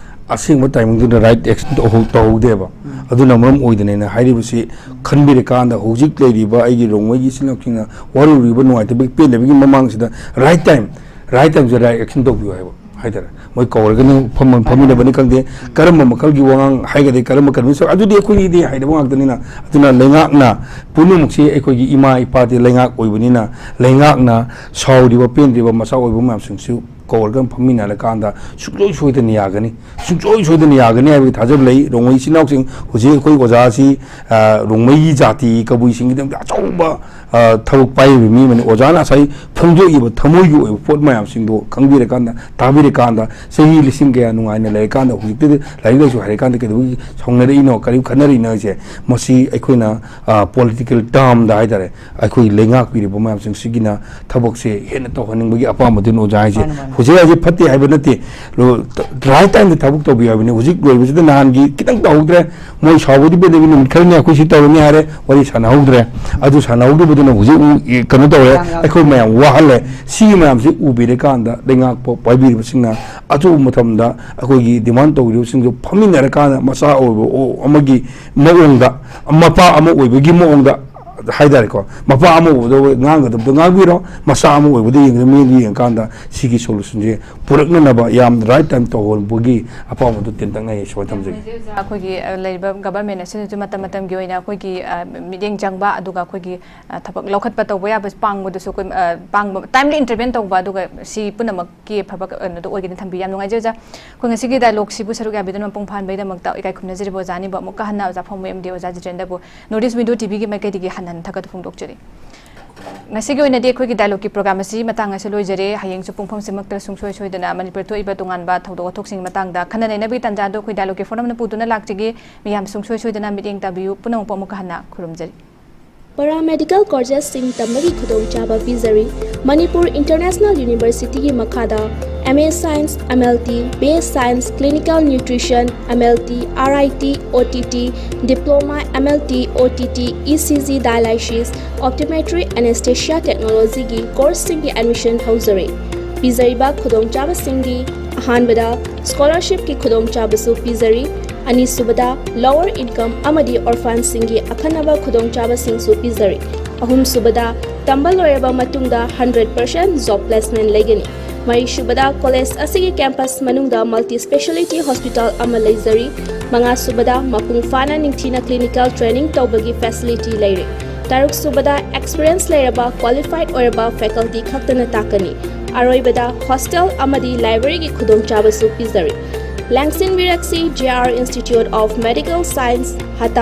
ꯑꯁꯦꯡꯕ timingꯗꯨꯗ right action ꯇꯧꯍꯧ-, ꯇꯧꯍꯧꯗꯦꯕ꯫ ꯑꯗꯨꯅ ꯃꯔꯝ ꯑꯣꯏꯗꯅꯦꯅ ꯍꯥꯏꯔꯤꯕꯁꯤ ꯈꯟꯕꯤꯔꯀꯥꯟꯗ, ꯍꯧꯖꯤꯛ ꯂꯩꯔꯤꯕ ꯑꯩꯒꯤ ꯔꯣꯡꯃꯩꯒꯤ ꯏꯆꯤꯜ ꯏꯅꯥꯎꯁꯤꯡꯅ ꯋꯥꯔꯧꯔꯤꯕ, ꯅꯨꯡꯉꯥꯏꯇꯕꯒꯤ, ꯄꯦꯟꯗꯕꯒꯤ ꯃꯃꯥꯡꯁꯤꯗ right time, right timeꯁꯦ right action ꯇꯧꯕꯤꯌꯨ ꯍꯥꯏꯕ ꯍꯥꯏꯇꯥꯔꯦ꯫ ꯃꯣꯏ ꯀꯧꯔꯒꯅꯤ, ꯐꯝ-, ꯐꯝꯃꯤꯟꯅꯕꯅꯤ ꯈꯪꯗꯦ, ꯀꯔꯝꯕ ꯃꯈꯜꯒꯤ ꯋꯥꯉꯥꯡ ꯍꯥꯏꯒꯗꯤ, ꯀꯔꯝꯕ convince, ꯑꯗꯨꯗꯤ ꯑꯩꯈꯣꯏꯒꯤꯗꯤ ꯍꯩꯔꯕ ꯉꯥꯛꯇꯅꯤꯅ꯫ ꯑꯗꯨꯅ ꯂꯩꯉꯥꯛꯅ ꯄꯨꯝꯅꯃꯛꯁꯤ, ꯑꯩꯈꯣꯏꯒꯤ ꯏꯃꯥ ꯏꯄꯥꯗꯤ ꯂꯩꯉꯥꯛ ꯑꯣꯏꯕꯅꯤꯅ, ꯂꯩꯉꯥꯛꯅ ꯁꯥꯎꯔꯤꯕ, ꯄꯦꯟꯗ꯭ꯔꯤꯕ ꯃꯆꯥ ꯑꯣꯏꯕ ꯃꯌꯥꯝꯁꯤꯡꯁꯨ ꯀꯧꯔꯒ ꯐꯝꯃꯤꯟꯅꯔꯀꯥꯟꯗ ꯁꯨꯡꯁꯣꯏ ꯁꯣꯏꯗꯅ ꯌꯥꯒꯅꯤ, ꯁꯨꯡꯁꯣꯏ ꯁꯣꯏꯗꯅ ꯌꯥꯒꯅꯤ ꯍꯥꯏꯕꯒꯤ ꯊꯥꯖꯕ ꯂꯩ꯫ ꯔꯣꯡꯃꯩ ꯏꯆꯤꯟ ꯏꯅꯥꯎꯁꯤꯡ, ꯍꯧꯖꯤꯛ ꯑꯩꯈꯣꯏ ꯑꯣꯖꯥꯁꯤ, ꯑ, ꯔꯣꯡꯃꯩꯒꯤ ꯖꯥꯇꯤ ꯀꯕꯨꯏꯁꯤꯡꯒꯤꯗꯃꯛꯇ ꯑꯆꯧꯕ, ꯑ, ꯊꯕꯛ ꯄꯥꯏꯔꯤꯕ ꯃꯤ ꯑꯃꯅꯤ꯫ ꯑꯣꯖꯥꯅ ꯉꯁꯥꯏ ꯐꯣꯡꯗꯣꯛꯏꯕ ꯊꯃꯣꯏꯒꯤ ꯑꯣꯏꯕ ꯄꯣꯠ ꯃꯌꯥꯝꯁꯤꯡꯗꯣ ꯈꯪꯕꯤꯔꯀꯥꯟꯗ, ꯇꯥꯕꯤꯔꯀꯥꯟꯗ, ꯆꯍꯤ ꯂꯤꯁꯤꯡ ꯀꯌꯥ ꯅꯨꯡꯉꯥꯏꯅ ꯂꯩꯔꯀꯥꯟꯗ, ꯍꯧꯖꯤꯛꯇꯤ ꯂꯥꯏꯔꯤꯛ ꯂꯥꯏꯁꯨ ꯍꯩꯔꯀꯥꯟꯗ ꯀꯩꯗꯧꯕꯒꯤ ꯁꯥꯎꯅꯔꯛꯏꯅꯣ, ꯀꯔꯤ ꯈꯟꯅꯔꯤꯅꯣ ꯍꯥꯏꯁꯦ, ꯃꯁꯤ ꯑꯩꯈꯣꯏꯅ, ꯑ, political termꯗ ꯍꯥꯏꯇꯥꯔꯦ, ꯑꯩꯈꯣꯏ ꯂꯩꯉꯥꯛꯄꯤꯔꯤꯕ ꯃꯌꯥꯝꯁꯤꯡꯁꯤꯒꯤꯅ ꯊꯕꯛꯁꯦ ꯍꯦꯟꯅ ꯇꯧꯍꯟꯅꯤꯡꯕꯒꯤ ꯑꯄꯥꯝꯕꯗꯨꯅ ꯑꯣꯖꯥ ꯍꯥꯏꯁꯦ꯫ ꯃꯥꯅꯤ, ꯃꯥꯅꯤ꯫ ꯍꯧꯖꯤꯛ ꯍꯧꯖꯤꯛ ꯐꯠꯇꯦ ꯍꯥꯏꯕ ꯅꯠꯇꯦ, ꯂꯣ-, ꯇ-, right timeꯗ ꯊꯕꯛ ꯇꯧꯕꯤꯌꯨ ꯍꯥꯏꯕꯅꯤ꯫ ꯍꯧꯖꯤꯛ ꯂꯣꯏꯕꯁꯤꯗ ꯅꯍꯥꯟꯒꯤ ꯈꯤꯇꯪ ꯇꯧꯍꯧꯗ꯭ꯔꯦ, ꯃꯣꯏ ꯁꯥꯎꯕꯗꯤ ꯄꯦꯟꯗꯕꯤ ꯅꯨꯃꯤꯠ ꯈꯔꯅꯤ ꯑꯩꯈꯣꯏ ꯁꯤ ꯇꯧꯔꯅꯤ ꯍꯥꯏꯔꯦ, ꯋꯥꯔꯤ ꯁꯥꯟꯅꯍꯧꯗ꯭ꯔꯦ꯫ ꯑꯗꯨ ꯁꯥꯟꯅꯍꯧꯗꯕꯗꯨꯅ ꯍꯧꯖꯤꯛ ꯎ-, ꯏ-, ꯀꯩꯅꯣ ꯇꯧꯔꯦ, ꯌꯥꯝ, ꯌꯥꯝ ꯑꯩꯈꯣꯏ ꯃꯌꯥꯝ ꯋꯥꯍꯜꯂꯦ꯫ ꯁꯤꯒꯤ ꯃꯌꯥꯝꯁꯤ ꯎꯕꯤꯔꯀꯥꯟꯗ ꯂꯩꯉꯥꯛꯄ ꯄꯥꯏꯕꯤꯔꯤꯕꯁꯤꯡꯅ ꯑꯊꯨꯕ ꯃꯇꯝꯗ ꯑꯩꯈꯣꯏꯒꯤ demand ꯇꯧꯔꯤꯕꯁꯤꯡꯗꯨ ꯐꯝꯃꯤꯟꯅꯔꯀꯥꯟꯗ ꯃꯆꯥ ꯑꯣꯏꯕ ꯑꯣ-, ꯑꯃꯒꯤ ꯃꯑꯣꯡꯗ, ꯃꯄꯥ ꯑꯃ ꯑꯣꯏꯕꯒꯤ ꯃꯑꯣꯡꯗ ꯍꯥꯏꯇꯥꯔꯦꯀꯣ, ꯃꯄꯥ ꯑꯃ ꯑꯣꯏꯕꯗ ꯉꯥꯡꯒꯗꯕꯗꯣ ꯉꯥꯡꯕꯤꯔꯣ, ꯃꯆꯥ ꯑꯃ ꯑꯣꯏꯕꯗ ꯌꯦꯡꯗꯅ ꯃꯤꯠꯌꯦꯡꯗ ꯌꯦꯡꯉꯀꯥꯟꯗ ꯁꯤꯒꯤ solutionꯁꯦ ꯄꯨꯔꯛꯅꯅꯕ ꯌꯥꯝ right time ꯇꯧꯍꯧꯕꯒꯤ ꯑꯄꯥꯝꯕꯗꯨ ꯇꯦꯟꯇꯛꯅ ꯑꯩ ꯁꯨꯃꯥꯏꯅ ꯊꯝꯖꯒꯦ꯫ ꯑꯩꯈꯣꯏꯒꯤ, ꯑ, ꯂꯩꯔꯤꯕ government ꯑꯁꯤꯅꯁꯨ ꯃꯇꯝ ꯃꯇꯝꯒꯤ ꯑꯣꯏꯅ ꯑꯩꯈꯣꯏꯒꯤ, ꯑ, ꯃꯤꯠꯌꯦꯡ ꯆꯪꯕ, ꯑꯗꯨꯒ ꯑꯩꯈꯣꯏꯒꯤ, ꯑ, ꯊꯕꯛ ꯂꯧꯈꯠꯄ ꯇꯧꯕ ꯌꯥꯕ ꯄꯥꯡꯕꯗꯨꯁꯨ ꯑꯩꯈꯣꯏ, ꯑ, ꯄꯥꯡꯕ, timely intervene ꯇꯧꯕ, ꯑꯗꯨꯒ ꯁꯤ ꯄꯨꯝꯅꯃꯛꯀꯤ ꯑꯐꯕ ꯀꯩꯅꯣꯗꯣ ꯑꯣꯏꯒꯅꯤ ꯊꯝꯕꯤ꯫ ꯌꯥꯝ ꯅꯨꯡꯉꯥꯏꯖꯩ ꯑꯣꯖꯥ꯫ ꯑꯩꯈꯣꯏ ꯉꯁꯤꯒꯤ dialogueꯁꯤꯕꯨ ꯁꯔꯨꯛ ꯌꯥꯕꯤꯗꯨꯅ ꯃꯄꯨꯡ ꯐꯥꯍꯟꯕꯒꯤꯗꯃꯛꯇ ꯏꯀꯥꯏ ꯈꯨꯝꯅꯖꯔꯤꯕ ꯑꯣꯖꯥꯅꯤꯕꯨ ꯑꯃꯨꯛꯀ ꯍꯟꯅ ꯑꯣꯖꯥ ꯐꯥꯎꯃꯩ ꯑꯃꯗꯤ ꯑꯣꯖꯥ ꯖꯤꯇꯦꯟꯗ꯭ꯔꯕꯨ North East Window TVꯒꯤ ꯃꯥꯏꯀꯩꯗꯒꯤ ꯍꯟꯅ ꯍꯟꯅ ꯊꯥꯒꯠꯄ ꯐꯣꯡꯗꯣꯛꯆꯔꯤ꯫ ꯉꯁꯤꯒꯤ ꯑꯣꯏꯅꯗꯤ ꯑꯩꯈꯣꯏꯒꯤ dialogueꯀꯤ programme ꯑꯁꯤ ꯃꯇꯥꯡ ꯑꯁꯤꯗ ꯂꯣꯏꯖꯔꯦ꯫ ꯍꯌꯦꯡꯁꯨ ꯄꯨꯡꯐꯝꯁꯤꯃꯛꯇ ꯁꯨꯡꯁꯣꯏ ꯁꯣꯏꯗꯅ ꯃꯅꯤꯄꯨꯔ ꯊꯣꯛꯏꯕ ꯇꯣꯉꯥꯟꯕ ꯊꯧꯗꯣꯛ ꯋꯥꯊꯣꯛꯁꯤꯡꯒꯤ ꯃꯇꯥꯡꯗ ꯈꯟꯅ ꯅꯩꯅꯕꯒꯤ ꯇꯥꯟꯖꯥ ꯑꯗꯨ ꯑꯩꯈꯣꯏ dialogueꯀꯤ forum ꯅ ꯄꯨꯗꯨꯅ ꯂꯥꯛꯆꯒꯦ꯫ ꯃꯤꯌꯥꯝ ꯁꯨꯡꯁꯣꯏ ꯁꯣꯏꯗꯅ ꯃꯤꯠꯌꯦꯡ ꯇꯥꯕꯤꯌꯨ꯫ ꯄꯨꯝꯅꯃꯛꯄꯨ ꯑꯃꯨꯛꯀ ꯍꯟꯅ ꯈꯨꯔꯨꯝꯖꯔꯤ꯫ Paramedical courses ꯁꯤꯡ ꯇꯝꯕꯒꯤ ꯈꯨꯗꯣꯡꯆꯥꯕ ꯄꯤꯖꯔꯤ꯫ ꯃꯅꯤꯄꯨꯔ International Universityꯒꯤ ꯃꯈꯥꯗ M A Science, M L T, B A Science, Clinical Nutrition, M L T, R I T, O T T, Diploma, M L T, O T T, E C G Dialysis, Optometry, Anesthesia Technology ꯒꯤ course ꯁꯤꯡꯒꯤ admission ꯍꯧꯖꯔꯤ꯫ ꯄꯤꯖꯔꯤꯕ ꯈꯨꯗꯣꯡꯆꯥꯕꯁꯤꯡꯗꯤ: ꯑꯍꯥꯟꯕꯗ, scholarship ꯀꯤ ꯈꯨꯗꯣꯡꯆꯥꯕꯁꯨ ꯄꯤꯖꯔꯤ꯫ ꯑꯅꯤꯁꯨꯕꯗ, lower income ꯑꯃꯗꯤ orphan ꯁꯤꯡꯒꯤ ꯑꯈꯟꯅꯕ ꯈꯨꯗꯣꯡꯆꯥꯕꯁꯤꯡꯁꯨ ꯄꯤꯖꯔꯤ꯫ ꯑꯍꯨꯝꯁꯨꯕꯗ, ꯇꯝꯕ ꯂꯣꯏꯔꯕ ꯃꯇꯨꯡꯗ hundred percent job placement ꯂꯩꯒꯅꯤ꯫ ꯃꯔꯤꯁꯨꯕꯗ, college ꯑꯁꯤꯒꯤ campus ꯃꯅꯨꯡꯗ multi speciality hospital ꯑꯃ ꯂꯩꯖꯔꯤ꯫ ꯃꯉꯥꯁꯨꯕꯗ, ꯃꯄꯨꯡ ꯐꯥꯅ ꯅꯤꯡꯊꯤꯅ clinical training ꯇꯧꯕꯒꯤ facility ꯂꯩꯔꯦ꯫ ꯇꯔꯨꯛꯁꯨꯕꯗ, experience ꯂꯩꯔꯕ qualified ꯑꯣꯏꯔꯕ faculty ꯈꯛꯇꯅ ꯇꯥꯛꯀꯅꯤ꯫ ꯑꯔꯣꯏꯕꯗ, hostel ꯑꯃꯗꯤ library ꯒꯤ ꯈꯨꯗꯣꯡꯆꯥꯕꯁꯨ ꯄꯤꯖꯔꯤ꯫ ꯂꯦꯡꯁꯤꯟꯕꯤꯔꯛꯁꯤ, J R Institute of Medical Science, ꯍꯇꯥ